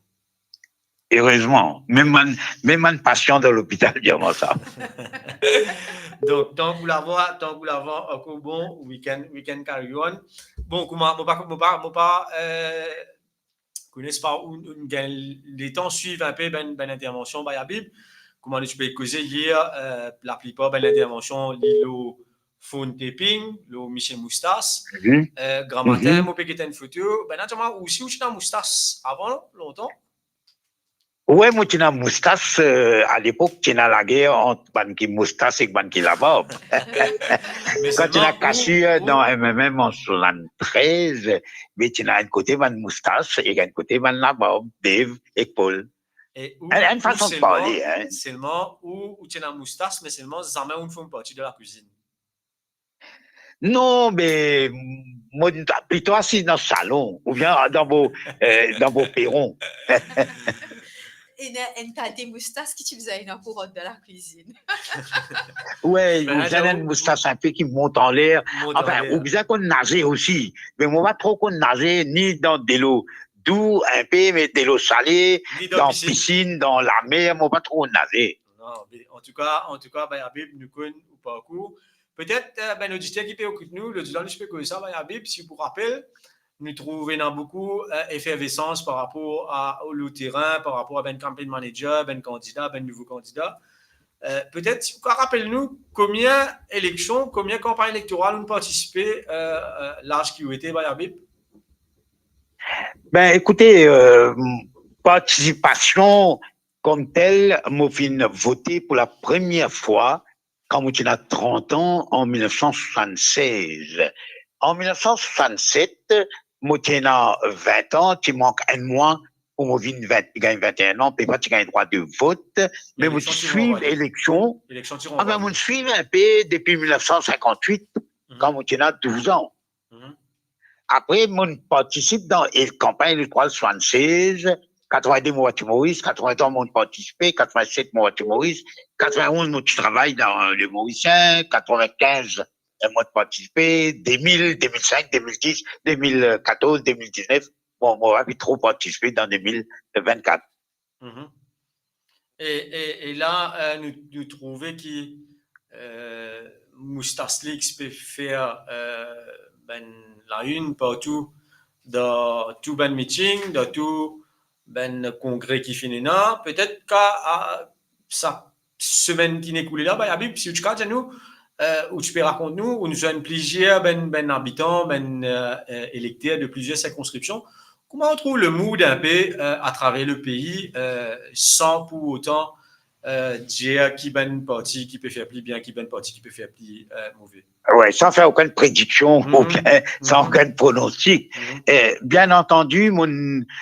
Erezman, mem bann, mem bann pasian dan lopital dir mwa sa. Donk, tank ou lavwa, tank ou lavwa ankor bon, we can, we can carry on. Bon, kouma, mo pa, mo pa, mo pa, euh, kone pa ou, ou gagn letan swiv inpe bann, bann intervansion Bay Habib. Kouma nou ti pe koze yer, euh, laplipar bann intervansion li lor phone taping, lor misie moustas. Mhm. Euh, gramatin, Mhm. mo pe get enn foto. Bann la dir mwa, ou osi ou ti ena moustas avan, lontan? Wi, mo ti ena moustas, euh, alepok ti ena lager ant bann ki moustas ek bann ki labarb. Me Kan ti ena selman, kasir ou, ou, dan M M M an swasanntrez, me ti ena enn kote bann moustas ek enn kote bann labarb, Dave ek Paul. e ou, Enn, enn ou fason de selman, parle, hein. Selman, ou, ou ti ena moustas, me selman zame ou'nn form parti de lakwizinn. Non, me mo plito asiz dan salon, oubien dan mo, euh, dan mo peron. Ena enn kalite moustas ki ti bizin ena pou rant dan lakwizinn. Wi, Ben, ou bizin la, enn ou, moustas inpe ki mont anler. Mont Anfin, anler. Ou bizin konn naze osi. Me mo pa tro konn naze, ni dan delo dou inpe, me delo sale, Ni dan dan pisin. Pisin, dan lamer, mo pa tro konn naze. Non, me antouka, antouka, Bay Habib, nou konn ou parkour. Petet, euh, bann oditer ki pe ekout nou, lor la nou ti pe koz sa, Bay Habib, si ou pou rapel, nou trouv ena boukou, euh, efervesans par rapor a, lor terin, par rapor a bann campaign manager, bann kandida, bann nouvo kandida. Euh, petet, si ou kav rapel nou, konbien eleksion, konbien kanpagn elektoral ou'nn partisipe, euh, euh, laz ki ou ete, Bay Habib? Ben, ekoute, euh, partisipasion komtel, mo finn vote pou lapremier fwa kan mo ti ena trant an, an mil nef san swasann-sez. An mil nef san swasann-set, mo ti ena vin an, ti mank enn mwa pou mo vinn vin, gagn vin-e-enn an, pe pa ti gagn drwa de vot, me mo ti swiv eleksion. Eleksion ti ranvwaye. Anfin, mo swiv inpe depi mil nef san sinkant-wit, kan mo ti ena douz an. Apre, mo partisip dan el-, kanpagn elektoral swasann-sez, katrovin-de mo parti Moris, katrovin-trwa mo partisipe, katrovin-set mo parti Moris, katrovin-onz mo ti travay dan Le Morisien, katrovin-kinz mo ti partisipe, de mil, de mil sink, de mil dis, de mil katorz, de mil diznef, bon, mo pa pe tro partisipe dan de mil vinn-kat. E, e, e la, euh, nou, nou trouve ki, euh, Moustas Leaks pe fer, euh, bann lainn partou, dan tou bann meeting, dan tou bann kongre ki finn ena. Petet ka, a, sa semenn ki'nn ekoule la, Bay Habib, si ou ti kav dir nou, euh, ou ti pe rakont nou, ou nou zwenn plizier bann, bann abitan, bann, euh, euh, elekter de plizier sirkonskripsion. Kouma ou trouv le mood inpe, euh, atraver le pei, euh, san pou otan, euh, dir ki bann parti ki pe fer pli bien, ki bann parti ki pe fer pli, euh, move? Wi, san fer okenn prediksion, okenn, san okenn pronostik. Eh, bien antandi, mo,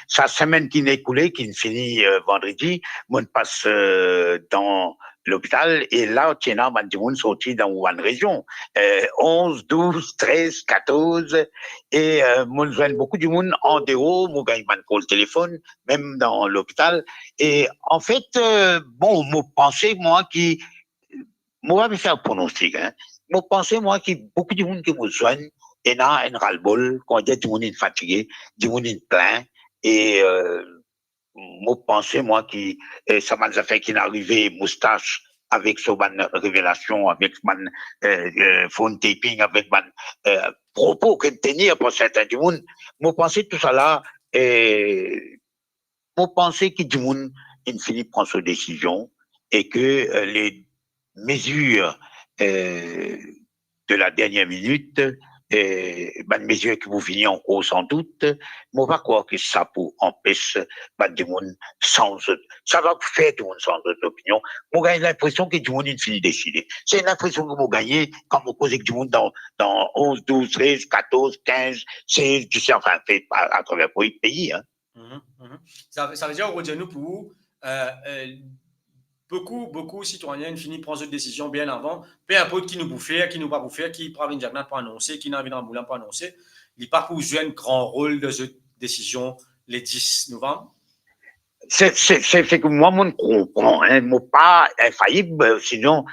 sa semenn ki'nn ekoule, ki'nn fini, euh, vandredi, mo pas, euh, dan lopital, e la ti ena bann dimoun sorti dan bann rezion, euh, onz, douz, trez, katorz, e, euh, mo zwenn boukou dimoun andeor, mo gagn bann kol telefonn, mem dan lopital. E anfet, euh, bon, mo panse mwa ki, mo pa pe fer pronostik, hein. Mo panse mwa ki boukou dimoun ki mo zwenn, ena enn ralbol, kouma dir, dimoun inn fatige, dimoun inn plin, e, euh, mo panse mwa ki, eh, sa bann zafer ki'nn arive Moustas avek so bann revelasion, avek bann, eh, eh, phone taping, avek bann, eh, propo ki'nn tenir par sertin dimoun, mo panse tousala, eh, mo panse ki dimoun inn fini pran so desizion e ke, eh, le mezir, eh, de la dernière minute, eh, bann mezir ki pou vini ankor sandout, mo pa krwar ki sa pou anpes bann dimoun sanz zot, sa pa pou fer dimoun sanz zot lopinion. Mo gagn linpresion ki dimoun inn fini deside. Se linpresion ki mo gagne kan mo koz ek dimoun dan, dan onz, douz, trez, katorz, kinz, sez, disnef, anfin, pe, a, atraver pei, hein. Sa, sa vedir, ou dir nou pou, euh, euh, boukou, boukou sitwayin inn fini pran zot desizion bien avan, pe inport ki nou pou fer, ki nou pa pou fer, ki Pravin Jagannath pou anonse, ki Navin Ramgoolam pou anonse, li pa pou zwe enn gran rol dan zot desizion le dis novam? Se, se, se, se ki mwa, mo konpran, hein, mo pa infayib, sinon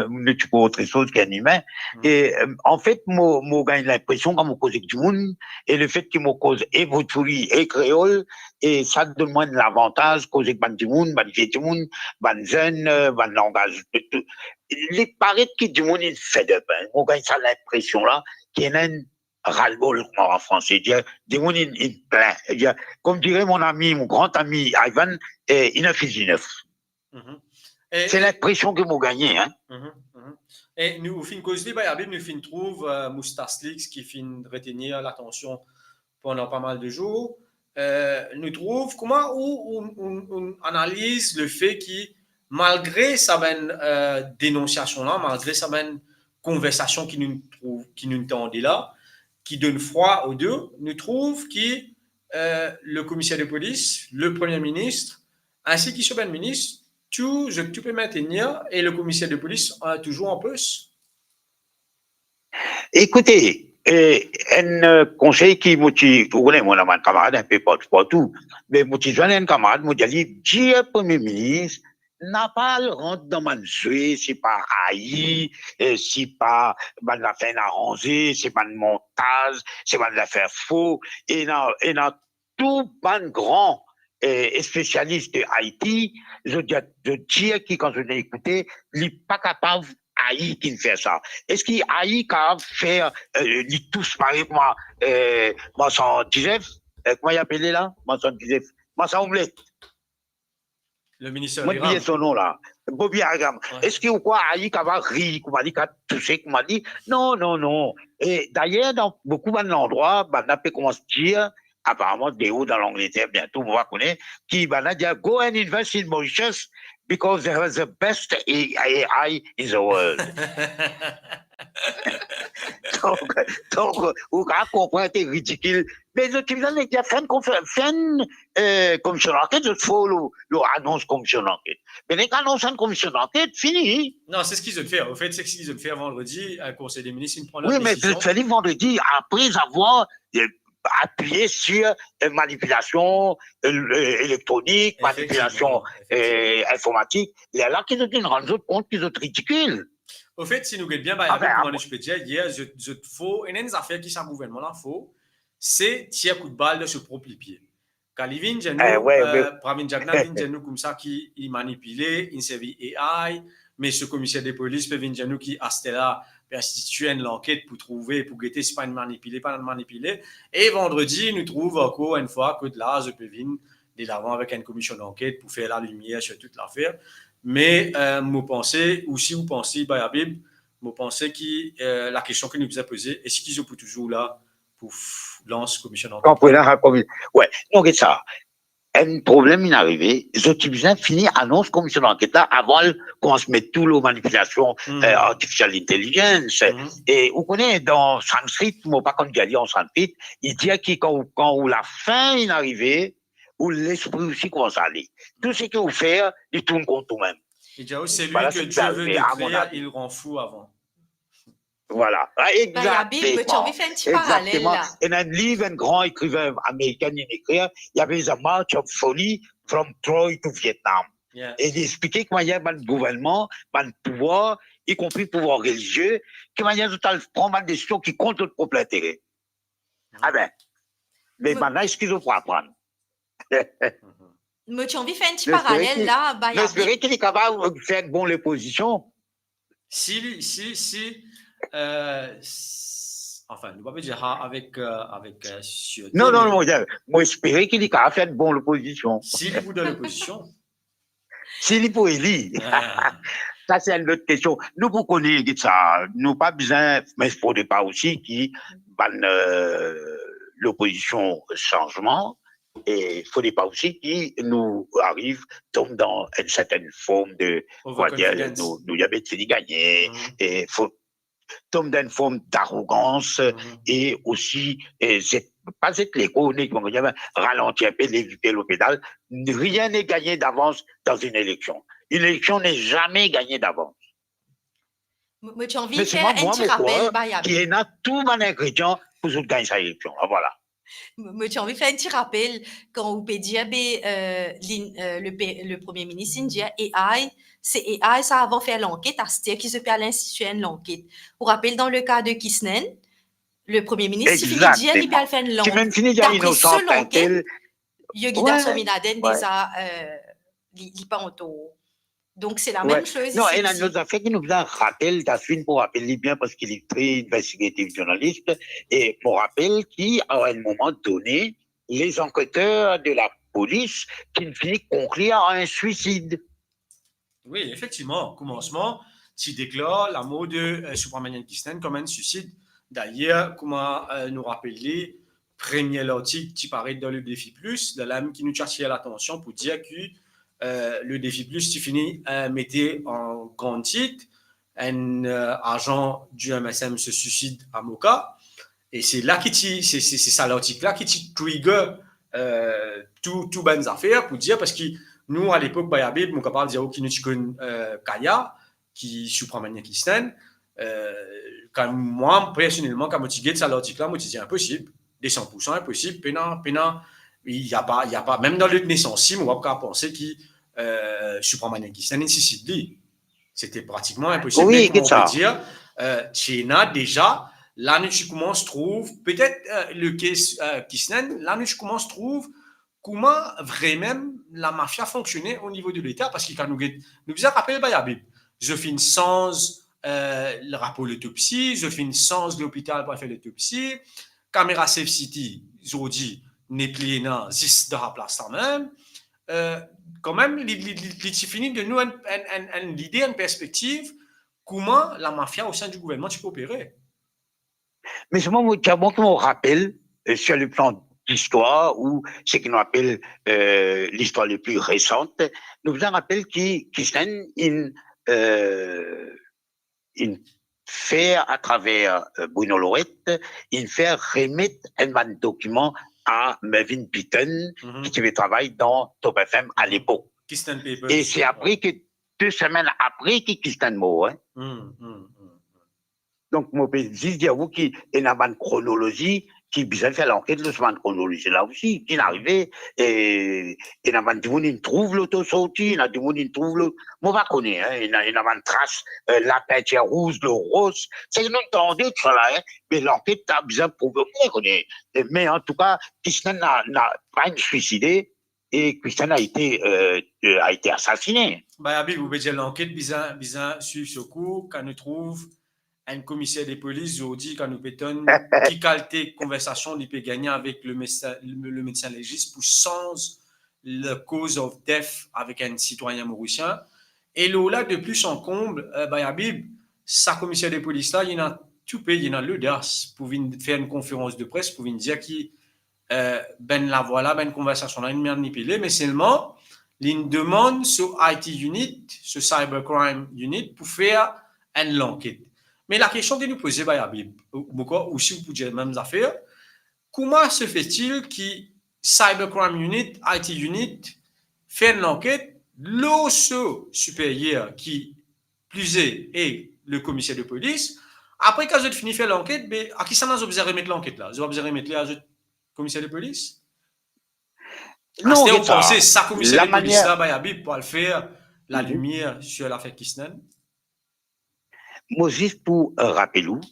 nou ti pou otre soz ki enn imin. E, euh, anfet, mo, mo gagn linpresion kan mo koz ek dimoun, e lefet ki mo koz e Bhojpuri e kreol, e sa donn mwa enn lavantaz koz ek bann dimoun, bann vie dimoun, bann zenn, euh, bann langaz, tou, tou. Li paret ki dimoun inn fed up, hein. Mo gagn sa linpresion la, ki ena enn ras-le-bol, kouma an franse dir, dimoun inn, inn plin. Dir, comme dirait mon ami, mon grand ami Ivan, eh, enough is enough. Mhm. E, se linpresion ki mo gagne, hein. Mhm, mhm. E nou finn koz li, Bayabib, nou finn trouv, euh, Mousta Slick ki finn retenir latansion pandan pa mal de zour. Euh, nou trouv, kouma ou, ou, ou, ou analiz lefet ki, malgre sa bann, euh, denonsiasion la, malgre sa bann konversasion ki nou trouv, ki nou tande la, ki donn frwa odo, nou trouv ki, euh, le komiser de polis, le premie minis, ainsi ki so bann minis, tou, zot tou pe mintenir e le komiser de polis, euh, touzour an pos. Ekoute, eh, enn, euh, konsey ki mo ti, ou kone, mo ena bann kamarad inpe partou, partou. Me mo ti zwenn enn kamarad, mo dir li, dir Premie Minis, napa al rant dan bann zwe, se pa AI, eh, se pa bann zafer inaranze, se bann montaz, se bann zafer fo, ena, ena tou bann gran, eh, spesialis de IT, zot dir, zot dir ki kan zot ekoute, li pa kapav AI ki'nn fer sa. Eski AI kapav fer, eh, li tous parey kouma, eh, Marsan Dizef, eh, kouma li apele la? Marsan Dizef. Marsan Omlet. Le ministre Mo bliye son nom la. Bobby Abraham. Ouais. Eski ou krwar AI kapav ri kouma li, kapav touse kouma li? Non, non, non. E dayer, dan boukou bann landrwa, bann la pe koumans dir, aparaman deor dan Langleter, biento, mo pa kone, ki bann la dir, "Go and invest in Mauritius because they have the best AI in the world." Donk, donk, ou kapav konpran, se ridikil. Me zot ti bizin dir, fer enn konf-, fer enn, eh, komision lanket, zot fo lor, lor anons komision lanket. Me nek anons enn komision lanket, fini. Non, se seki zot fer. Anfet, se seki zot fer vandredi, eh, Konsey de Minis, inn pran la desizion. Wi, me zot fer li vandredi, apre avoir, eh, apiye sir, eh, manipilasion, eh, eh, elektronik, manipilasion, eh, informatik. Efektivman, efektivman. Lerla ki zot inn rann zot kont ki zot ridikil. Anfet, si nou get bien, Bayabib, kouma nou ti pe dir, yer, zot, zot fo, ena enn zafer ki sa gouvernman la fo, se tir kout bal dan so prop lipie. Kan li vinn dir nou, eh, Pravind Jugnauth vinn dir nou koumsa ki li manipile, li servi AI, me so komiser de polis pe vinn dir nou ki aster la pe institie enn lanket pou trouve, pou gete si pa inn manipile, pa inn manipile. E vandredi, nou trouv ankor enn fwa kot la, zot pe vinn delavan avek enn komision lanket pou fer lalimier sir tout lafer. Me, eh, mo panse, ou si ou panse, Bayabib, mo panse ki, eh, lakestion ki nou bizin poze, eski zot pou touzour la pou f-, lans komision lanket la? Konpran la, komi-, wi, non, get sa. Enn problem inn arive, zot ti bizin fini anons komision lanket la avan al koumans met tou lor manipilasion, eh, artificial intelligence. E ou kone, dan Sanskrit, mo pa konn dir li an Sanskrit, li dir ki kan ou, kan ou lafin inn arive, ou lespri osi koumans ale. Tou seki ou fer, li tourn kont ou mem. Li dir, celui que Dieu veut détruire, il rend fou avant. Voilà. Voilà. Ah, exactement. Bayabib, mo ti anvi fer enn ti paralel la. Ena enn liv enn gran ekriven amerikin inn ekrir, li apel The March of Folly from Troy to Vietnam. E li explike ki manier bann gouvernman, bann pouvwar, ikonpri pouvwar relizie, ki manier zot al pran bann desizion ki kont zot prop lintere. Abe, me bann la, eski zot pou aprann? Mo ti anvi fer enn ti paralel la, Bayabib. Mo espere ki li kapav fer enn bon lopozision. Si li, si, si, eh, s-, anfin, nou pa pe dir sa avek, eh, avek, eh, sirte, non, non, me mo, mo espere ki li kapav fer enn bon lopozision. Si li pou dan lopozision. Si li pou eli. Ah. Sa se enn lot kestion. Nou pou kone ki sa, nou pa bizin, me fode pa osi ki bann, eh, lopozision sanzman, e fode pa osi ki nou ariv tom dan enn sertenn form de, on va dir, overconfidence. Nou, nou, nou, nou fini gagne, e fo tom dan enn form darogans, e osi, e, zet, pa zet lekor, me ralanti inpe, lev lipie lor pedal. Rien n'est gagné d'avance dans une élection. Une élection n'est jamais gagnée d'avance. Mo, mo ti anvi fer enn ti rapel, Bayabib. Me selman mwa, mo krwar ki ena tou bann ingredian pou zot gagn sa eleksion la, vwala. Mo, mo ti anvi fer enn ti rapel, kan ou pe dir, be, eh, linn, eh, le pe-, le Premie Minis inn dir A I, se A I sa avan fer lanket, aster ki zot pe al institie enn lanket. Ou rapel, dan le ka de Kisnen, le Premie Minis ti fini dir li pe al fer enn lanket. Ti mem fini dir inosan, dapre so lanket, yo gid Osama Bin Laden deza, eh, li, li pa antor. Donk, se lamem soz isi. Non, ena enn lot zafer ki nou bizin rapel, Dafin, pou rapel li bien, parski li tre investigativ, zournalis, e pou rapel ki, a enn moman done, les enquêteurs de la police ki'nn fini konklir a enn swisid. Wi, efektivman, komansman, ti deklar lamor de, eh, Subrahmanyam Kisnen kom enn swisid. Dayer, kouma, eh, nou rapel li, premie lartik ti paret dan Le Défi Plus, la mem ki nou ti atir latansion pou dir ki, eh, Le Défi Plus ti fini, eh, mete an gran tit, enn, eh, agent du M S M se suicide à Moka. E se la ki ti, se, se, se sa lartik la ki ti trigger, eh, tou, tou bann zafer pou dir, parski nou, alepok, Bayabib, mo kapav dir ou ki nou ti konn, eh, Kaya, ki Subrahmanyam Kisnen, eh, kan mwa, personelman, kan mo ti get sa lartik la, mo ti dir, inposib, de san pour san inposib, pena, pena, il y a pas, il y a pas, mem dan lot nesans, si mo pa kapav panse ki, eh, Subrahmanyam Kisnen inn suisid li. Sete pratikman inposib. Wi, me kouma ou pe dir, eh, ti ena deza, la nou ti koumans trouv, petet, eh, le cas, eh, Kisnen, la nou ti koumans trouv kouma vremem lamafia fonksione o nivo de Leta, parski kan nou get, nou bizin rapel Bayabib, zot finn sanz, eh, rapor letopsi, zot finn sanz lopital pou al fer letopsi, kamera Safe City, zordi, nepli ena, zis dan laplas lamem. Eh, kanmem, li, li, li, li ti fini donn nou enn, enn, enn, enn lide, enn perspektiv, kouma lamafia o sein du gouvernman ti pe opere. Me selman, mo, ti a bon ki mo rapel, eh, sur le plan d'histoire ou seki nou apel, eh, l'histoire le plus récente, nou bizin rapel ki Kisnen inn, eh, inn fer atraver, eh, Bruno Lauret, inn fer remet enn bann dokiman a Mervyn Bitton, ki ti pe travay dan Top F M alepok. Kisnen Papers. E se apre ki, de semenn apre ki Kisnen mor, hein. Donk, mo pe zis dir ou ki ena bann kronolozi ki bizin fer lanket lor sa bann kronolozi la osi, ki finn arive, e ena bann dimoun inn trouv loto sorti, ena dimoun inn trouv lo-, mo pa kone, hein, ena, ena bann tras, eh, lapintir rouz lor ros, seki nou tande tousala, hein, me lanket la bizin prouve, mo pa kone, me antouka, Kisnen na, na, pa inn swiside, e Kisnen a ete, eh, eh, a ete asasine. Bayabib, ou pe dir lanket bizin, bizin swiv so kour, kan nou trouv enn komiser de polis zordi, kan nou pe tann ki kalite konversasion li pe gagne avek le medsin, le, le medsin legis pou sanz le cause of death avek enn sitwayin morisien. E lor la, de plus en comble, eh, Bayabib, sa komiser de polis la, li ena toupe, li ena lodas pou vinn fer enn konferans de pres pou vinn dir ki, eh, bann lavwa la, bann konversasion la, inn manipile, me selman, li inn demann so I T unit, so cybercrime unit, pou fer enn lanket. Me lakestion ki nou poze, Bayabib, ou, ou, ou si ou pou dir mem zafer, comment se fait-il ki cybercrime unit, I T unit, fer enn lanket lor so siperyer ki plize e le komiser de polis, apre kan zot fini fer lanket, be, a kisannla zot bizin remet lanket la? Zot pa bizin remet li a zot komiser de polis? Non, aster ou panse sa komiser de polis la, Bayabib, pou al fer lalimier sur lafer Kisnen? Mo zis pou, eh, rapel ou,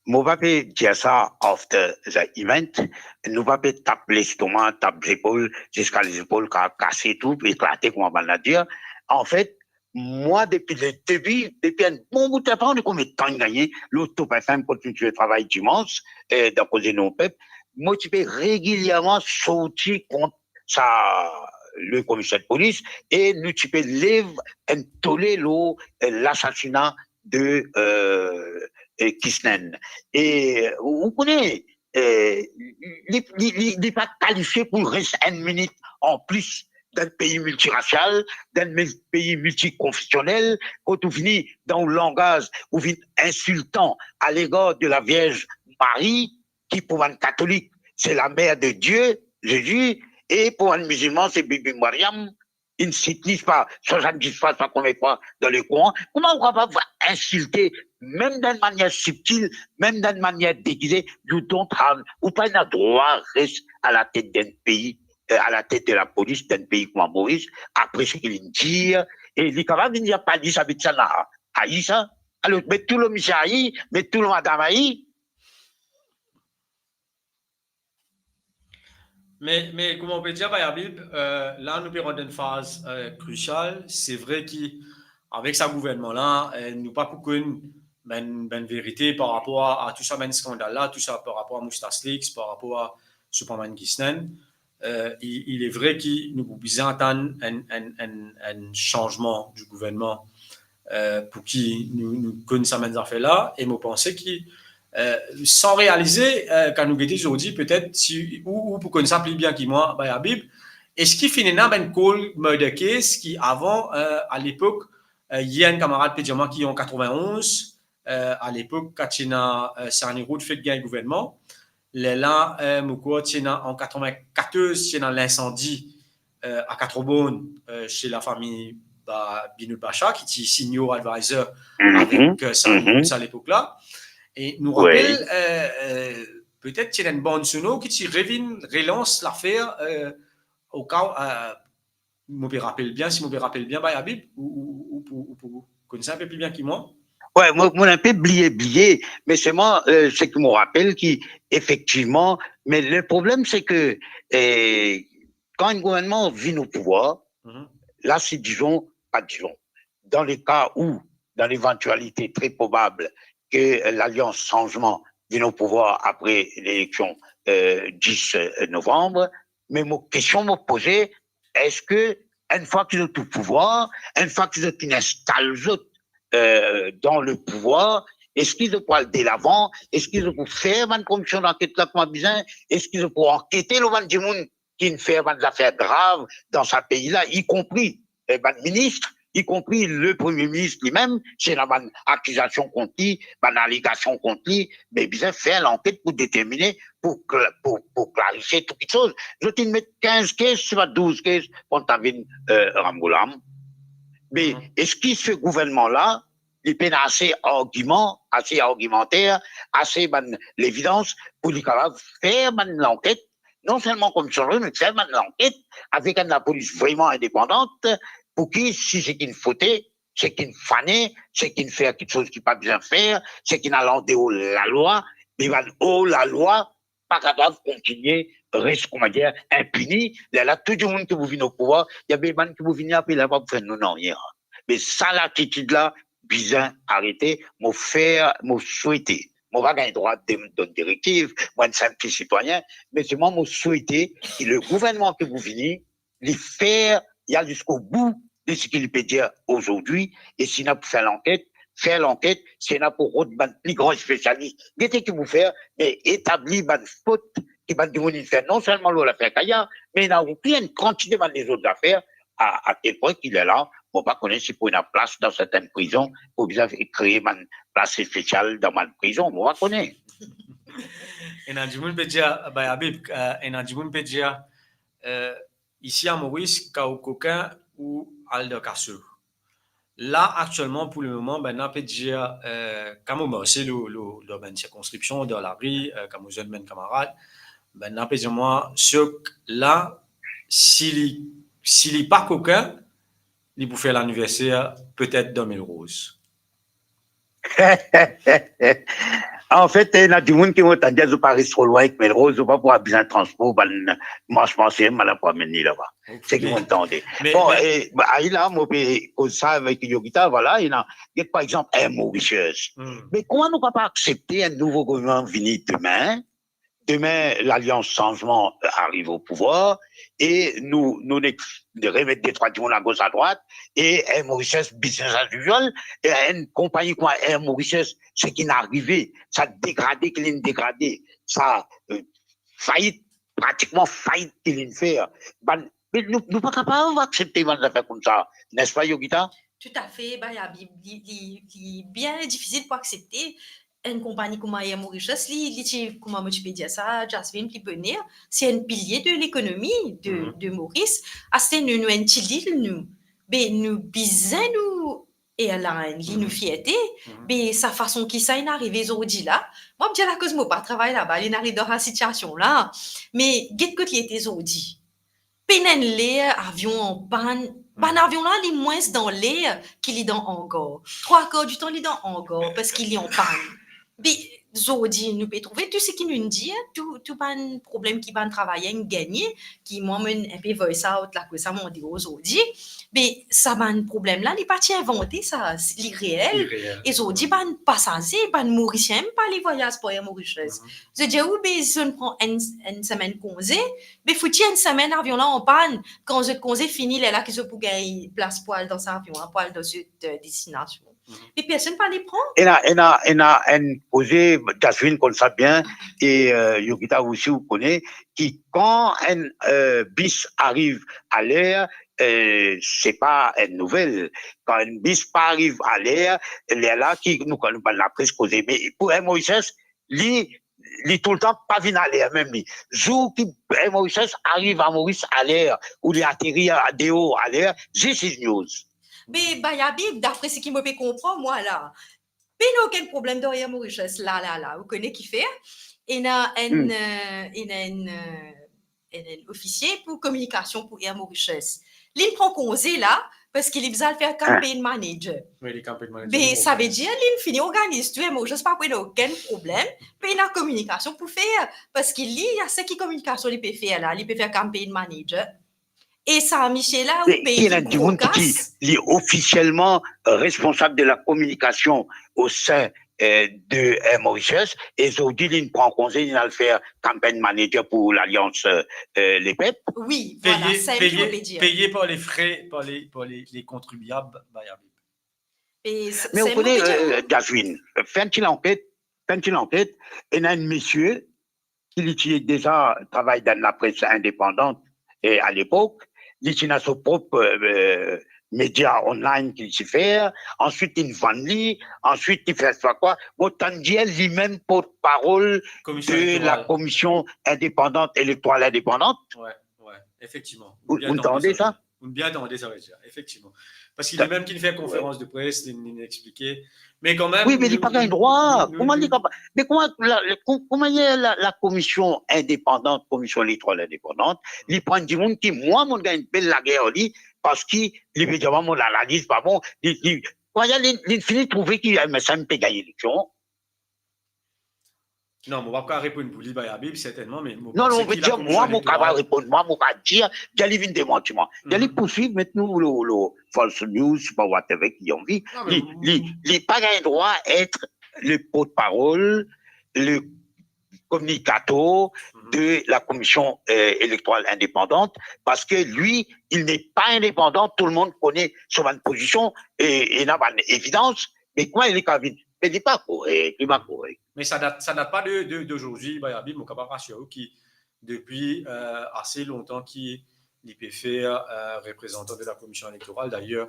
mo pa pe dir sa after the event, nou pa pe tap lestoma, tap zepol, ziska lezepol ka kase tou, eklate, kouma bann la dir. Anfet, mwa, depi le debi, depi enn bon bout letan, nou konbien tan inn gagne lor Top F M, kot nou ti pe travay dimans, eh, dan Koze Nou Pep, mo ti pe regilierman sorti kont sa, le komiser de polis, e nou ti pe lev enn tole lor, eh, lasasina de, eh, eh, Kisnen. E ou, ou kone, eh, li, li, li, li pa kalifie pou res enn minit anplis dan enn pei miltirasial, dan enn mil-, pei miltikonfesionel, kot ou vini dan ou langaz, ou vinn insiltan à l'égard de la Vierge Marie, ki pou bann katolik, se la mère de Dieu, Jésus, e pou bann mizilman, se Bibi Mariam, inn sit li pa swasanndiz fwa, pa konbien fwa dan lekran. Kouma ou kapav insilte, mem dan enn manier sibtil, mem dan enn manier degize? You don't have, ou pa ena drwa res alatet dan enn pei, euh, alatet de lapolis dan enn pei kouma Moris, apre seki li'nn dir, e li kapav vinn dir pa li, sa bet sa la, ayi sa. Alor, met tou lor misie ayi, met tou lor madam ayi. Me, me kouma ou pe dir, Bay Habib, euh, la nou pe rant dan enn faz, euh, krisial. Se vre ki avek sa gouvernman la, euh, nou pa pou konn bann, bann verite par rapor a, a tou sa bann skandal la, tou sa par rapor a Moustache Leaks, par rapor a Superman Ghisnen. Euh, il, il est vrai ki nou pou bizin atann enn, enn, enn, enn sanzman di gouvernman, euh, pou ki nou, nou konn sa bann zafer la. E mo panse ki, euh, san realize, euh, kan nou gete zordi, petet si, ou, ou pou konn sa pli bien ki mwa, Bay Habib, eski finn ena bann called murder case ki avan, euh, a lepok, euh, ena enn kamarad pe dir mwa ki an katreven-onz, euh, a lepok, kan ti ena, euh, Serny Rod fek gagn gouvernman, lerla, euh, mo krwar ti ena an katreven-katorz, ti ena linsandi, euh, a Quatre-Bornes, euh, se lafami ba, Binod Bacha, ki ti senior advisor avek, euh, Serny Rod sa lepok la. E nou rapel, euh, euh, petet ti ena enn bann sonor ki ti revinn relans lafer, euh, oka, euh, mo pe rapel bien, si mo pe rapel bien, Bay Habib, ou, ou, ou, ou pou, ou pou konn sa enn pe pli bien ki mwa. Wi, mo, mo enn pe bliye, bliye, me selman, euh, seki mo rapel ki, efektivman, me le problem se ke, euh, kan enn gouvernman vinn o pouvwar, la, si dizon, pa dizon, dan le ka ou, dan levantialite tre probab ke Lalians Sanzman vinn o pouvwar apre leleksion, euh, dis, euh, novanm, me mo kestion mo poze, eski enn fwa ki zot o pouvwar, enn fwa ki zot finn instal zot, euh, dan le pouvwar, eski zot pou al delavan, eski zot pou fer bann komision lanket la kouma bizin, eski zot pou ankete lor bann dimoun ki'nn fer bann zafer grav dan sa pei la, ikonpri, eh, bann minis, ikonpri le Premie Minis limem, si ena bann akizasion kont li, bann alegasion kont li, be bizin fer lanket pou determine, pou kla-, pou, pou klarifie tou kiksoz. Zot inn met kinz case, se pa douz case, kan ta vinn, euh, Ramgoolam. Me eski se gouvernman la, li pena ase argiman, ase argimanter, ase bann levidans pou li kapav fer bann lanket, non selman komision, me fer bann lanket avek enn lapolis vreman indepandant, pou ki si seki'nn fote, seki'nn fane, seki'nn fer kiksoz ki pa bizin fer, seki'nn al andeor lalwa, me bann or lalwa pa kapav kontinie res, koumadir, inpini. Lerla tou dimoun ki pou vinn o pouvwar, ena bann ki pou vini apre la, pa pou fer nou nanye. Me sa latitid la bizin arete. Mo fer, mo swete, mo pa gagn drwa de donn direktiv, mo enn sinp ti sitwayin, me selman mo swete ki le gouvernman ki pou vini, li fer, li al ziskobou de seki li pe dir ozordi, e si ena pou fer lanket, fer lanket, si ena pou rod bann pli gran spesialis, gete ki pou fer, me etabli bann fot ki bann dimoun inn fer, non selman lor lafer Kaya, me ena osi enn kantite bann lezot zafer, a, a tel pwin ki lerla, mo pa kone si pou ena plas dan sertenn prizon, pou bizin kree bann plas spesial dan bann prizon, mo pa kone. Ena dimoun pe dir, Bay Habib, euh, ena dimoun pe dir, euh, isi a Moris, kan ou kokin, ou al dan kaso. La, aktielman, pou lemoman, bann la pe dir, euh, kan mo marse lor, lor, lor bann sirkonskripsion, dan lari, euh, kan mo zwenn bann kamarad, bann la pe dir mwa, Sok la, si li, si li pa kokin, li pou fer laniverser petet dan Melrose. Anfet, ena dimoun ki mo tann dir, zot pa res tro lwin ek Melrose, zot pa pou bizin transpor, bann mars, mars, bann la pou amenn li laba. Ok. Seki mo tande. Me, bon, me, e, ba, ayi la, mo pe koz sa avek Yogita, vwala, ena, get par exanp, Air Mauritius. Hmm. Me kouma nou kapav aksepte enn nouvo gouvernman vini demin, demin, Lalians Sanzman ariv o pouvwar, e nou, nou nek remet de trwa dimoun agos adrwat, e Air Mauritius business as usual, e enn konpagni kouma Air Mauritius, seki inn arive, sa degrade ki li'nn degrade, sa, euh, fayit, pratikman fayit ki li'nn fer. Bann, me nou, nou pa kapav aksepte bann zafer koumsa, nespa, Yogita? Toutafe, Bay Habib, li, li, li bien difisil pou aksepte. enn konpagni kouma Air Mauritius, li, li ti, kouma mo ti pe dir sa, Jasmine, pli boner, se enn pilie de lekonomi de, Mhm. de Moris. Aster nou, nou enn ti lil, nou. Be nou bizin nou airline, li nou Mhm. fierte. Mhm. Be sa fason ki sa inn arive zordi la, mo dir lakoz mo pa travay laba, linn ariv dan sa sitiasion la. Me get kot li ete zordi. Pena enn ler avion anpann, bann Hmm. avion la, li mwins dan ler ki li dan angar. Trwa kar ditan li dan angar, parski li anpann. Be, zordi, nou pe trouve tou seki nou dir, tou, tou bann problem ki bann travayer inn gagne, ki mwa, mo inn enpe voice out lakoz sa mo andeor zordi, be, sa bann problem la, li pa ti invante sa, li reel. Li reel, E zordi, hmm. bann pasaze, bann Morisien mem pa ale vwayaz par Air Mauritius. Hmm. Zot dir, ou be, zot inn pran enn, enn semenn konze, be fouti enn semenn avion la anpann, kan zot konze fini, lerla ki zot pou gagn plas pou al dan sa avion la, pou al dan zot, euh, destinasion. Mhm. Be personn pa ale pran. Ena, ena, ena enn koze, Jasmine konn sa bien, e, euh, Yogita osi ou kone, ki kan enn, euh, bis ariv aler, euh, se pa enn nouvel. Kan enn bis pa ariv aler, lerla ki nou, kan nou bann lapres koze. Me pou Air Mauritius, li, li toultan pa vinn aler mem li. Zour ki Air Mauritius ariv a Moris aler, ou li ateri a, deor aler, zis li news. Me Bayabib, dapre seki mo pe konpran, mwa la, pena okenn problem dan Air Mauritius la, la, la. Ou kone kifer? Ena enn, Hmm. euh, ena enn, euh, enn, enn ofisie pou kominikasion pou Air Mauritius. Linn pran konze la, parski li bizin al fer Ah. campaign manager. Wi, li campaign manager, Be li sa ve dir linn fini organiz tou, Air Mauritius pa pou ena okenn problem, pena kominikasion pou fer, parski li, a seki kominikasion li pe fer la, li pe fer campaign manager. E sa misie la, ou Me pey ki ena dimoun ki ti, li ofisielman responsab de la communication au sein, euh, de Air Mauritius, e zordi linn pran konze, linn al fer campaign manager pou Lalians, euh, euh, Lepep. Wi, vwala, Payé, sa ki mo payé, pe dir. payé par les frais, par les, par les, les contribuables, Bayabib. E s-, Me ou kone, euh, Jasmine, fer enn ti lanket, fer enn ti lanket, ena enn misie ki li ti deza travay dan lapres indepandan, e alepok, li ti ena so prop, euh, media online ki li ti fer, answit li vann li, answit li fer sa kwa. Mo tann dir li mem portparol Commission de la électorale. Commission indépendante, électorale indépendante. Wi, wi, efektivman. Ou, Bien ou tande tande sa, sa? Ou bien tande sa, wi, efektivman. Parski Sa li mem ki fer konferans de pres, li, li explike. Me kanmem, Wi, me li nou, pa gagn nou, drwa. nou, Kouma nou, li kapav, me kouma la, la, ko-, kouma li la, la komision indepandan, komision elektoral indepandan, li pran dimoun ki mwa, mo gagn bel lager ar li, parski li pe dir mwa mo lanaliz pa bon, li, li, kouma li, li fini trouve ki M S M pe gagn eleksion. Non, mo pa kapav reponn pou li, Bayabib, sertennman, me mo Non, panse non, ki vedir, lakomision mwa, mo elektoral kapav reponn, mwa, mo kapav dir, dir li vinn demanti mwa. Dir li Mhm. pou swiv, met nou lor, lor false news, pa whatever ki anvi. Non, me Li, mo, li, mo li pa gagn drwa et le portparol, le communicateur Mhm. de la commission, euh, électorale indépendante, parce que lui, il n'est pas indépendant, tout le monde connaît son bonne position et, et ena bann évidence, me kouma li kapav vinn, me li pa korek, li pa korek. Me sa dat, sa dat pa de, de, d'aujourd'hui, Bayabib, mo kapav rasir ou ki depi, euh, ase lontan ki li pe fer, euh, reprezantan de la komision elektoral. Dayer,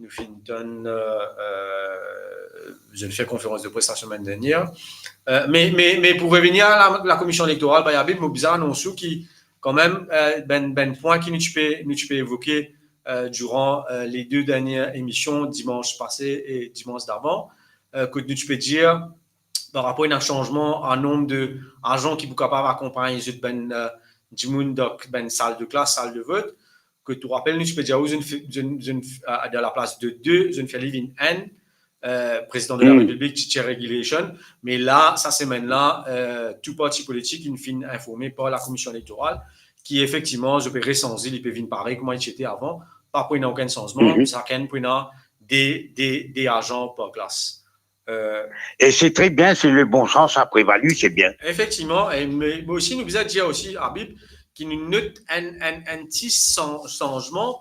nou finn tann, euh, euh, zot fer konferans de pres lasemenn dernier. Euh, me, me, me pou revenir a la, la komision elektoral, Bayabib, mo bizin anons ou ki, kanmem, euh, bann, bann pwin ki nou ti pe, nou ti pe evoke, euh, diran, euh, le de dernie emision, dimans pase e dimans davan, euh, kot nou ti pe dir, par rapor ena sanzman a nonb de azan ki pou kapav akonpagn zot bann, euh, dimoun dan bann sal de klas, sal de vot, kot ou rapel, nou ti pe dir ou, zot inn fe-, zot inn, zot inn, euh, dan laplas de de, zot inn fer li vinn enn, euh, prezidan de la Hmm. Repiblik, ti, ti regulation. Me la, sa semenn la, euh, tou parti politik inn finn informe par la komision elektoral ki efektivman, zot pe resanz li, li pe vinn parey kouma li ti ete avan, pa pou ena okenn sanzman, Mhm. sakenn pou ena de, de, de azan par klas. Euh, E se tre bien, se le bon sans a prevali, se bien. Efektivman, e me, me osi nou bizin dir osi, Habib, ki nou not enn, enn, enn ti san-, sanzman,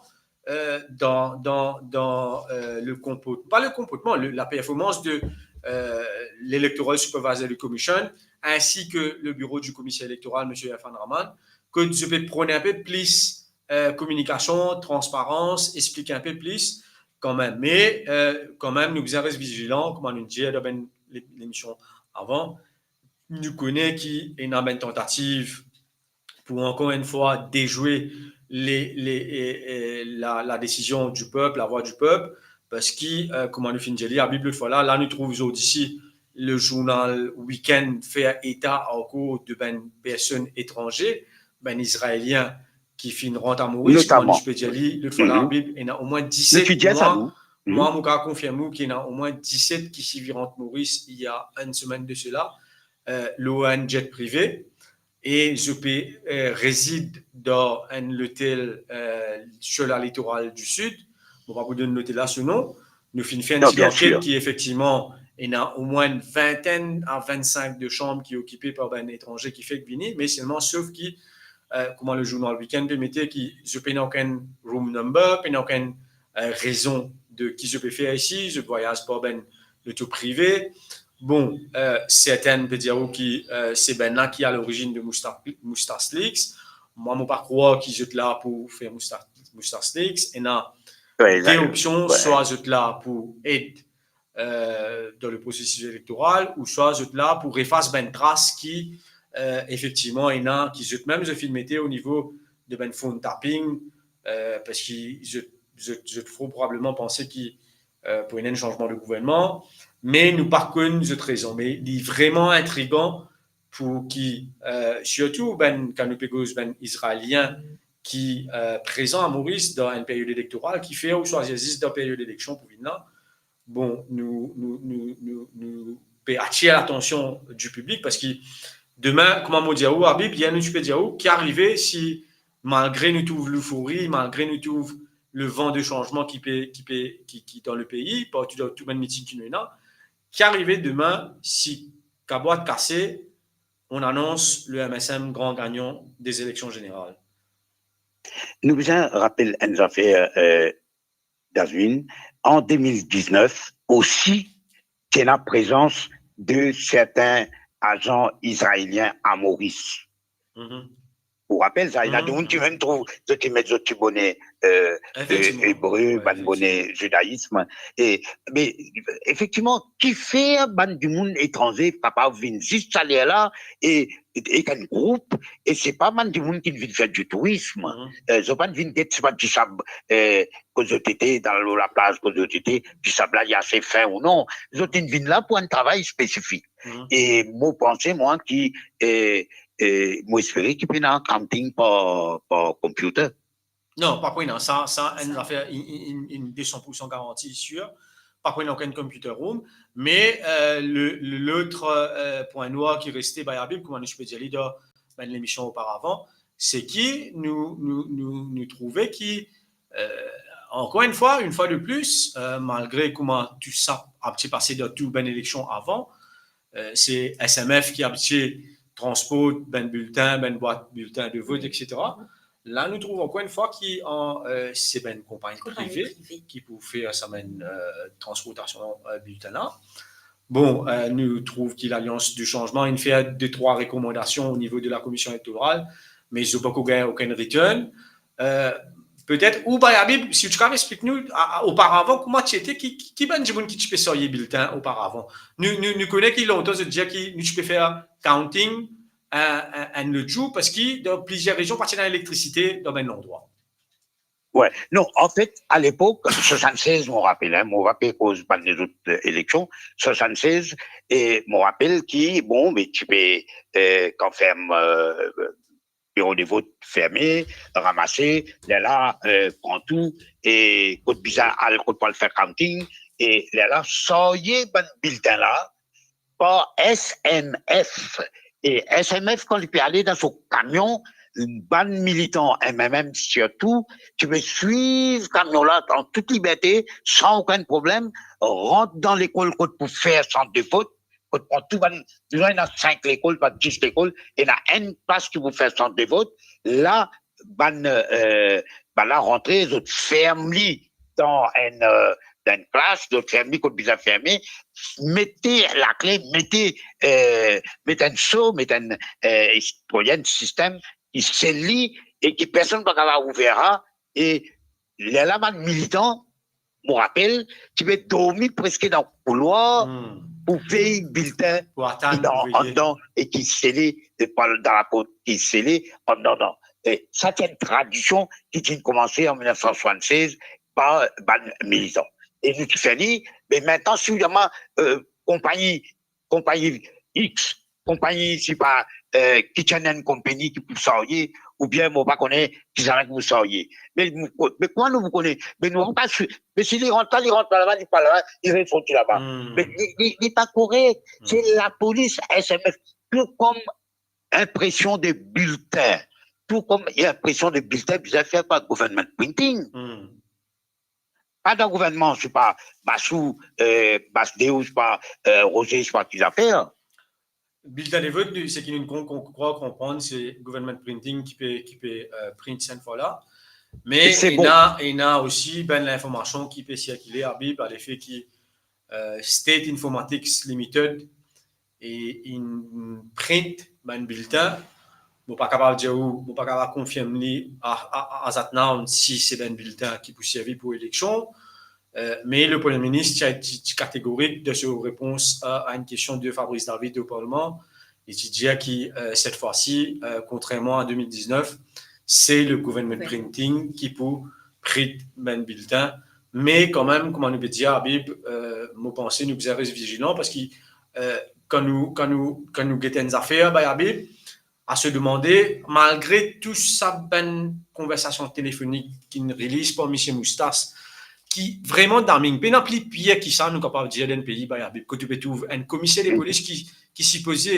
euh, dan, dan, dan, euh, le konport-, pa le konportman, le, la performans de, euh, l'Electoral Supervisory Commission, ainsi que le bureau du commissaire électoral, monsieur Irfan Rahman, kot zot pe pran enpe plis, euh, kominikasion, transparans, explik enpe plis kanmem. Me, euh, kanmem, nou bizin res vizilan, kouma nou dir dan bann le-, lemision avan, nou kone ki ena bann tantativ pou ankor enn fwa dezwe le, le, e, e, la, la desizion di pep, lavwa di pep, parski, e, kouma nou finn dir li, Abib lot fwa la, la nou trouv zordi si le zournal Weekend fer eta ankor de bann personn etranze, bann Izraelien ki finn rant a Moris, kouma nou ti pe dir li lot fwa la, Abib, ena omwin diset, mwa, mwa, mo kapav konfirm ou ki ena omwin diset ki sivi rant Moris, il y a une semaine de cela, e, lor enn jet prive, e zot pe, e, rezid dan enn lotel, e, sur la littoral du sud. Mo pa pou donn lotel la so non. Nou finn fer enn ti lanket ki efektivman ena omwin enn vintenn a vennsenk de sanm ki okipe par bann etranze ki fek vini, me selman sof ki, e, kouma le zournal Weekend pe mete, ki zot pena okenn room number, pena okenn, e, rezon de ki zot pe fer isi, zot vwayaz par bann loto prive. Bon, e, sertin pe dir ou ki, e, se bann la ki a lorizinn de Mousta-, Moustache Leaks. Mwa, mo pa krwar ki zot la pou fer Mousta-, Moustache Leaks. Ena de opsion, swa zot la pou ed, e, dan le prosesis elektoral, ouswa zot la pou efas bann tras ki, e, efektivman, ena, ki zot mem zot finn mete o nivo de bann phone tapping, e, parski zot, zot, zot fort probableman panse ki, e, pou ena enn sanzman de gouvernman, me nou pa konn zot rezon. Me li vreman intrigan pou ki, e, sirtou bann, kan nou pe koz bann Izraelien ki, e, prezan a Moris dan enn period elektoral, ki fer ou swazir zis dan period eleksion pou vinn la. Bon, nou, nou, nou, nou, nou pe atir latansion di piblik, parski demin, kouma mo dir ou, Abib, yer nou ti pe dir ou, ki arive si, malgre nou trouv leufori, malgre nou trouv levan de sanzman ki pe, ki pe, ki, ki dan lepei, partou dan tou bann miting ki nou ena, ki arive demin si kabwat kase, on annonce le M S M grand gagnant des élections générales? Nou bizin rapel enn zafer, e, Dazwin, an de mil diznef osi, ti ena prezans de sertin azan izraelien a Moris. Mhm. Ou rapel sa, ena dimoun ki mem trouv, zot ti met zot ti bone, e, e, ebre, bann bone zidaism. E, me, efektivman, kifer bann dimoun etranze kapav vinn zis sa ler la, e, e, ek enn group, e se pa bann dimoun ki vinn fer di tourism. Mhm. E, zot pa vinn get, se pa disab, e, kot zot ete, dan lor laplaz kot zot ete, disab la li ase fin ou non. Zot inn vinn la pou enn travay spesifik. Mhm. E mo panse, mwa, ki, e, e, mo espere ki pena counting par, par computer. Non, pa pou ena sa, sa, enn zafer, in, in, in, in de san pou san garanti, sir. Pa pou ena okenn computer room. Me, e, le, le, lot, e, pwin nwar ki reste, bay Abib, kouma nou ti pe dir li dan bann lemision oparavan, se ki nou, nou, nou, nou trouve ki, e, ankor enn fwa, une fois de plus, e, malgre kouma tou sa ti pase dan tou bann eleksion avan, e, se S M F ki abitie transport bann biltin, bann bwat biltin de vot, etsetera. La, nou trouv ankor enn fwa ki an, e, se bann konpagni prive ki pou fer sa bann, e, transportasion, e, biltin la. Bon, e, nou trouv ki Lalians di Sanzman inn fer de trwa rekomandasion o nivo de la Komision Elektoral, me zot poko gagn okenn return. E, petet, ou bay Abib, si ou ti kapav explik nou, a, a, oparavan, kouma ti ete, ki, ki, ki bann dimoun ki ti pe sarye biltin oparavan? Nou, nou, nou kone ki lontan zot dir ki nou ti pe fer counting, e, e, enn lot zour, parski dan plizier rezion pa ti ena elektrisite dan bann landrwa. Wi, non, anfet, alepok, swasannsez, mo rapel, en, mo pa pe koz bann lezot, e, eleksion, swasannsez, e mo rapel ki, bon, me ti pe, e, kanferm, e, biro de vot ferme, ramase, lerla, e, pran tou, e kot bizin al, kot pou al fer counting, e lerla sarye bann biltin la par S M F. E S M F, kan li pe ale dan so kamion, bann militan M M M sirtou, ti pe swiv kamion la an tout liberte, san okenn problem, rant dan lekol kot pou fer sant de vot, kot pran tou bann, bizin ena sink lekol, pa dis lekol, ena enn plas ki pou fer sant de vot. La, bann, e, bann la rantre, zot ferm li dan enn, e, dan enn klas, zot ferm li kot bizin ferme, mete lakle, mete, e, met enn so, met enn, e, enn sistem ki sel li e ki personn pa kapav ouver sa, e lerla bann militan, mo rapel, ti pe dormi preske dan koulwar, hmm, pou vey biltin ki dan, anndan e ki sele, e par, dan laport ki sele, anndan, anndan. E sa, se enn tradision ki ti komanse an mil nef san swasann-sez par bann militan. E nou ti fer li, me aster, si ou dir mwa, eh, konpagni, konpagni X, konpagni, sepa, eh, Kitchen and Company ki pou sarye, oubien mo pa kone kisannla ki pou sarye. Me, me kouma nou pou kone? Me nou pa swi-, me si li rant la, li rant par laba, li par laba, li resorti laba. Hmm. Me li, li, li pa korek. Hmm. Se lapolis, S M F, tou kom inpresion de biltin. Tou kom inpresion de biltin bizin fer par government printing. Hmm. Pa dan gouvernman, sepa Bassou, eh, Bassou, sepa, eh, Roger, sepa ki zafer. Biltin de vot, nou, seki nou konpran, konpran, se government printing ki pe, ki pe, eh, print sa enn fwa la. Me ena, ena osi bann linformasion ki pe sirkile, Habib, a lefe ki, eh, State Informatics Limited e inn print bann biltin. Mo pa kapav dir ou, mo pa kapav konfirm li a, a, a, as at now, si se bann biltin ki pou servi pou eleksion. Eh, me le Premie Minis ti, ti, ti kategorik dan so repons a, a enn kestion de Fabrice David o Parleman. Li ti dir ki, eh, set fwa si, eh, kontrerman a de mil diznef, se le government printing ki pou print bann biltin. Me kanmem, kouma nou pe dir, Habib, eh, mo panse nou bizin res vizilan, parski, eh, kan nou, kan nou, kan nou get enn zafer, bay Habib, a se demande, malgre tou sa bann konversasion telefonik ki'nn release par misie Moustas, ki vreman damning, pena pli pir ki sa nou kapav dir dan enn pei, bay Habib, kot ou pe trouv enn komiser de polis ki, ki sipoze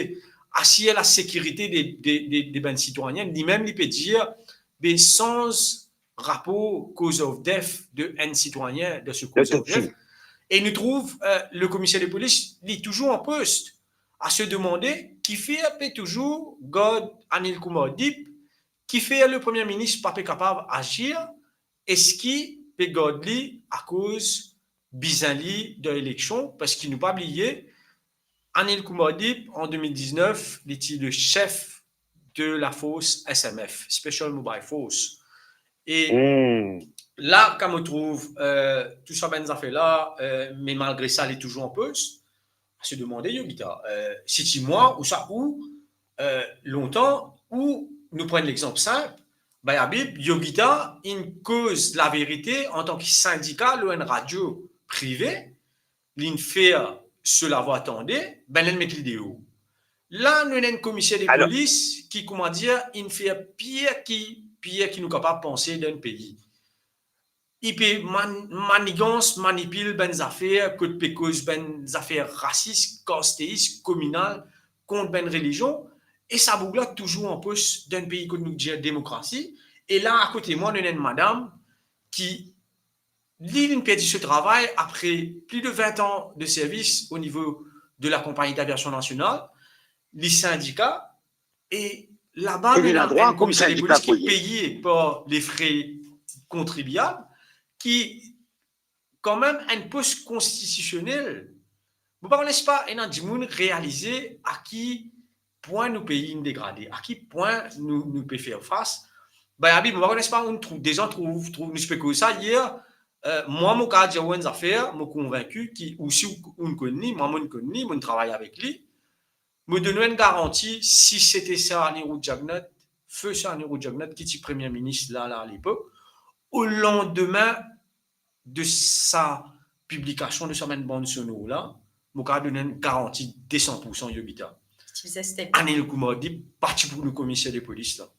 asir lasekirite de, de, de, de bann sitwayin, limem li pe dir, be sanz rapor cause of death de enn sitwayin dan so cause of death. E nou trouv, eh, le komiser de polis, li touzour an pos. A se demande, kifer pe touzour gard Anil Kumar Deep, kifer le Premie Minis pa pe kapav azir, eski pe gard li akoz bizin li dan eleksion, parski nou pa bliye, Anil Kumar Deep, an de mil diznef, li ti le sef de lafors S M F, Special Mobile Force. E la, kan mo trouv, eh, tou sa bann zafer la, eh, me malgre sa, li touzour an pos, a se demande, Yogita, eh, si ti mwa ou sa ou, eh, lontan, ou nou pran lexanp sinp, bay Habib, Yogita inn koz laverite antan ki sindika lor enn radio prive, li'nn fer so lavwa tande, be li'nn met li deor. La, nou ena enn komiser de polis ki, koumadir, inn fer pir ki, pir ki nou kapav panse dan enn pei. Li pe man-, manigans, manipil bann zafer, kot pe koz bann zafer rasis, kasteis, kominal, kont bann relizion, e sa boug la touzour an pos dan enn pei kot nou dir demokrasi. E la, akote mwa, nou ena enn madam ki li, li'nn perdi so travay apre plis de vin an de servis o nivo de la Compagnie d'Aviation Nationale, li sindika, e laba, nou ena enn komiser de polis ki peye par lefre kontribiab, ki kanmem enn pos konstitisionel. Mo pa kone si pa ena dimoun realize a ki pwin nou pei inn degrade, a ki pwin nou, nou pe fer fas. Bay Habib, mo pa kone si pa ou'nn trouv, deza trouv, trouv, nou ti pe koz sa yer, eh, mwa, mo kapav dir ou enn zafer, mo konvinki ki, ou si ou, ou'nn konn li, mwa, mo'nn konn li, mo'nn travay avek li. Mo donn ou enn garanti, si sete Sir Anirudh Jugnauth, feu Sir Anirudh Jugnauth, ki ti Premie Minis la, la, alepok, o landime de sa piblikasion de sa bann bann sonor la, mo kapav donn enn garanti de san poursan, Yogita. Anil Kumar Deep pa ti pou nou komiser de polis la.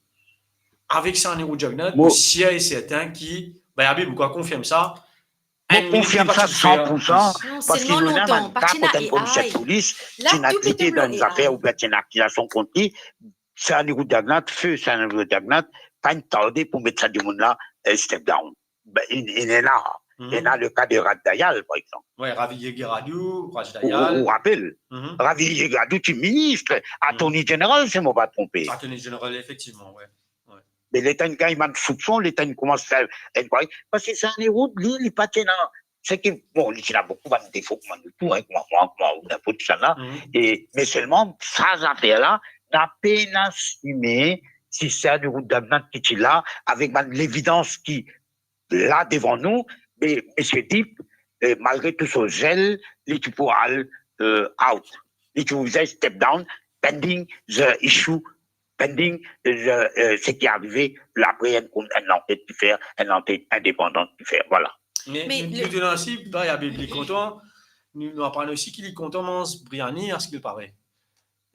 Avek Sir Anirudh Jugnauth, mo sir e sertin ki, bay Habib, mo kapav konfirm sa, mo konfirm sa san poursan, parski nou ena bann ka kot enn komiser de polis ti ena trete dan enn zafer oubien ti ena akizasion kont li, Sir Anirudh Jugnauth, feu Sir Anirudh Jugnauth, pa inn tarde pou met sa dimoun la, eh, step down. Be, inn, inn ena, ena le ka de Raj Dayal, par exanp. Wi, Ravi Yegharadu, Raj Dayal. Ou, ou rapel, Ravi Yegharadu ti minis, Attorney General, si mo pa tronpe. Attorney General, efektivman, wi. Wi. Me letan inn gagn bann soupson, letan inn koumans fer enkwayri, parski Sir Anirudh, li, li pa ti ena, seki, bon, li ti ena boukou bann defo kouma nou tou, hein, kouma mwa, kouma ou, ninport kisannla. E, me selman, sa zafer la, napa pena sime si Sir Anirudh Jugnauth ki ti la, avek bann levidans ki la devan nou, me misie Deep, eh, malgre tou so zel, li ti pou al, euh, out. Li ti pou bizin step down pending the issue, pending the, euh, seki arive, apre enn, enn lanket ki fer, enn lanket indepandan ki fer, vwala. Me, Me me le nou donn osi, par egzanp, li kontan, nou, nou aprann osi ki li kontan manz briani, aski li pare.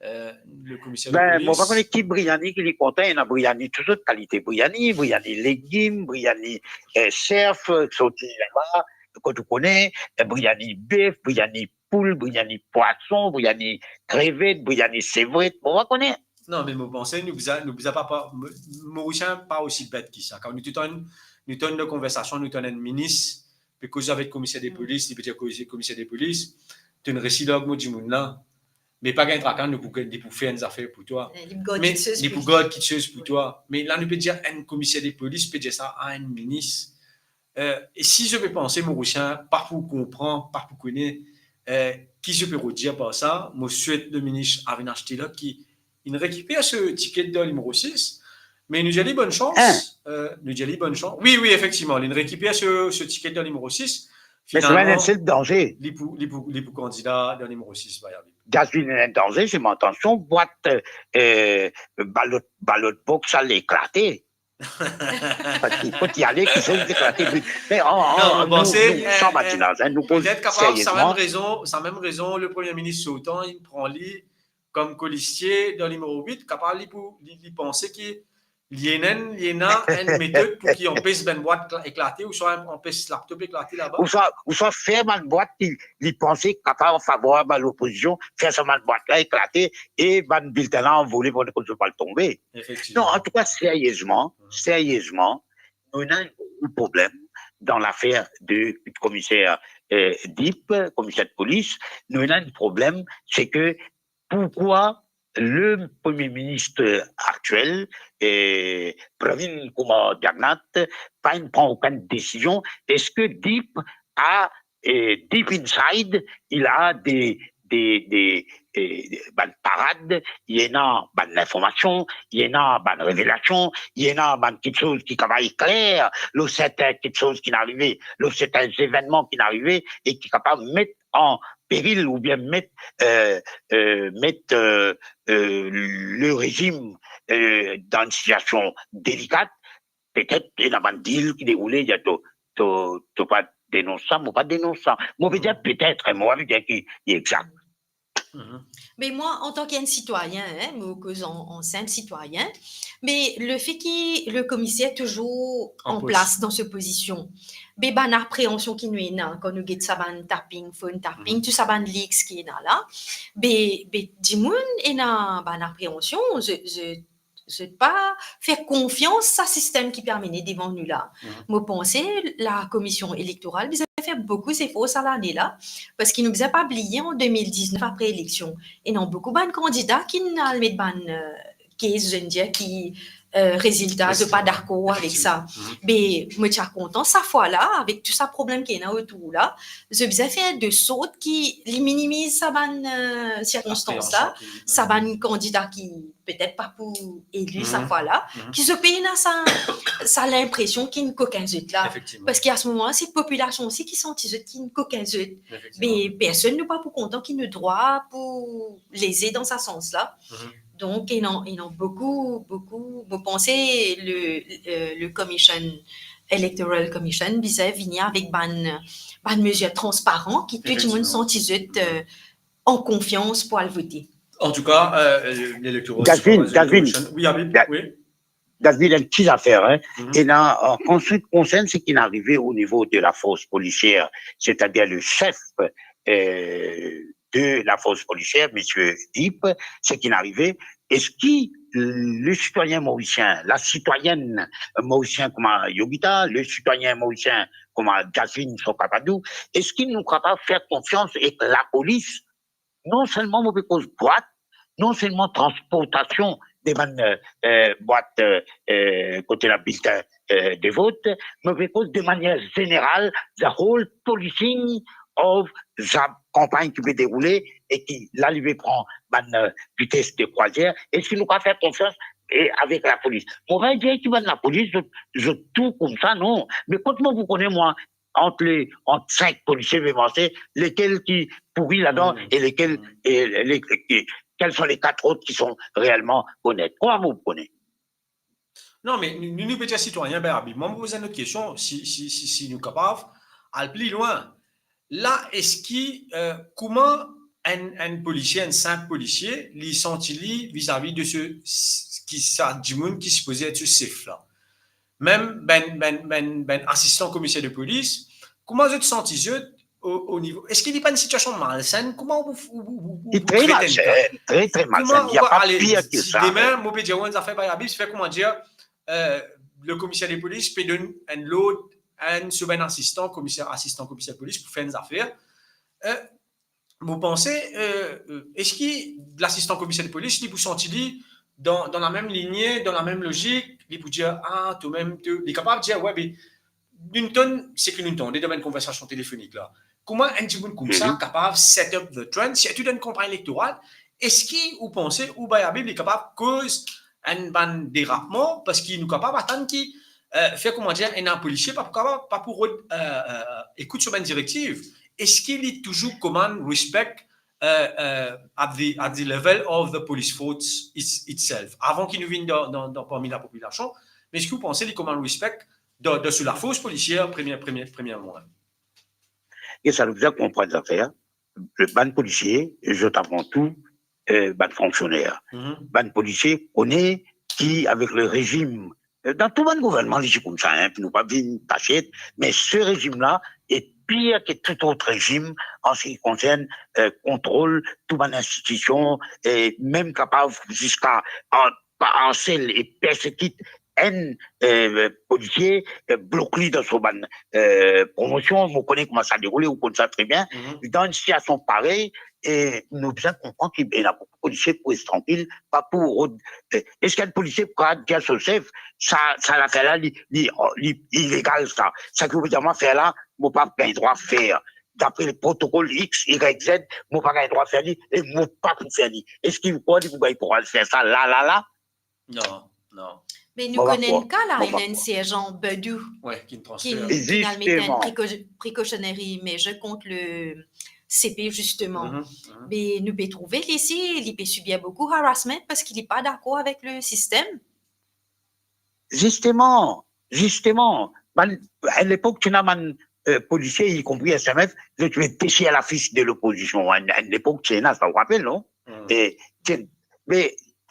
Euh, le komiser de polis. Ben, mo pa kone ki briani ki li kontan, ena briani, tou sort kalite briani, briani legim, briani, euh, serf, euh, sorti laba, kot ou kone, euh, briani bef, briani poul, briani pwason, briani krevet, briani sevret, mo pa kone. Non, me mo panse nou bizin, nou bizin pa, pa, mo, Morisien pa osi bet ki sa. Kan nou tann, nou tann dan konversasion, nou tann enn minis, pe koz avek komiser de polis, li pe dir koz komiser de polis, to inn resi larg mo dimoun la, me pa gagn traka, nou pou, li pou fer enn zafer pou twa. Eh, li pou gard Me kiksoz li pou pou li. Gard kiksoz pou twa. Me la, nou pe dir enn komiser de polis pe dir sa a enn minis. Euh, e si zot pe panse Morisien pa pou konpran, pa pou kone, euh, ki zot pe rod dir par sa, mo swet le minis Avinnash Tilak ki inn rekiper so tiket dan limero sis, me nou dir li bonn sans, Hein? euh, nou dir li bonn sans. Wi, wi, efektivman, li inn rekiper so, so tiket dan limero sis. Me sa, finalman, enn sel danze. Li pou, li pou, li pou kandida dan limero sis, par egzanp. Gazvin, enn danze, se mo atansion, bwat, euh, balot, balot box, sa li eklate. Parski kot li ale, kiksoz li eklate. Me an, an, Non, mo nou, panse, nou, euh, san euh, badinaz, hein, nou poz petet kapav, sa seryezman. Mem rezon, sa mem rezon, le Premie Minis sortan, li pran li kom kolisie dan limero wit, kapav li pou, li, li panse ki li ena, li ena enn metod pou ki anpes bann bwat kla-, eklate, ouswa anpes laptop eklate laba. Ouswa, ouswa fer bann bwat ki li panse kapav favorab a lopozision, fer sa bann bwat la eklate e bann biltin la anvole, pou kot zot pou al tonbe. Efektivman. Non, antouka, seryezman, Mhm. seryezman, nou ena enn gro problem dan lafer de komiser, euh, Deep, komiser de polis. Nou ena enn problem, se ke pourkwa le Premie Minis aktiel, eh, Pravind Kumar Jugnauth, pa inn pran okenn desizion? Eski Deep a, eh, deep inside, il a des, des, des, eh, bann parad, li ena bann linformasion, li ena bann revelasion, li ena bann kiksoz ki kapav ekler lor sertin kiksoz ki inn arive, lor sertin zevennman ki inn arive e ki kapav met an peril oubien met, euh, euh, met, euh, euh, le rezim, euh, dan enn sitiasion delika, petet ena bann deal ki deroule, ya to, to, to pa denons sa, mo pa denons sa. Mo pe dir petet, mo pa pe dir ki li exak. Mhm. Me mwa, antan ki enn sitwayin, hein, mo koz an, an sinp sitwayin, me lefe ki le komiser touzour An an pos. plas dan so pozision, be bann apreansion ki nou ena, kan nou get sa bann tapping, phone tapping, Mhm. tou sa bann leaks ki ena la, be, be dimoun ena bann apreansion, zot, zot, zot pa fer konfians sa sistem ki pe amene devan nou la. Mhm. Mo panse la Komision Elektoral bizin fer boukou zefor sa lane la, parski nou bizin pa bliye an de mil diznef apre eleksion, ena boukou bann kandida ki inn al met bann, euh, kes, zot inn dir ki, euh, rezilta, zot pa dakor avek sa. Efektivman. Mhm. Me mo ti a kontan sa fwa la, avek tou sa problem ki ena otour la, zot bizin fer de sort ki li minimiz sa bann, euh, sirkonstans la, Apreansion ki, sa mhm. bann kandida ki petet pa pou eli sa Mhm. fwa la, Mhm. ki zot pe ena sa, sa linpresion ki inn kokin zot la. Efektivman. Parski a se moman la, se popilasion osi ki santi zot ki inn kokin zot. Efektivman. Me personn nou pa pou kontan ki nou drwa pou leze dan sa sans la. Mhm. Donk, ena, ena boukou, boukou, mo panse le, euh, le Commission, Electoral Commission, bizin vini avek bann, bann mezir transparan ki tou dimoun Efektivman. santi zot, euh, an konfians pou al vote. Antouka, euh, l'Electoral Gazvin, Supervisory Gazvin. Commission. Wi, Habib, Ga-, wi. Gazvin, enn ti zafer, hein. Mhm. Ena, euh, an se ki konsern seki inn arive o nivo de lafors polisier, setadir le sef, euh, de lafors polisier, misie Deep, seki inn arive, eski le sitwayin morisien, lasitwayenn morisien kouma Yogita, le sitwayin morisien kouma Gazvin Sokapadou, eski nou kapav fer konfians ek lapolis, non selman mo pe koz bwat, non selman transportasion de bann, euh, euh, bwat, euh, euh, kote la biltin, euh, de vot, me pe koz de manier zeneral, the whole policing of the campagne ki pe deroule e ki la li pe pran bann, euh, vites de krwazier. Eski nou kapav fer konfians e avek lapolis? Mo pa dir ki bann lapolis, zot, zot tou koumsa, non. Me kot mo pou kone, mwa, ant le, ant sink polisie pe marse, lekel ki pouri ladan e lekel, e le, le, e, quels sont les quatre autres qui sont réellement honnêtes? Kouma ou kone? Non, me nou, nou, nou pe dir sitwayin, be, Abib, mwa, mo poz enn lot kestion, si, si, si, si nou kapav al pli lwin. La, eski, eh, kouma enn, enn polisie, enn sinp polisie, li santi li vizavi de se, s-, ki sa dimoun ki sipoze et se sef la? Mem bann, bann, bann, bann asistan komiser de polis, kouma zot santi zot o, o nivo, eski li pa enn sitiasion malsenn? Kouma ou, ou, ou, ou, ou, Li ou tre tret enn ka? Malsenn, tre, tre malsenn. Kouma ou pa ale, si demin, mo pe dir ou enn zafer, be, Abib, fer kouma dir, eh, le komiser de polis pe donn enn lord, enn so bann asistan komiser, asistan komiser de polis pou fer enn zafer. Eh, mo panse, eh, eh, eski lasistan komiser de polis, li pou santi li dan, dan lamem linie, dan lamem lozik, li pou dir, ah, to mem, to, li kapav dir, we, be, nou tonn seki nou tande dan bann konversasion telefonik la. Kouma enn dimoun koumsa kapav set up the trend, sirtou dan enn kanpagn elektoral? Eski ou panse ou, be, Abib, li kapav koz enn bann derapman? Parski nou kapav atann ki, eh, fer kouma dir, enn polisie pa pou kapav, pa pou rod, eh, eh, ekout so bann direktiv. Eski li touzour command respect, eh, eh, at the, at the level of the police force it's-, itself? Avan ki nou vinn dan, dan, dan parmi lapopilasion, me eski ou panse li command respect dan, dan sou lafors polisier, premie, premie, premierman? E sa nou bizin konpran zafer, bann polisie, zot avan tou, eh, bann fonksioner. Bann polisie kone ki, avek le rezim, eh, dan tou bann gouvernman, li ti koumsa, hein, pou nou pa vinn tasiet, me se rezim la e pir ki tou lezot rezim an se ki konsern, eh, kontrol tou bann institision, e mem kapav ziska an-, pa ansel e persekit enn, eh, polisie, eh, blok li dan so bann, eh, promosion. Mo kone kouma sa deroule, ou konn sa tre bien. Dan enn sitiasion parey, e nou bizin konpran ki ena boukou polisie pou res trankil, pa pou rod, eh, eski enn polisie pou kapav dir so sef, sa, sa lafer la, li, li, li ilegal sa. Sa ki ou pe dir mwa fer la, mo pa gagn drwa fer. Dapre le protokol X, Y, Z, mo pa gagn drwa fer li, e mo pa pou fer li. Eski ou krwar li pou gagn kouraz fer sa la, la, la? Non, non. Me nou kone enn ka la, enn serjan Badou ki, ki al met enn precautionary measure kont le CP, zisteman. Me nou pe trouve li isi, li pe sibir boukou harassment parski li pa dakor avek le sistem. Zisteman, zisteman. Bann, enn lepok, ti ena bann, eh, polisie, ikonpri S M F, zot ti pe desir lafis de lopozision. Enn, enn lepok, ti ena sa, ou rapel, non? E, ti, me,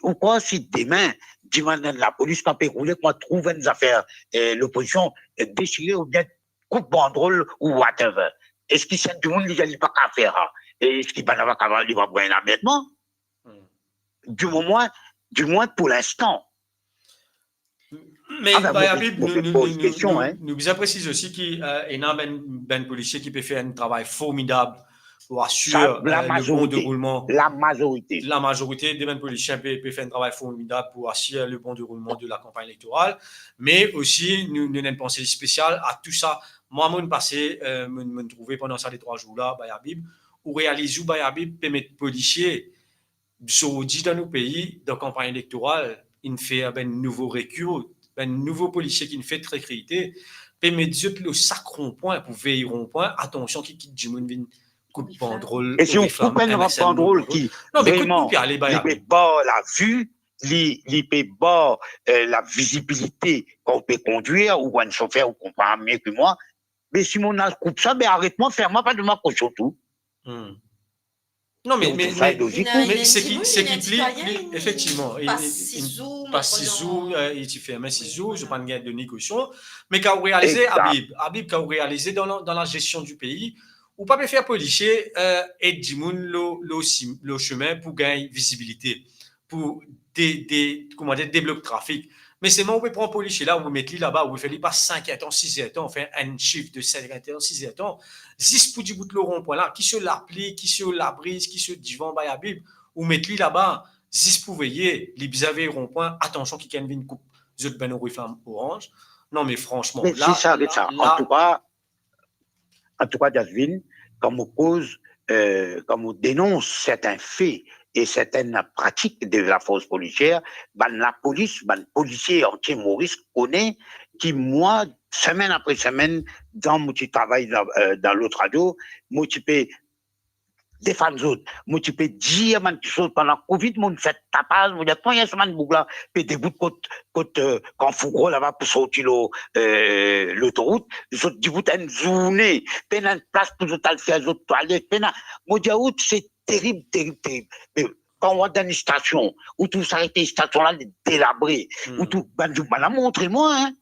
ou krwar si demin, dimann lapolis kan pe roule, kan trouv enn zafer, eh, lopozision, eh, desire oubien koup bandrol ou whatever, eski sa dimoun li, li pa kapav fer sa? E eski bann la pa kapav, li pa pou gagn lamerdman? Dimwin, dimwin pou linstan. Me, ah ben, Abib, nou, nou, nou, nou bizin presize osi ki, eh, ena bann, bann polisie ki pe fer enn travay formidab pou asir, eh, le bon deroulman. Lamazorite. Lamazorite de bann polisie pe, pe fer enn travay formidab pou asir le bon deroulman de lakanpagn elektoral. Me osi, nou, nou ena enn panse spesial a tou sa. Mwa, mo'nn pase, eh, mo'nn, mo'nn trouve pandan sa de trwa zour la, be Abib, ou realiz ou, be Abib, pe met polisie zordi dan nou pei, dan kanpagn elektoral, inn fer bann nouvo rekrut, bann nouvo polisie ki'nn fet rekrite, pe met zot lor sak ronpwin pou vey ronpwin, atansion ki, ki dimoun vinn koup bandrol. E si ou koup enn bandrol ki, non, me kout vreman, pou ale, li pe bar lavi, li, li pe bar, eh, lavizibilite kan ou pe kondwir, ou enn sofer, ou konpran mie ki mwa, me si mo'nn al koup sa, be aret mwa, fer mwa, pa donn mwa kosion tou. Non, me, me, me, me seki, seki pli, pli, efektivman, inn pas sis zour, eh, li ti ferme sis zour, zot pa'nn gagn de negosion. Me kan ou realize, Abib, Abib, kan ou realize dan la, dan lagestion di pei, ou pa pe fer polisie, eh, ed dimoun lor, lor sim-, lor semin pou gagn vizibilite, pou de, de, kouma dir, deblok trafik. Me selman ou pe pran polisie la, ou met li laba, ou fer li pas sink er tan, sis er tan, anfin enn shif de sink er tan, sis er tan, zis pou dibout lor ronpwin la, ki so lapli, ki so labriz, ki so divan, be Abib, ou met li laba, zis pou veye, li bizin vey ronpwin, atansion kikenn vinn koup zot bann oriflam oranz. Non, me fransman, la, la, la, antouka, Antouka, Jasvin, kan mo koz, eh, kan mo denons sertin fe e sertin pratik de lafors polisier, bann lapolis, bann polisie antie Moris kone ki mwa, semenn apre semenn, dan mo ti travay dan, eh, dan lot radio, mo ti pe defann zot, mo ti pe dir bann kiksoz. Pandan Covid, mo'nn fer tapaz, mo dir, kouma enn semaine boug la pe debout kot, kot, eh, Kan Fougro laba pou sorti lor, eh, lotorout, zot debout enn zourne, pena enn plas pou zot al fer zot twalet, pena. Mo dir, out, se terib, terib, terib. Me kan ou al dan enn stasion, ou trouv sa, stasion la, li delabre, ou trouv bann zour, bann la montre mwa, hein.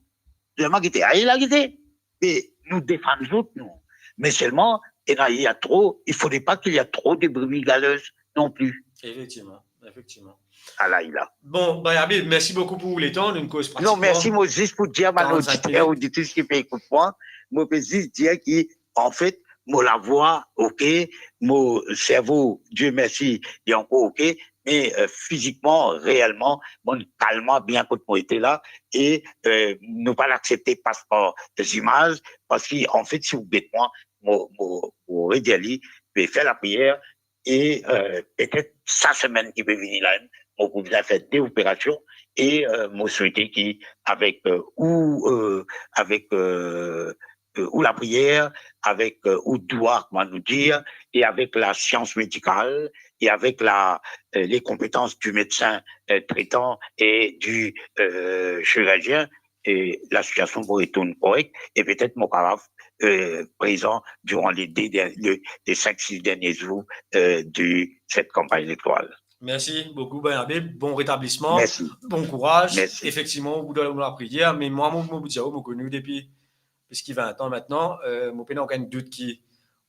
Selman gete, aye la gete. E nou defann zot, nou. Me selman, ena, il y a trop, il faudrait pas qu'il y a trop de brebis galeuses non plus. Efektivman, efektivman. Ala, il a. Bon, Bayabi, mersi boukou pou letan, nou koz pratikman... Non, mersi, mo zis pou dir bann oditer, oditris ki pe ekout mwa, mo pe zis dir ki, anfet, mo lavwa, ok, mo servo, Dieu merci, li ankor ok, me, eh, fizikman, reelman, mo'nn kalma bien kot mo ete la, e, eh, nou pa'nn aksepte pas par zimaz, parski, anfet, si ou get mwa, mo, mo, mo redir li, pe fer lapriyer, e, eh, petet sa semenn ki pe vini la, mo pou bizin fer de operasion, e, eh, mo swete ki avek, eh, ou, eh, avek, eh, eh, ou lapriyer, avek, eh, ou dwa, kouma nou dir, e avek lasians medikal, e avek la, eh, les compétences du médecin, eh, traitant et du, eh, chirurgien, e lasitiasion pou retourn korek, e petet mo kapav, eh, prezan diran les deux der-, les, les cinq, six derniers jours, eh, de cette campagne électorale. Mersi boukou, Bayabi. Bon retablisman. Mersi. Bon kouraz. Mersi. Efektivman, ou pou donn nou lapriyer, me mwa, mo, mo pou dir, mo kone ou depi plis ki vin an aster, eh, mo pena okenn dout ki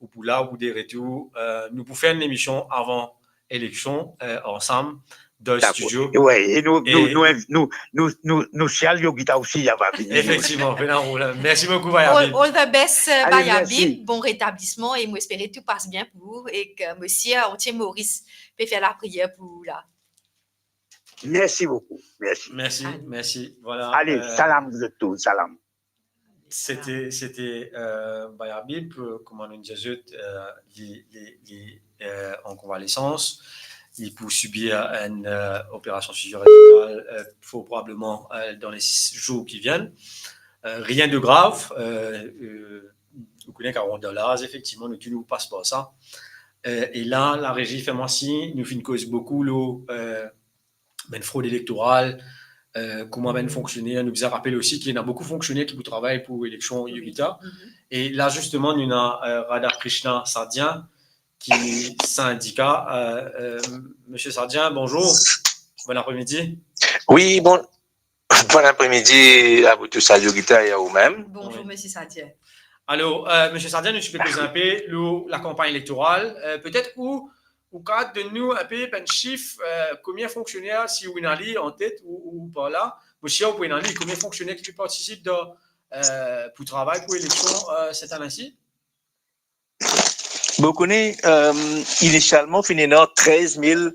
ou pou la, ou pou de retour. Eh, nou pou fer enn emision avan eleksion, eh, ansam, dan studio. Dakor. Wi, e nou, nou, nou, nou, nou, nou, nou, nou sial Yogita osi, li ava vini. Efektivman, pena problem. Mersi boukou, Bayabi. All, all the best, eh, Bayabi. Ale, mersi. Bon retablisman e mo espere tou pas bien pou ou e ki, eh, mo sir, eh, antie Moris pe fer lapriyer pou ou la. Mersi boukou. Mersi. Mersi, ale, mersi. Vwala, ale, eh, salam zot tou, salam. Sete, sete, eh, Bayabi, eh, kouma nou dir zot, eh, li, li, li, eh, an konvalesans, li pou sibir enn, eh, operasion chirurgikal, eh, for probableman, eh, dan le zour ki vinn. Eh, rien de grav, eh, eh, ou kone ki avan dan laz, efektivman, nou tou nou pas par sa. Eh, e la, larezi fer mwa si nou finn koz boukou lor, eh, bann frod elektoral, eh, kouma bann fonksioner, nou bizin rapel osi ki ena boukou fonksioner ki pou travay pou eleksion Yogita. E la, zisteman, nou ena, eh, Radhakrishna Sadyan, ki sindika, eh, eh, Misie Sadyan, bonzour. Bon apremidi. Wi, bon, bon apremidi a vous tous, a Yogita e a ou mem. Bonzour, Misie Sadyan. Alor, eh, Misie Sadyan, nou ti pe koz inpe lor lakanpagn elektoral. Eh, petet ou ou kapav donn nou inpe bann sif, eh, konbien fonksioner, si ou ena li antet ou, ou par la, mo sir ou pou ena li, konbien fonksioner ki pe partisip dan, eh, pou travay pou eleksion, eh, set ane-si? Bon, ou kone, eh, inisialman, finn ena trez mil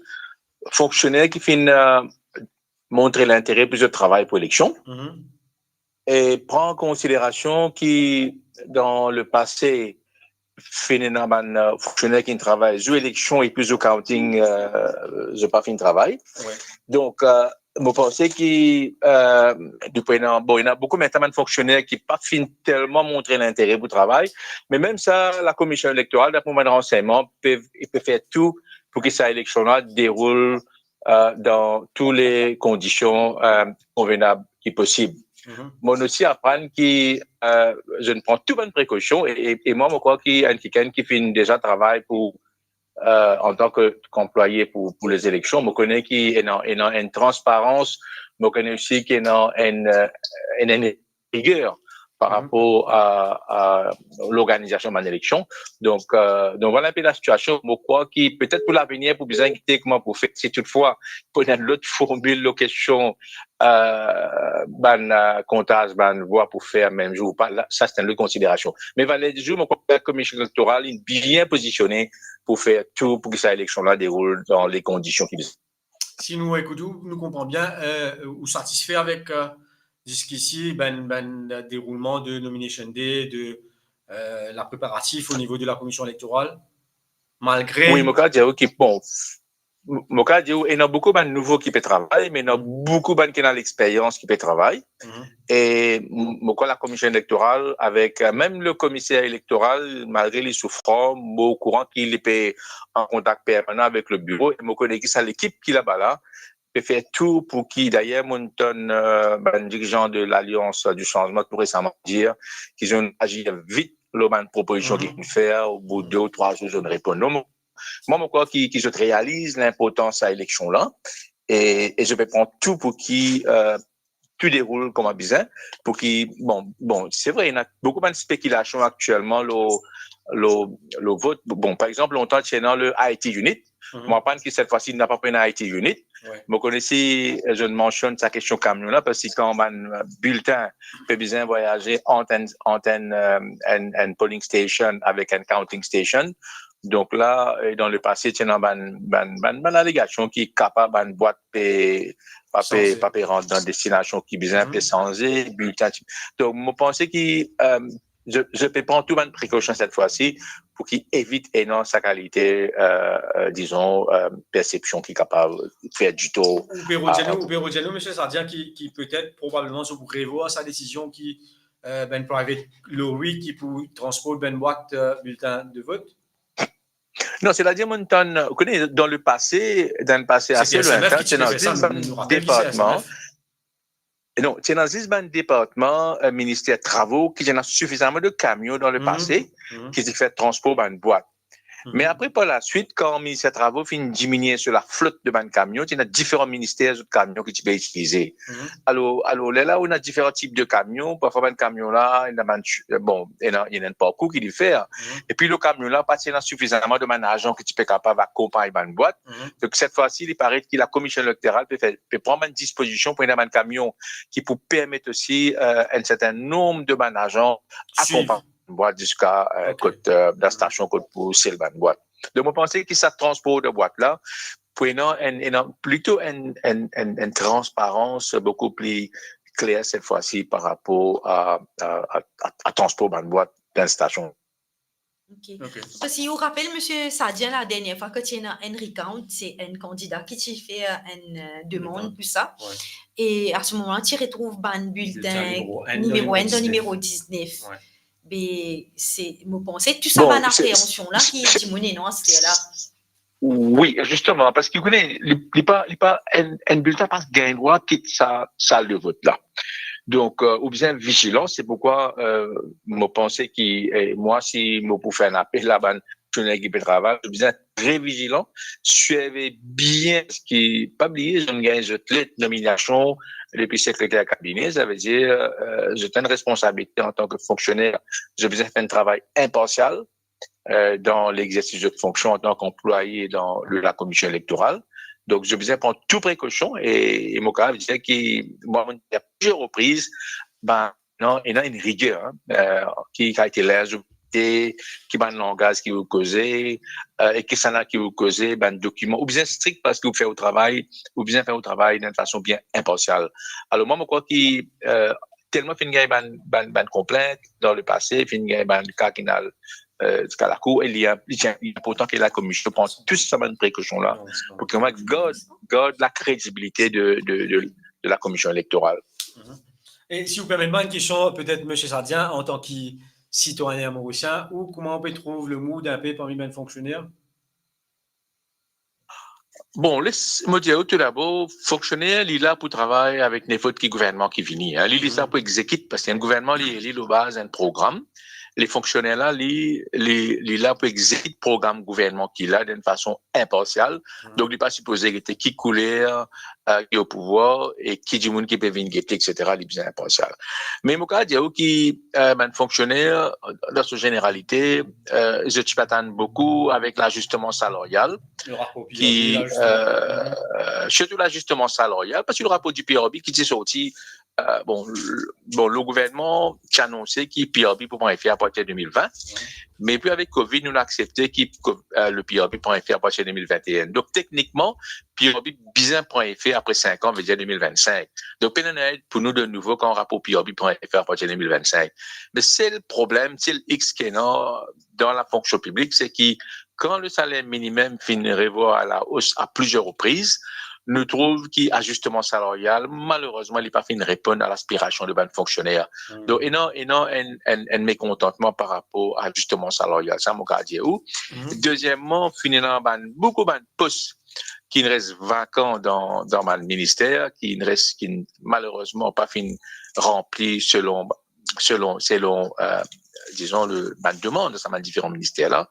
fonksioner ki finn, eh, montre lintere pou zot travay pou eleksion. E pran an konsiderasion ki dan lepase, finn ena bann, eh, fonksioner ki finn travay zour eleksion epi zour counting, eh, zot pa finn travay. Wi. Donk, eh, mo panse ki, eh, depi ena, bon, ena boukou, me ena bann fonksioner ki pa finn telman montre lintere pou travay, me mem sa, Lakomision Elektoral, dapre mo bann ransegnman, pe, pe fer tou pou ki sa eleksion la deroul eh, dan tou le kondision, eh, konvenab ki posib. Mo'nn osi aprann ki, eh, zot pran tou bann prekosion e, e, e mwa, mo krwar ki enn kikenn ki finn deza travay pou, eh, antan ki, ki anplwaye pou, pou lezeleksion, mo kone ki ena, ena enn transparans, mo kone osi ki ena enn, eh, enn, enn riger par rapor a, a lorganizasion bann eleksion. Donk, eh, donk, vwala inpe lasitiasion. Mo krwar ki petet pou lavenir, pou bizin gete kouma pou fer, si toutfwa pou ena lot formil lor kestion, eh, bann, eh, kontaz bann vwa pou fer mem zour ou pa, la, sa se enn lot konsiderasion. Me valer di zour, mo krwar ki Komision Elektoral inn bien pozisione pou fer tou pou ki sa eleksion la deroul dan le kondision ki bizin. Si nou ekout ou, nou konpran bien, eh, ou satisfe avek, eh, ziskisi, bann, bann deroulman de nomination day, de, eh, lapreparatif o nivo de Lakomision Elektoral, malgre... Wi, mo kapav dir ou ki, bon, mo, mo kav dir ou, ena boukou bann nouvo ki pe travay, me ena boukou bann ki ena lexperyans ki pe travay. Mhm. E m-, mo krwar Lakomision Elektoral avek, euh, mem le komiser elektoral, malgre li soufran, mo okouran ki li pe an kontak permanan avek le biro, e mo kone ki sa lekip ki laba la pe fer tou pou ki, dayer, mo'nn tann, euh, bann dirizan de Lalians du Sanzman tou resaman dir ki zot inn azir vit lor bann propozision ki Mhm. finn fer, obout de ou trwa zour, zot inn reponn. Non, mo, mwa, mo krwar ki, ki zot realiz linportans sa eleksion la, e, e zot pe pran tou pou ki, euh, tou deroul kouma bizin, pou ki, bon, bon, se vre, ena boukou bann spekilasion aktielman lor, lor, lor vot. Bon, par exanp, lontan ti ena le I T unit. Mhm. Mo aprann ki set fwa si napa pou ena I T unit. Wi. Mo kone si, euh, zot inn mansionn sa kestion kamion la, parski kan bann, euh, biltin pe bizin vwayaze ant enn, ant enn, euh, enn, enn polling station avek enn counting station, donk la, euh, dan lepase, ti ena bann, bann, bann, bann alegasion ki kapav bann bwat pe, pa pe, Sanze. pa pe rant dan destinasion ki bizin, Mhm. pe sanze, biltin ti-, donk, mo panse ki, euh, zot, zot pe pran tou bann prekosion set fwa si pou ki evit ena sa kalite, euh, euh, dizon, euh, persepsion ki kapav fer ditor. Ou pe redir nou, ou pe redir nou, Misie Sadia, ki, ki petet, probableman, zot pou revwar sa desizion ki, euh, bann private lorry ki pou transport bann bwat, euh, biltin de vot? Non, setadir, mo'nn tann, ou kone, dan lepase, dan lepase ase lontan, ti ena zis bann departman. Non, ti ena zis bann departman, euh, minister travo, ki ti ena sifizaman de kamion dan lepase, ki ti fer transpor bann bwat. Me apre, par laswit, kan minister travo finn diminie so laflot de bann kamion, ti ena diferan minister zot kamion ki ti pe itilize. Alor, alor, lerla ou ena diferan tip de kamion, parfwa bann kamion la, ena bann, bon, ena, ena enn parkour ki li fer. Epi lor kamion la, pa ti ena sifizaman de bann azan ki ti pe kapav akonpagn bann bwat. Donk, set fwa si, li paret ki Lakomision Elektoral pe fer, pe pran bann dispozision pou ena bann kamion ki pou permet osi, euh, enn sertin nonb de bann azan akonpagn bwat ziska, euh, kot, euh, lastasion kot pou sel bann bwat. Donk, mo panse ki sa transpor de bwat la, pou ena enn, ena plito enn, enn, enn, enn transparans boukou pli kler set fwa si par rapor a, a, a, a, a transpor bann bwat dan stasion. Ok. Parski ou rapel, Misie Sadia, la dernie fwa ki ti ena enn recount, se enn kandida ki ti fer enn, euh, demann pou sa. E a se moman la, ti retrouv bann biltin nimero enn dan nimero diznef. Be, se, mo panse, tou sa bann apreansion la ki dimoun ena aster la. Wi, zisteman, parski, ou kone, li, li pa, li pa, enn, enn biltin pa gagn drwa kit sa, sal de vot la. Donk, euh, ou bizin vizilan, se poukwa, euh, mo panse ki, eh, mwa, si mo pou fer enn apel a bann fonksioner ki pe travay, ou bizin tre vizilan, sirvey bien, parski, pa bliye, zot inn gagn zot let nominasion depi sekreter kabine, savedir, euh, zot ena enn responsabilite antan ki fonksioner, zot bizin fer enn travay inparsial, euh, dan lexersis de fonksion antan ki anplwaye dan le, Lakomision Elektoral. Donk, zot bizin pran tou prekosion e, e mo kapav dir ki mwa, mo'nn dir a plizier repriz, be, non, ena enn riger, hein, euh, ki, ki kalite linz ou mete, ki bann langaz ki ou koze, euh, e kisannla ki ou koze, bann dokiman, ou bizin strik parski ou fer ou travay, ou bizin fer ou travay dan enn fason bien inparsial. Alor, mwa, mo krwar ki, euh, telman finn gagn bann, bann, bann konplint dan lepase, finn gagn bann ka ki'nn al, euh, ziska lakour, e li, li, li inportan ki Lakomision pran tou sa bann prekosion la, pou ki omwin gard, gard lakredibilite de, de, de, de Lakomision Elektoral. E si ou permet mwa enn kestion, petet, Misie Sadia, antan ki sitwayin morisien, ou kouma ou pe trouv le mood inpe parmi bann fonksioner? Bon, les mo dir ou, toudabor, fonksioner, li la pou travay avek nenport ki gouvernman ki vini, hein. Li, li la pou exekit, parski enn gouvernman, li, li lor baz enn program. Le fonksioner la, li, li, li la pou exekit program gouvernman ki la, dan enn fason inparsial. Donk, li pa sipoze gete ki kouler, euh, ki o pouvwar e ki dimoun ki pe vinn gete, et cetera. Li bizin inparsial. Me mo kapav dir ou ki, euh, bann fonksioner, dan son zeneralite, euh, zot ti pe atann boukou avek lazisteman salarial, ki, euh, sirtou lazisteman salarial, parski le rapor di P R B ki ti sorti, euh, bon, l-, bon, le gouvernman ti anonse ki P R B pou pran efe apartir de mil vin, me epi avek covid, nou aksepte ki, euh, le P R B pran efe apartir de mil vin e enn. Donk, teknikman, P R B bizin pran efe apre sink an, vedir de mil vinn-sink. Donk, pena nanye pou nou de nouvo kan rapor P R B pran efe apartir de mil vinn-sink. Me sel problem, sel X ki ena dan lafonksion piblik, se ki kan le saler minimem finn revwar a la os a plizier repriz, nou trouv ki azisteman salaryal, malerezman, li pa finn reponn a laspirasion de bann fonksioner. Donk, ena, ena enn, enn, enn mekontantman par rapor a azisteman salaryal. Sa, mo kapav dir ou. Dezieman, finn ena bann, boukou bann pos ki res vakan dan, dan bann minister, ki res, ki malerezman pa finn ranpli selon, selon, selon, euh, dizon, le, bann demann dan sa bann diferan minister la,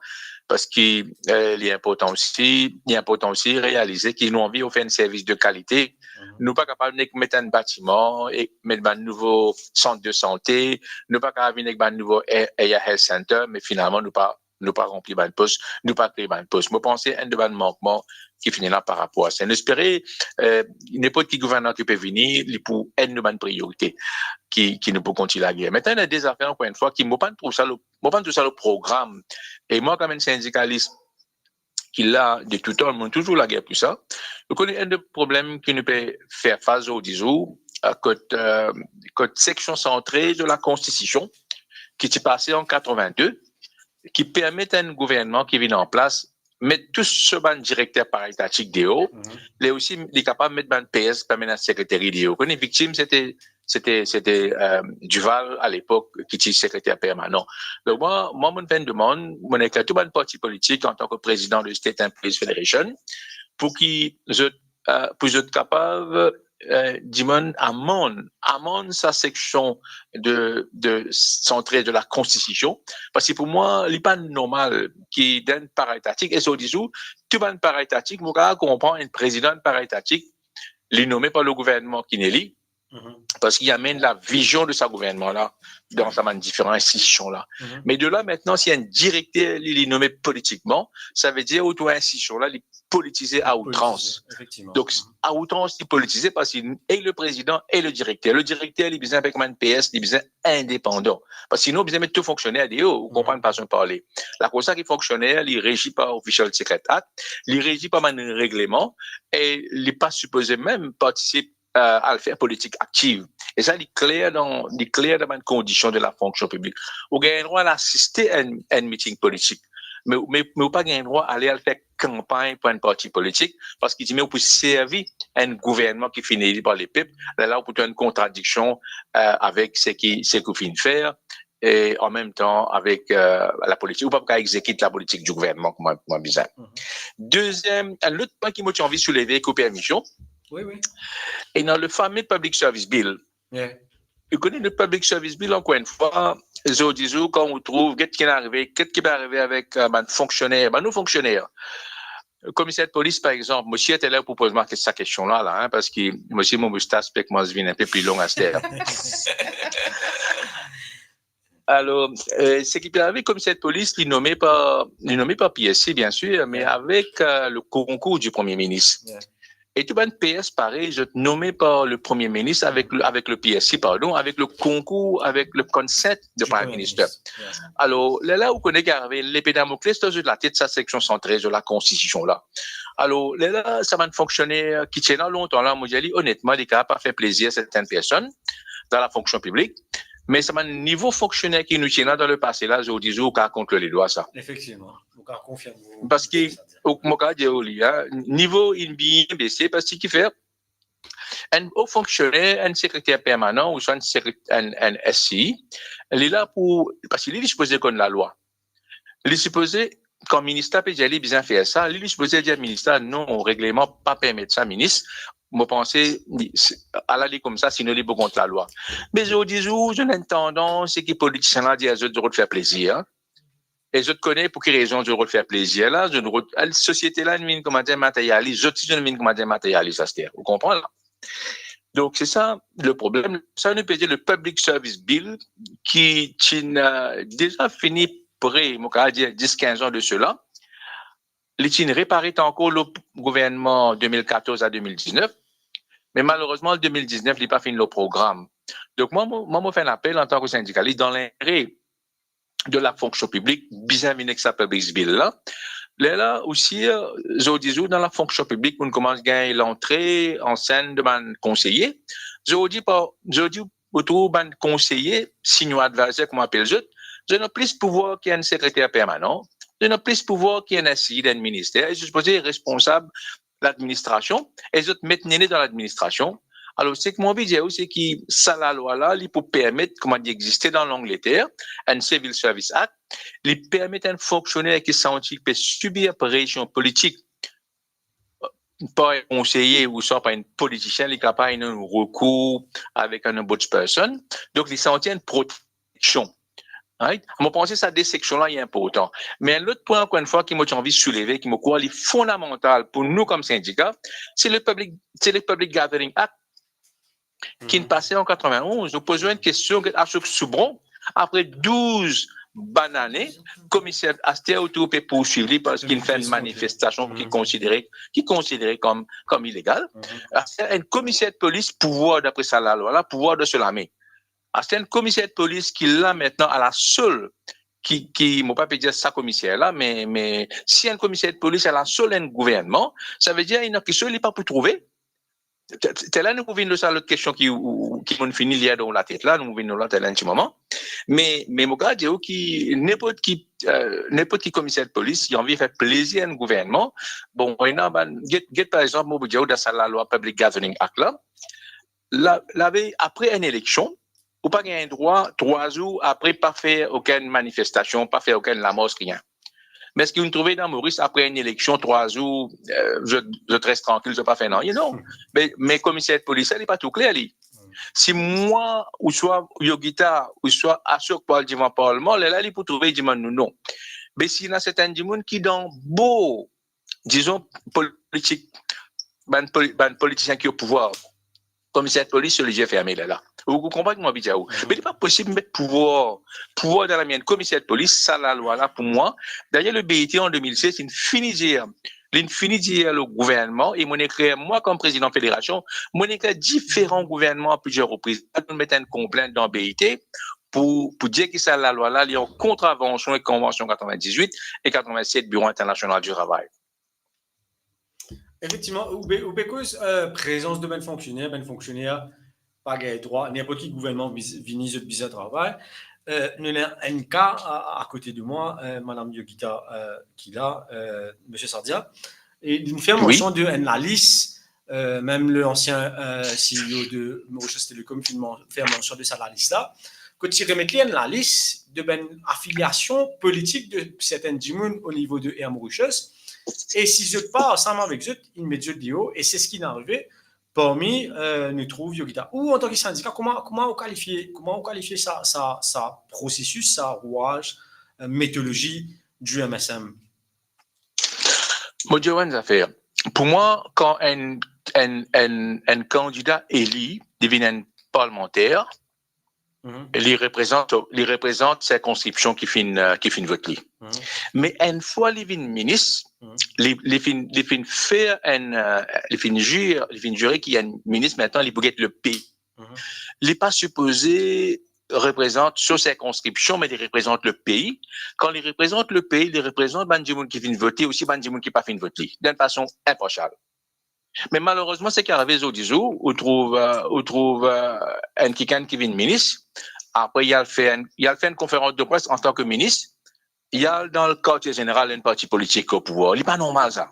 parski, euh, li inportan osi, li inportan osi realize ki nou anvi ofer enn servis de kalite. Nou pa kapav nek met enn batiman e met bann nouvo sant de sante, nou pa kapav vinn ek bann nouvo area health center, me finalman nou pa, nou pa ranpli bann pos, nou pa kree bann pos. Mo panse enn de bann mankman ki finn ena par rapor a sa. Nou espere, euh, ninport ki gouvernman ki pe vini, li pou enn de bann priorite ki, ki nou pou kontign lager. Aster, ena de zafer, ankor enn fwa, ki mo pa trouv sa, mo pa trouv sa le program. E mwa, kouma enn sindikalis ki la de tou tan, mo touzour lager pou sa. Nou kone enn de problem ki nou pe fer fas zordi zour, euh, kot, euh, kot seksion san trez de la Konstitision, ki ti pase an katrevin-de, ki permet enn gouvernman ki vinn an plas met tou so bann direkter paraetatik deor, li osi, li kapav met bann P S, permanen sekretari deor. Kone viktim, sete, sete, sete, euh, Duval alepok, ki ti sekreter permanan. Donk, mwa, mwa, mo fer enn demann, mo ekrir tou bann parti politik antan ki prezidan de State Employees Federation, pou ki zot, euh, pou zot kapav, euh, demann amann, amann sa seksion de, de san trez de la Konstitision, parski pou mwa, li pa normal ki dan paraetatik, e zordi zour, tou bann paraetatik, mo kapav konpran enn prezidan paraetatik, li nome par le gouvernman ki ne li, parski li amenn lavizion de sa gouvernman la dan sa bann diferan institision la. Me de la aster, si enn direkter, li, li nome politikman, savedir tou institision la, li politize a outrans. Donk, a outrans, li politize parski e le prezidan e le direkter. Le direkter, li bizin avek bann P S, li bizin indepandan. Parski sinon, bizin met tou fonksioner deor, ou konpran fason parle. Lakoz sa ki fonksioner, li rezi par Official Secret Act, li rezi par bann regleman, e li pa sipoze mem partisip, euh, al fer politik aktiv. E sa, li kler dan, li kler dan bann kondision de la fonksion piblik. Ou gagn drwa al asiste enn, enn miting politik. Me, me, me ou pa gagn drwa ale al fer kanpagn pou enn parti politik, parski ti me ou pou servi enn gouvernman ki finn eli par lepep, lerla ou pou trouv enn kontradiksion, euh, avek seki, seki ou finn fer, e an mem tan avek, euh, lapolitik. Ou pa kapav egzekit lapolitik di gouvernman kouma, kouma bizin. Deziem, enn lot pwin ki mo ti anvi souleve, ek ou permision, ena le fame Public Service Bill. Ou kone le Public Service Bill, ankor enn fwa, zordi zour, kan ou trouv, get ki arive, get ki pe arive avek, euh, bann fonksioner, bann nou fonksioner. Komiser de polis, par exanp, mo sir taler ou pou poz mwa sa kestion la, la, hein, parski mo osi mo moustas pe koumans vinn inpe pli long aster. Alor, euh, seki pe arive, komiser de polis, li nome par, li nome par P S C, bien sir, me avek, euh, le konkour di Premie Minis. E tou bann P S parey, zot nome par le Premie Minis avek le, avek le P S C, pardon, avek le konkour, avek le consent de Prime Minister. Alor, lerla ou kone ki arive, lepe Damokles lor zot latet, sa seksion san trez de la Konstitision la. Alor, lerla, sa bann fonksioner ki ti ena lontan la, mo dir li, onetman, li kapav pa fer plezir sertenn personn dan la fonksion piblik, me sa bann nivo fonksioner ki nou ti ena dan lepase la, zordi zour, ou kapav kont lor ledwa sa. Efektivman, ou kapav konfirme. Parski, ou, mo kapav dir ou li, hein, nivo inn bien bese, parski ki fer, enn o fonksioner, enn sekreter permanan, ouswa enn sekret-, enn, enn S C I, li la pou, parski li, li sipoze konn lalwa. Li sipoze, kan minis la pe dir li bizin fer sa, li, li sipoze dir minis la, non, regleman pa permet sa, minis. Mo panse, li, se, ala li koumsa, sinon li pou kont lalwa. Me zordi zour, zot ena enn tandans, seki politisien la dir zot, zot rod fer plezir, hein. E zot kone pou ki rezon zot rod fer plezir la, zot rod, al, sosiete la, nou vinn kouma dir materialis, zot osi zot vinn kouma dir materialis aster. Ou konpran la? Donk, se sa le problem. Sa nou pe dir le Public Service Bill ki ti ena deza fini pre, mo kapav dir, dis, kinz an de sela. Li ti reparet ankor lor gouvernman de mil katorz a de mil diznef, me malerezman, de mil diznef, li pa finn lor program. Donk, mwa, mo, mwa, mo fer enn apel antan ki sindikalis, dan lintere de la fonksion piblik, bizin vinn ek sa Public Service Bill la. Lerla osi, zordi zour, dan la fonksion piblik, nou koumans gagn lantre an senn de bann konseye. Zordi, par, zordi, ou trouv bann konseye, senior advisor, kouma apel zot, zot ena plis pouvwar ki enn sekreter permanan, Zot ena plis pouvwar ki enn S I dan enn minister, e zot sipoze responsab ladministrasion, e zot met nene dan ladministrasion. Alor, seki mo anvi dir ou, se ki sa lalwa la, li pou permet, kouma li existe dan Langleter, enn Civil Service Act, li permet enn fonksioner ki santi pe sibir presion politik par enn konseye ouswa par enn politisien, li kapav ena enn rekour avek enn ombudsperson. Donk, li santi enn proteksion. Right? Mo panse sa de seksion la, li inportan. Me enn lot pwin, ankor enn fwa, ki mo ti anvi souleve, ki mo krwar li fondamantal pou nou kom sindika, se le Public, se le Public Gathering Act ki inn pase an katrevin-onz. Nou poz enn kestion, get Ashok Soubron, apre douz bann ane, komiser aster ou trouve pe pourswiv li parski li fer enn manifestasion ki konsidere, ki konsidere kom, kom ilegal. Aster enn komiser polis, pouvwar dapre sa lalwa la, pouvoir de se l'armée. Aster enn komiser polis ki la aster la, a la sol, ki, ki, mo pa pe dir sa komiser la, me, me si enn komiser polis a la sol enn gouvernman, savedir ena kiksoz li pa pou trouve. Te, te, te la nou pou vinn lor sa lot kestion ki, ou, ki mo'nn fini lir dan ou latet la, nou vinn lor la, te la enn ti moman. Me, me mo kapav dir ou ki ninport ki, eh, ninport ki komiser polis, li anvi fer plezir enn gouvernman. Bon, ena bann, get, get par exanp, mo pou dir ou dan sa lalwa Public Gathering Act la, la, lavey apre enn eleksion, ou pa gagn drwa trwa zour apre pa fer okenn manifestasion, pa fer okenn lamars, rien. Me eski ou'nn trouve dan Moris apre enn eleksion, trwa zour, eh, zot, zot res trankil, zot pa fer nanye? Non. Me, me komiser polis la, li pa tou kler li. Si mwa, ouswa Yogita, ouswa Ashok pou al devan parlman, lerla li pou trouve, li dimann nou, non. Me si ena sertin dimoun ki dan bor, dizon, politik, bann poli-, bann politisien ki o pouvwar, komiser polis, so lizie ferme lerla. Ou, ou konpran ki mo anvi dir ou? Me li pa posib met pouvwar, pouvwar dan lame enn komiser polis, sa lalwa la pou mwa. Dayer, le B I T an de mil sez, linn fini dir, linn fini dir le gouvernman, e mo'nn ekrir, mwa kom prezidan federasion, mo'nn ekrir diferan gouvernman a plizier repriz, nou met enn konplint dan B I T pou, pou dir ki sa lalwa la, li an kontravansion ek Konvansion katrevin-diz-wit e katrevin-set Biro Internasional di Travay. Efektivman, ou pe, ou pe koz, eh, prezans de bann fonksioner, bann fonksioner pa gagn drwa, ninport ki gouvernman viz-, vini, zot bizin travay. Eh, nou ena enn ka a, a kote de mwa, eh, Madam Yogita, eh, ki la, eh, Misie Sadia, e linn fer mansion de enn lalis, eh, mem le ansien, eh, C E O de Mauritius Telecom finn man-, fer mansion de sa lalis la. Kot ti remet li enn lalis de bann afiliasion politik de sertin dimoun o nivo de Air Mauritius, e si zot pa ansam avek zot, inn met zot deor, e se seki inn arive parmi, eh, nou trouv Yogita. Ou, antan ki sindika, kouma, kouma ou kalifie, kouma ou kalifie sa, sa, sa prosesis, sa rouaz, eh, metodolozi di M S M? Mo dir ou enn zafer. Pou mwa, kan enn, enn, enn, enn kandida eli, li vinn enn parlmanter, li reprezant, li reprezant sirkonskripsion ki finn, eh, ki finn vot li. Me enn fwa li vinn minis, li, li finn, li finn fer enn, eh, li finn zir, li finn zire ki enn minis, aster li pou get lepei. Li pa sipoze reprezant so sirkonskripsion, me li reprezant lepei. Kan li reprezant lepei, li reprezant bann dimoun ki finn vot li, osi bann dimoun ki pa finn vot li, dan enn fason inparsial. Me malerezman, seki arive zordi zour, ou trouv, eh, ou trouv, eh, enn kikenn ki vinn minis, apre li al fer enn, li al fer enn konferans de pres antan ki minis, li al dan lekartie zeneral enn parti politik o pouvwar. Li pa normal sa.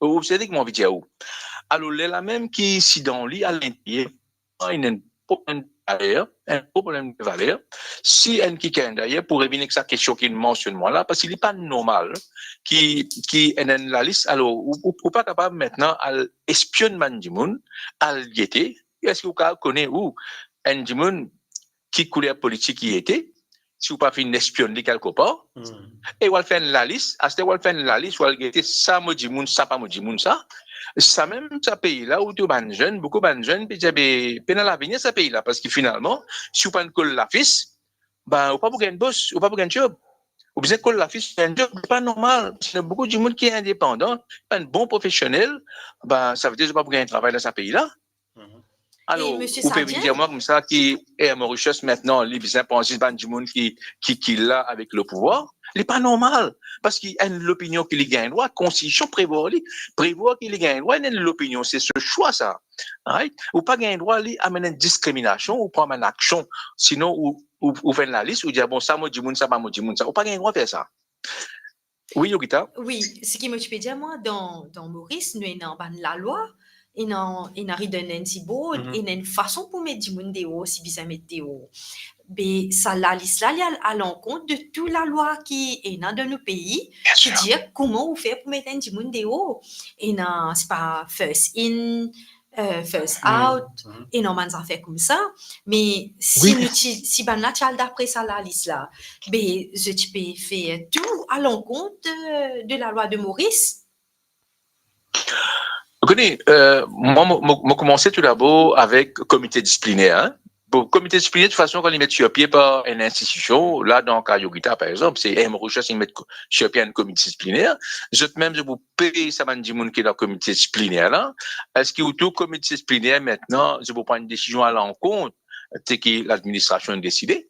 Ou, ou sezi ki mo anvi dir ou. Alor, lerla mem ki si dan li, a linterier, ena enn problem de valer, enn gro problem de valer. Si enn kikenn, dayer, pou revinn ek sa kestion ki mansionn mwa la, parski li pa normal ki, ki ena enn lalis, alor, ou, ou, ou pa kapav aster al espionn bann dimoun, al gete, eski ou kapav kone ou, enn dimoun ki kouler politik li ete, si ou pa finn espionn li kelkepar, e ou al fer enn lalis, aster ou al fer enn lalis, ou al gete sa mo dimoun, sa pa mo dimoun sa. Samem sa pei la, ou trouv bann zenn, boukou bann zenn, pe dir, be, pena lavenir sa pei la, parski finalman, si ou pa'nn kol lafis, be, ou pa pou gagn bos, ou pa pou gagn job. Ou bizin kol lafis, gagn job, li pa normal. Ena boukou dimoun ki indepandan, bann bon profesionel, be, savedir zot pa pou gagn travay dan sa pei la. Alor, ou pe vinn dir mwa koumsa ki Air Mauritius aster la, li bizin pran zis bann dimoun ki, ki, ki la avek lepouvwar, li pa normal. Parski enn lopinion ki li gagn drwa, konstitision prevwar li, prevwar ki li gagn drwa ena enn lopinion, se so swa sa. Right? Ou pa gagn drwa li amenn enn diskriminasion, ou pran bann aksion, sinon ou, ou, ou fer enn lalis, ou dir, bon, sa mo dimoun, sa pa mo dimoun sa. Ou pa gagn drwa fer sa. Wi, Yogita. Wi, seki mo ti pe dir mwa, dan, dan Moris, nou ena bann lalwa, ena, ena redundancy board, Mhm. ena enn fason pou met dimoun deor, si bizin met deor. Be, sa lalis la, li al, al ankont de tou lalwa ki ena dan nou pei, ki dir kouma ou fer pou met enn dimoun deor. Ena, se pa first in, euh, first Mhm. out, Mhm. ena bann zafer koumsa. Me si Wi. nou ti, si bann la ti al dapre sa lalis la, be, zot ti pe fer tou alankont de, de lalwa de Moris. Ou kone, euh, mwa, mo, mo, mo koumanse toudabor avek komite disipliner, hein. Bon, komite disipliner, de tout fason, kan li met sir pie par enn institision, la, dan ka Yogita, par exanp, se M. Rochas ki met ko-, sir pie enn komite disipliner, zot mem, zot pou pey sa bann dimoun ki dan komite disipliner la, eski ou trouv komite disipliner, aster, zot pou pran enn desizion alankont de ki ladministrasion inn deside?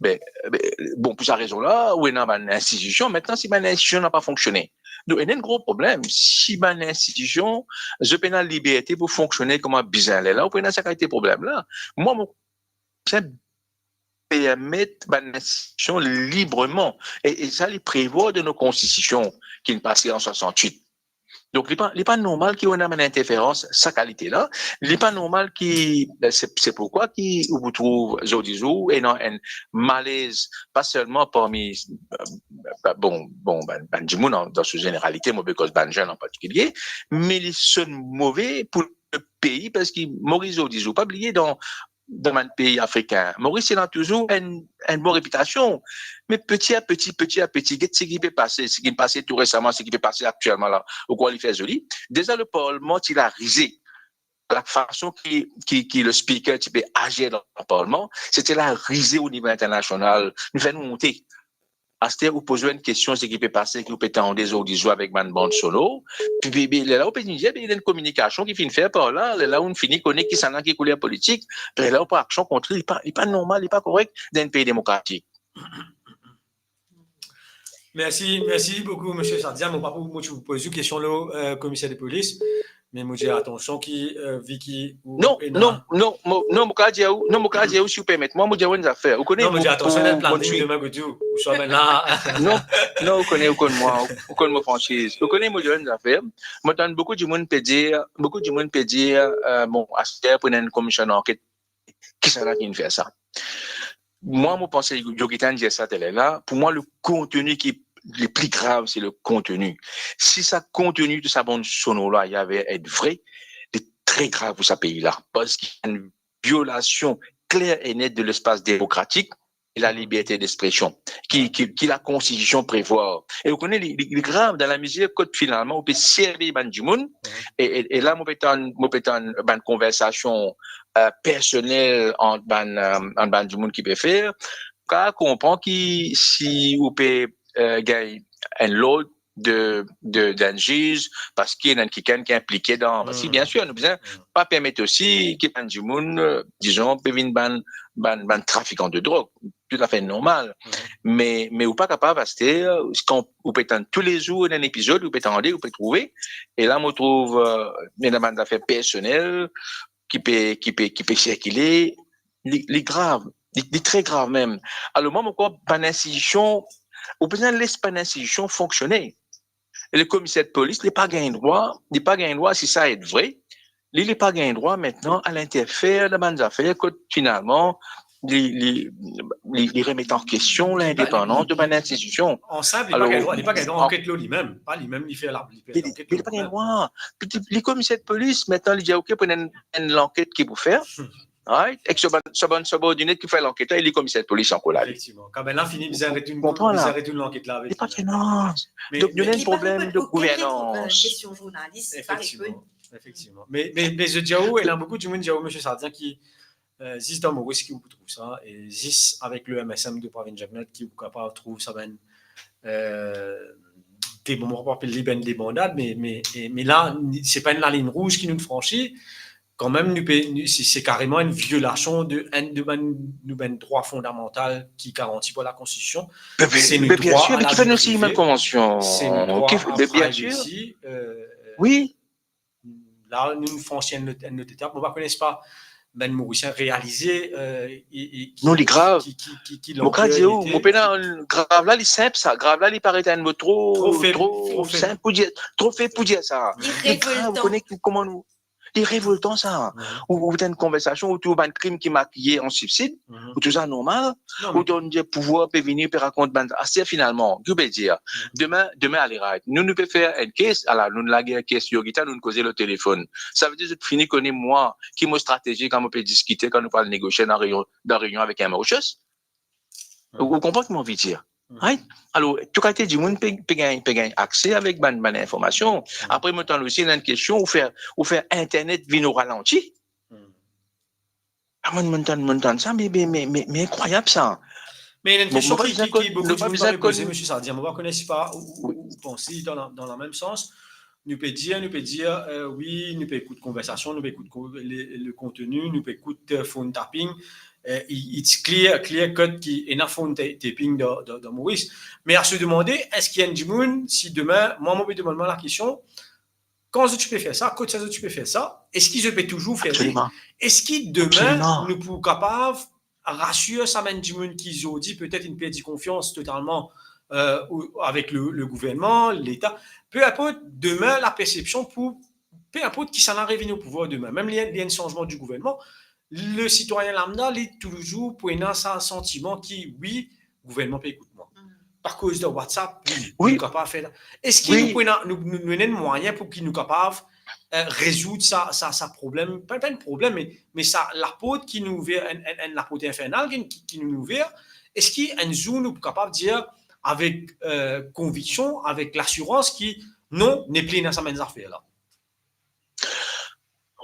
Be, be, bon, pou sa rezon la, ou ena bann institision, aster, si bann institision napa fonksione, donk, ena enn gro problem. Si bann institision, zot pena liberte pou fonksione kouma bizin, lerla ou pena sa kalite problem la. Mwa, mo, se permet bann institision libreman. E, e sa, li prevwar dan nou konstitision ki inn pase an swasant-wit. Donk, li pa, li pa normal ki ou ena bann interferans sa kalite la. Li pa normal ki, se, se poukwa ki ou pou trouv zordi zour ena enn malez, pa selman parmi, euh, bon, bon, bann, bann dimoun an, dan so zeneralite, mo pe koz bann zenn an partikilie, me li sonn move pou lepei, parski Moris zordi zour, pa bliye, dan, dan bann pei afrikin, Moris ena touzour enn, enn bon repitasion. Me peti a peti, peti a peti, get seki pe pase, seki pase tou resaman, seki pe pase aktielman la, ou krwar li fer zoli? Deza, leparlman ti la rize. Lafason ki, ki, ki le speaker ti pe azir dan leparlman, se ti la rize o nivo internasional. Nou fer nou onte. Aster, ou poz enn kestion, seki pe pase, ki ou pe tande zordi zour avek bann band sonor, pi, pi, pi, lerla ou pe dir, be, ena enn kominikasion ki finn fer par la, lerla ou fini kone kisannla ki kouler politik, lerla ou pran aksion kont li, li pa, li pa normal, li pa korek dan enn pei demokratik. Mersi, mersi boukou, Misie Sardia. Mo pa pou, mo ti pou poz ou kestion lor, euh, komiser de polis, me mo dir atansion ki, euh, vi ki ou Non, ena non, non, mo, non, mo kav dir ou, non, mo kav dir ou, si ou permet mwa, mo dir ou enn zafer. Ou kone, Non, mo dir mo, atansion, mo, enn mo planning ti- demin, ou dir, ou swa bann la. Non, non, ou kone, ou konn mwa, ou konn mo fransiz. Ou kone, mo dir ou enn zafer. Mo tann boukou dimoun pe dir, boukou dimoun pe dir, euh, bon, aster pou ena enn komisyon anket, kisannla ki finn fer sa? Mwa, mo panse, Yogita inn dir sa taler la, pou mwa, le konteni ki le pli grav, se le konteni. Si sa konteni de sa bann sonor la, li aver et vre, li tre grav pou sa pei la, parski enn violasion kler e net de lespas demokratik e laliberte despresion ki, ki, ki Lakonstitision prevwar. E ou kone, li, li, li grav dan lamezir kot finalman ou pe servi bann dimoun, e, e, e la, mo pe tann, mo pe tann bann konversasion, euh, personel ant bann, euh, ant bann dimoun ki pe fer, ou kav konpran ki si ou pe, euh, gagn enn lord de, de, d'enn ziz, parski ena enn kikenn ki inplike dan, parski, Hmm. biensir, nou bizin Hmm. pa permet osi ki bann dimoun, euh, dizon, pe vinn bann, bann, bann trafikan de drog. Toutafe normal. Hmm. Me, me ou pa kapav aster, kan ou pe tann toulezour enn epizod, ou pe tande, ou pe trouve, e la, mo trouv, euh, ena bann zafer personel ki pe, ki pe, ki pe sirkile, li, li grav, li, li tre grav mem. Alor, mwa, mo krwar bann institision, ou bizin les bann institision fonksione. E le komiser de polis, li pa gagn drwa, li pa gagn drwa, si sa et vre, li, li pa gagn drwa aster al interfer dan bann zafer kot finalman li, li, li, li remet an kestion lindepandans de bann institision. An sinp, li pa Alor, gagn drwa, li pa gagn drwa an- anket lor limem, pa limem li fer la, li fer Li, li, lanket li lor pa gagn limem. Drwa. Li, li, li komiser de polis, aster li dir, ok, pou enn, enn lanket ki pou fer. Right? Ek so bann, so bann, so bann ordinate ki fer lanket la, e li komiser de polis ankor la. Efektivman. Kan bann la fini, bizin retourn, Konpran la. bizin retourn lanket la avek Li pa li. fer nans. Me, Donk, nou me ena enn Li pa problem reponn de okenn, euh, gouvernans. kestion zournalis, li pa Efektivman. reponn. Efektivman. Me, me, me zot dir ou, ena boukou dimoun dir ou, Misie Sardia, ki, euh, zis dan Moris ki ou pou trouv sa, e zis avek le M S M de Pravin Jugnauth ki ou kapav trouv sa bann, euh, de, bon, mo pa apel li bann debandad, me, me, e, me la, se pa enn laliny rouz ki nou fransi, kanmem, nou pe, nou, se, se kareman enn violasion de enn de bann, nou bann drwa fondamantal ki garanti par Lakonstitision. Me, me, Se nou me bien drwa sir, a me la ki fer nou vi sign prive. bann konvansyon? Se nou drwa Ki, a me bien sir. privacy, euh, Wi. La, nou fransi enn lot, enn lot etap. Mo pa kone pa, bann Morisien realize, euh, e, e ki, Non, li grav. ki, ki, ki, ki Mo ka lanplèr dir li ou, ete. mo pena, grav la, li sinp sa. Grav la, li paret enn mo tro, Tro feb, tro tro feb. sinp pou dir, tro feb pou dir sa. Li Li grav, revoltan. ou kone ki, koman nou, li revoltan sa. Mhm. Ou, ou tann konversasyon otour bann krim ki makiye an sibsid, Mhm. ou tou sa normal, Non, ou tann dir pouvwar pe vini, pe rakont bann aster finalman, ki ou pe dir? Mhm. Demin, demin ale right. Nou, nou pe fer enn case, ala, nou lager case Yogita, nou koze lor telefonn. Sa ve dir zot fini kone mwa, ki mo stratezi kan mo pe diskite, kan nou pe al negosie dan reynion, dan reynion avek enn Mauritius. Ou, ou konpran ki mo anvi dir? Mhm. Right? Alor, tou kalite dimoun pe, pe gagn, pe gagn akse avek bann, bann informasion. Mhm. Apre, mo tann osi, ena enn kestion, ou fer, ou fer internet vinn o ralanti. Mhm. Ah, mo, mo tann, mo tann sa, me, me, me, me, me inkrwayab sa. Me ena enn Mo, kestion mo pa ki, bizin ki, konn, ki boukou mo pa dimoun bizin pa pe poze, konn. Misie Sardian, mo pa kone si pa ou, ou, ou panse dan la, dan la mem sans. Nou pe dir, nou pe dir, euh, wi, nou pe ekout konversasyon, nou pe ekout ko-, le, le konteni, nou pe ekout, euh, phone tapping. Euh, i, it's clear, clear cut ki ena phone ta-, tapping dan, dan, dan Moris. Me a se demande, eski enn dimoun, si demin, mwa, mo pe demann mwa lakestion, kan zot ti pe fer sa, kot sa zot ti pe fer sa, eski zot pe touzour fer li? Absoliman. Eski demin, Absoliman. nou pou kapav rasir sa bann dimoun ki zordi petet inn perdi konfians totalman, euh, ou, avek le, le gouvernman, Leta, pe inport demin la persepsion pou, pe inport kisannla revinn o pouvwar demin, mem li, li enn sanzman di gouvernman, le sitwayin lambda, li touzour pou ena sa santiman ki, wi, gouvernman pe ekout mwa. Mm. Pa koz de WhatsApp, wi, Wi. nou kapav fer la. Eski Wi. nou pou ena, nou, nou, nou ena enn mwayin pou ki nou kapav, euh, rezoud sa, sa, sa problem, pa, pa enn problem, me, me sa laport ki nou ouver, enn, enn, enn laport infernal ki, ki, ki nou ouver, eski enn zour nou pou kapav dir avek, euh, konviksion, avek lasirans ki non, nepli ena sa bann zafer la?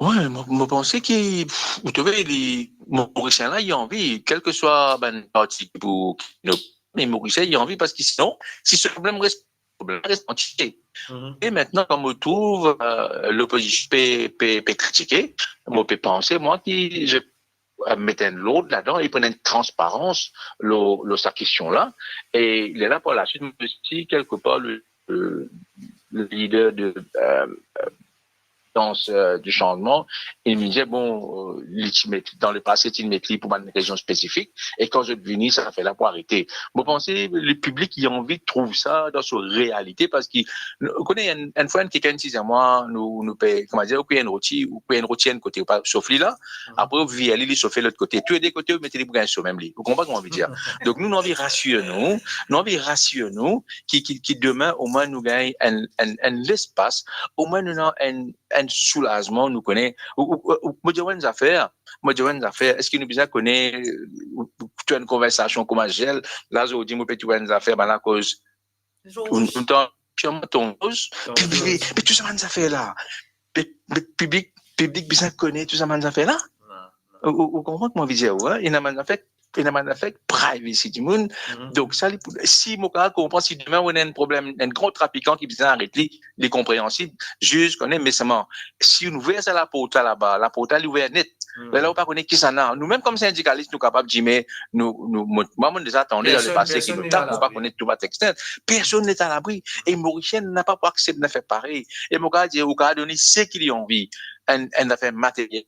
Wi, mo, mo panse ki, pff, ou trouve, li, Morisien la, li anvi, kelseswa bann parti ki pou, ki nou, me Morisien, li anvi, parski sinon, si se problem res, problem res antie. Mhm. E aster, kan mo trouv, euh, lopozision pe, pe, pe kritike, mo pe panse, mwa, ki, je, euh, met enn lord ladan e pran enn transparans lor, lor sa kestion la. E lerla, par laswit, mo osi, kelkepar, le, le, le lider de, euh, euh, dans, euh, du changement, e li dir, bon, euh, li ti met, dan lepase, ti met li pou bann rezon spesifik, e kan zot vini, sa zafer la pou arete. Mo panse, le piblik, li anvi trouv sa dan so realite, parski, ou kone, enn, enn fwa, enn kikenn ti dir mwa, nou, nou pe, kouma dir, ou kwi enn roti, ou kwi enn roti enn kote, ou pa sof li la, apre ou vir li, li sofe lot kote. Tou le de kote, ou met li pou gagn so mem li. Ou konpran ki mo anvi dir? Donk, nou, nou anvi rasir nou, nou anvi rasir nou, ki, ki, ki demin, omwin nou gagn enn, enn, enn lespas, omwin nou ena enn, enn soulazman, nou kone, ou, ou, ou, mo dir ou enn zafer, mo dir ou enn zafer, eski nou bizin kone, ou, ou, tou enn konversasion kouma zel, la, zordi, mo pe trouv enn zafer, bann la koz, ou, ou tann, pir mo tonn koz, Tonn pi, pi, koz. pi tou sa bann zafer la, pi, pi, piblik, piblik bizin kone tou sa bann zafer la? Non, non. Ou, ou, ou konpran ki mo anvi dir ou, hein? Ena bann zafer, ena bann zafer privacy dimoun. Mhm. Donk, sa, li pou, si mo kapav konpran, si demin ou ena enn problem, enn gran trafikan ki bizin aret li, li konpreansib, ziz kone, me selman, si nou ouver sa laport la laba, laport la, li ouver net. Mhm. Lerla, ou pa kone kisannla. Nou mem, kom sindikalis, nou kapav dir, me nou, nou, mo, mwa, mo deza tande dan Personn, lepase ki personn nou n'est tap, à nou pa l'abri. Kone tou bann texte. Personn n'est à l'abri. E Morisien napa pou aksepte de fer parey. E mo kapav dir, ou kapav donn li seki li anvi, enn, enn zafer materiel.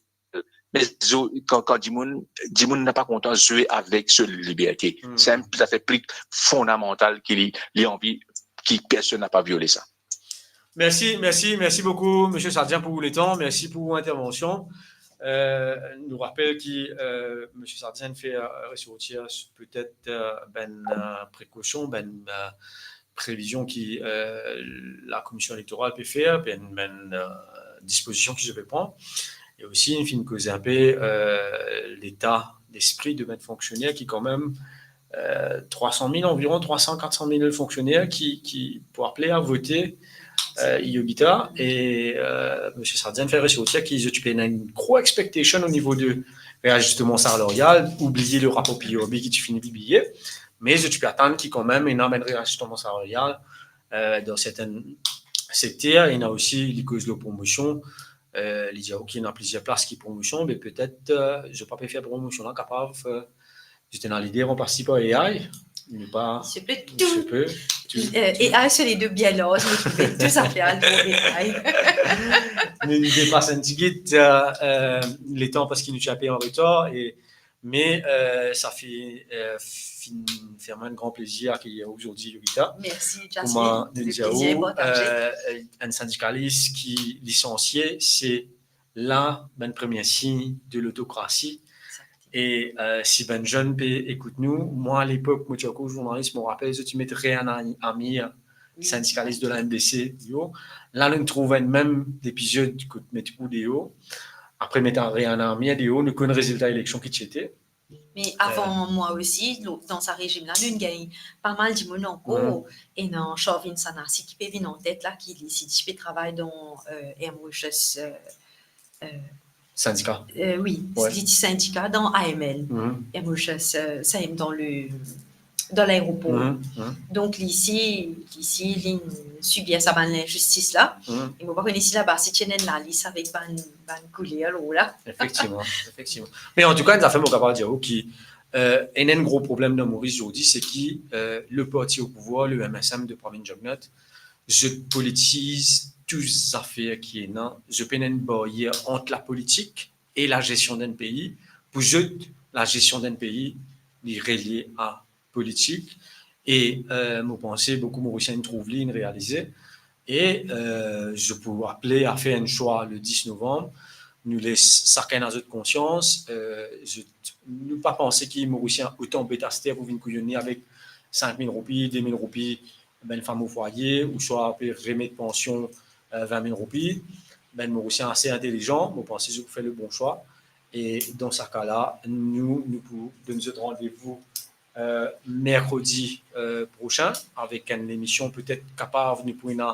Me zo-, kan, kan dimoun, dimoun napa kontan zwe avek so liberte. Hmm. Se enn zafer pli fondamantal ki li, li anvi, ki personn napa viole sa. Mersi, mersi, mersi boukou, Misie Sardian, pou letan. Mersi pou intervansion. Euh, nou rapel ki, euh, Misie Sardian fer, euh, resortir petet, euh, bann, euh, prekosion, bann, euh, previzion ki, euh, Lakomision Elektoral pe fer, bann, bann, euh, dispozision ki zot pe pran. E osi, nou finn koze inpe, euh, leta lespri de bann fonksioner ki kanmem, euh, trwa san mil, anviron trwa san, kat san mil fonksioner ki, ki pou apel a vote, euh, Yogita. E, euh, Misie Sardian fer resortir ki zot ti pe ena enn gro expectation o nivo de reazisteman salarial, oubliye le rapor P R B ki ti fini pibliye, me zot ti pe atann ki kanmem ena bann reazisteman salarial, euh, dan sertin sekter. Ena osi, li koz lor promosion, euh, li dir, ok, ena plizier plas ki promosion, me petet, euh, zot pa pe fer promosion la kapav, euh, zot ena lide ranplas li par A I, nou pa... Se pe Se tou. pe. Euh, et ah, sur les deux bien large, mais je vais tout à fait aller au détail. Nou depas enn tigit, euh, euh, letan parski nou ti inpe an retar, e, me, euh, sa finn, euh, finn fer mwa enn gran plezir akeyi ou zordi, Yogita. Merci, Jasmine. Le plaisir est partagé. Euh, enn sindikalis ki lisansie, se la bann premie sign de lotokrasi. E, euh, si bann zenn pe ekout nou, mwa, alepok, mo ti ankor zournalis, mo rapel, zot ti met Rehan Amir, sindikalis de la M D C, deor. La, nou trouv enn mem epizod kot met ou deor. Apre met Rehan Amir deor, nou konn rezilta eleksion ki ti ete. Me avan mwa osi, dan sa rezim la, nou gagn pa mal dimoun ankor. Ena Sharvin Sanasi ki pe vinn an tet la, ki li, si ti pe travay dan, euh, Mauritius, euh, euh, Sindika. Euh, wi, li ti sindika dan A M L. Mauritius, euh, sa, dan le, dan laeropor. Donk, li si, li si, li sibir sa bann linzistis la. E mo pa kone si laba si ti ena enn lalis avek bann, bann kouler lor la. Efektivman, efektivman. Me antouka, enn zafer mo kapav dir ou ki, euh, ena enn gro problem dan Moris zordi, se ki, euh, le parti o pouvwar, le M S M de Pravin Jugnauth, zot politiz tou zafer ki ena, zot pena enn baryer ant lapolitik e lagestion d'enn pei. Pou zot, lagestion d'enn pei, li relie a politik. E, euh, mo panse boukou Morisien inn trouv li, inn realize. E, euh, zot pou apel a fer enn swa le dis novanm. Nou les sakenn a zot konsians. Euh, zot, nou pa panse ki Morisien otan bet aster pou vinn kouyone avek sink mil roupi, de mil roupi, bann fam o fwaye, ouswa pe remet pansion, euh, vin mil roupi. Bann Morisien ase intelizan, mo panse zot pou fer le bon swa. E dan sa ka la, nou, nou pou donn zot randevou, euh, merkredi, euh, prosin avek enn lemision, petet kapav nou pou ena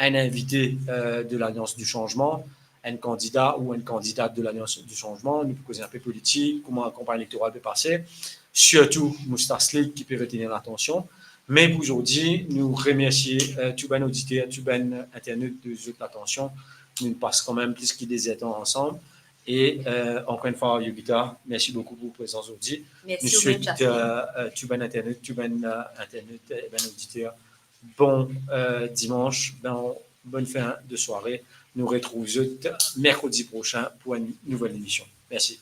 enn invite, euh, de Lalians di Sanzman, enn kandida ou enn kandidat de Lalians di Sanzman, nou pou koze inpe politik, kouma kanpagn elektoral pe pase, sirtou Moustache League ki pe retenir latansion. Me pou zordi, nou remersie, euh, tou bann oditer, tou bann internot de zot latansion. Nou pas kanmem plis ki de zertan ansam. E, euh, ankor enn fwa, Yogita, mersi boukou pou prezans zordi. Mersi, nou swet, Jasmine, euh, euh, tou bann internot, tou bann, euh, internot, euh, bann oditer, bon, euh, dimans, bon, bonn fin de sware. Nou retrouv zot merkredi prosin pou enn nouvel emision. Mersi.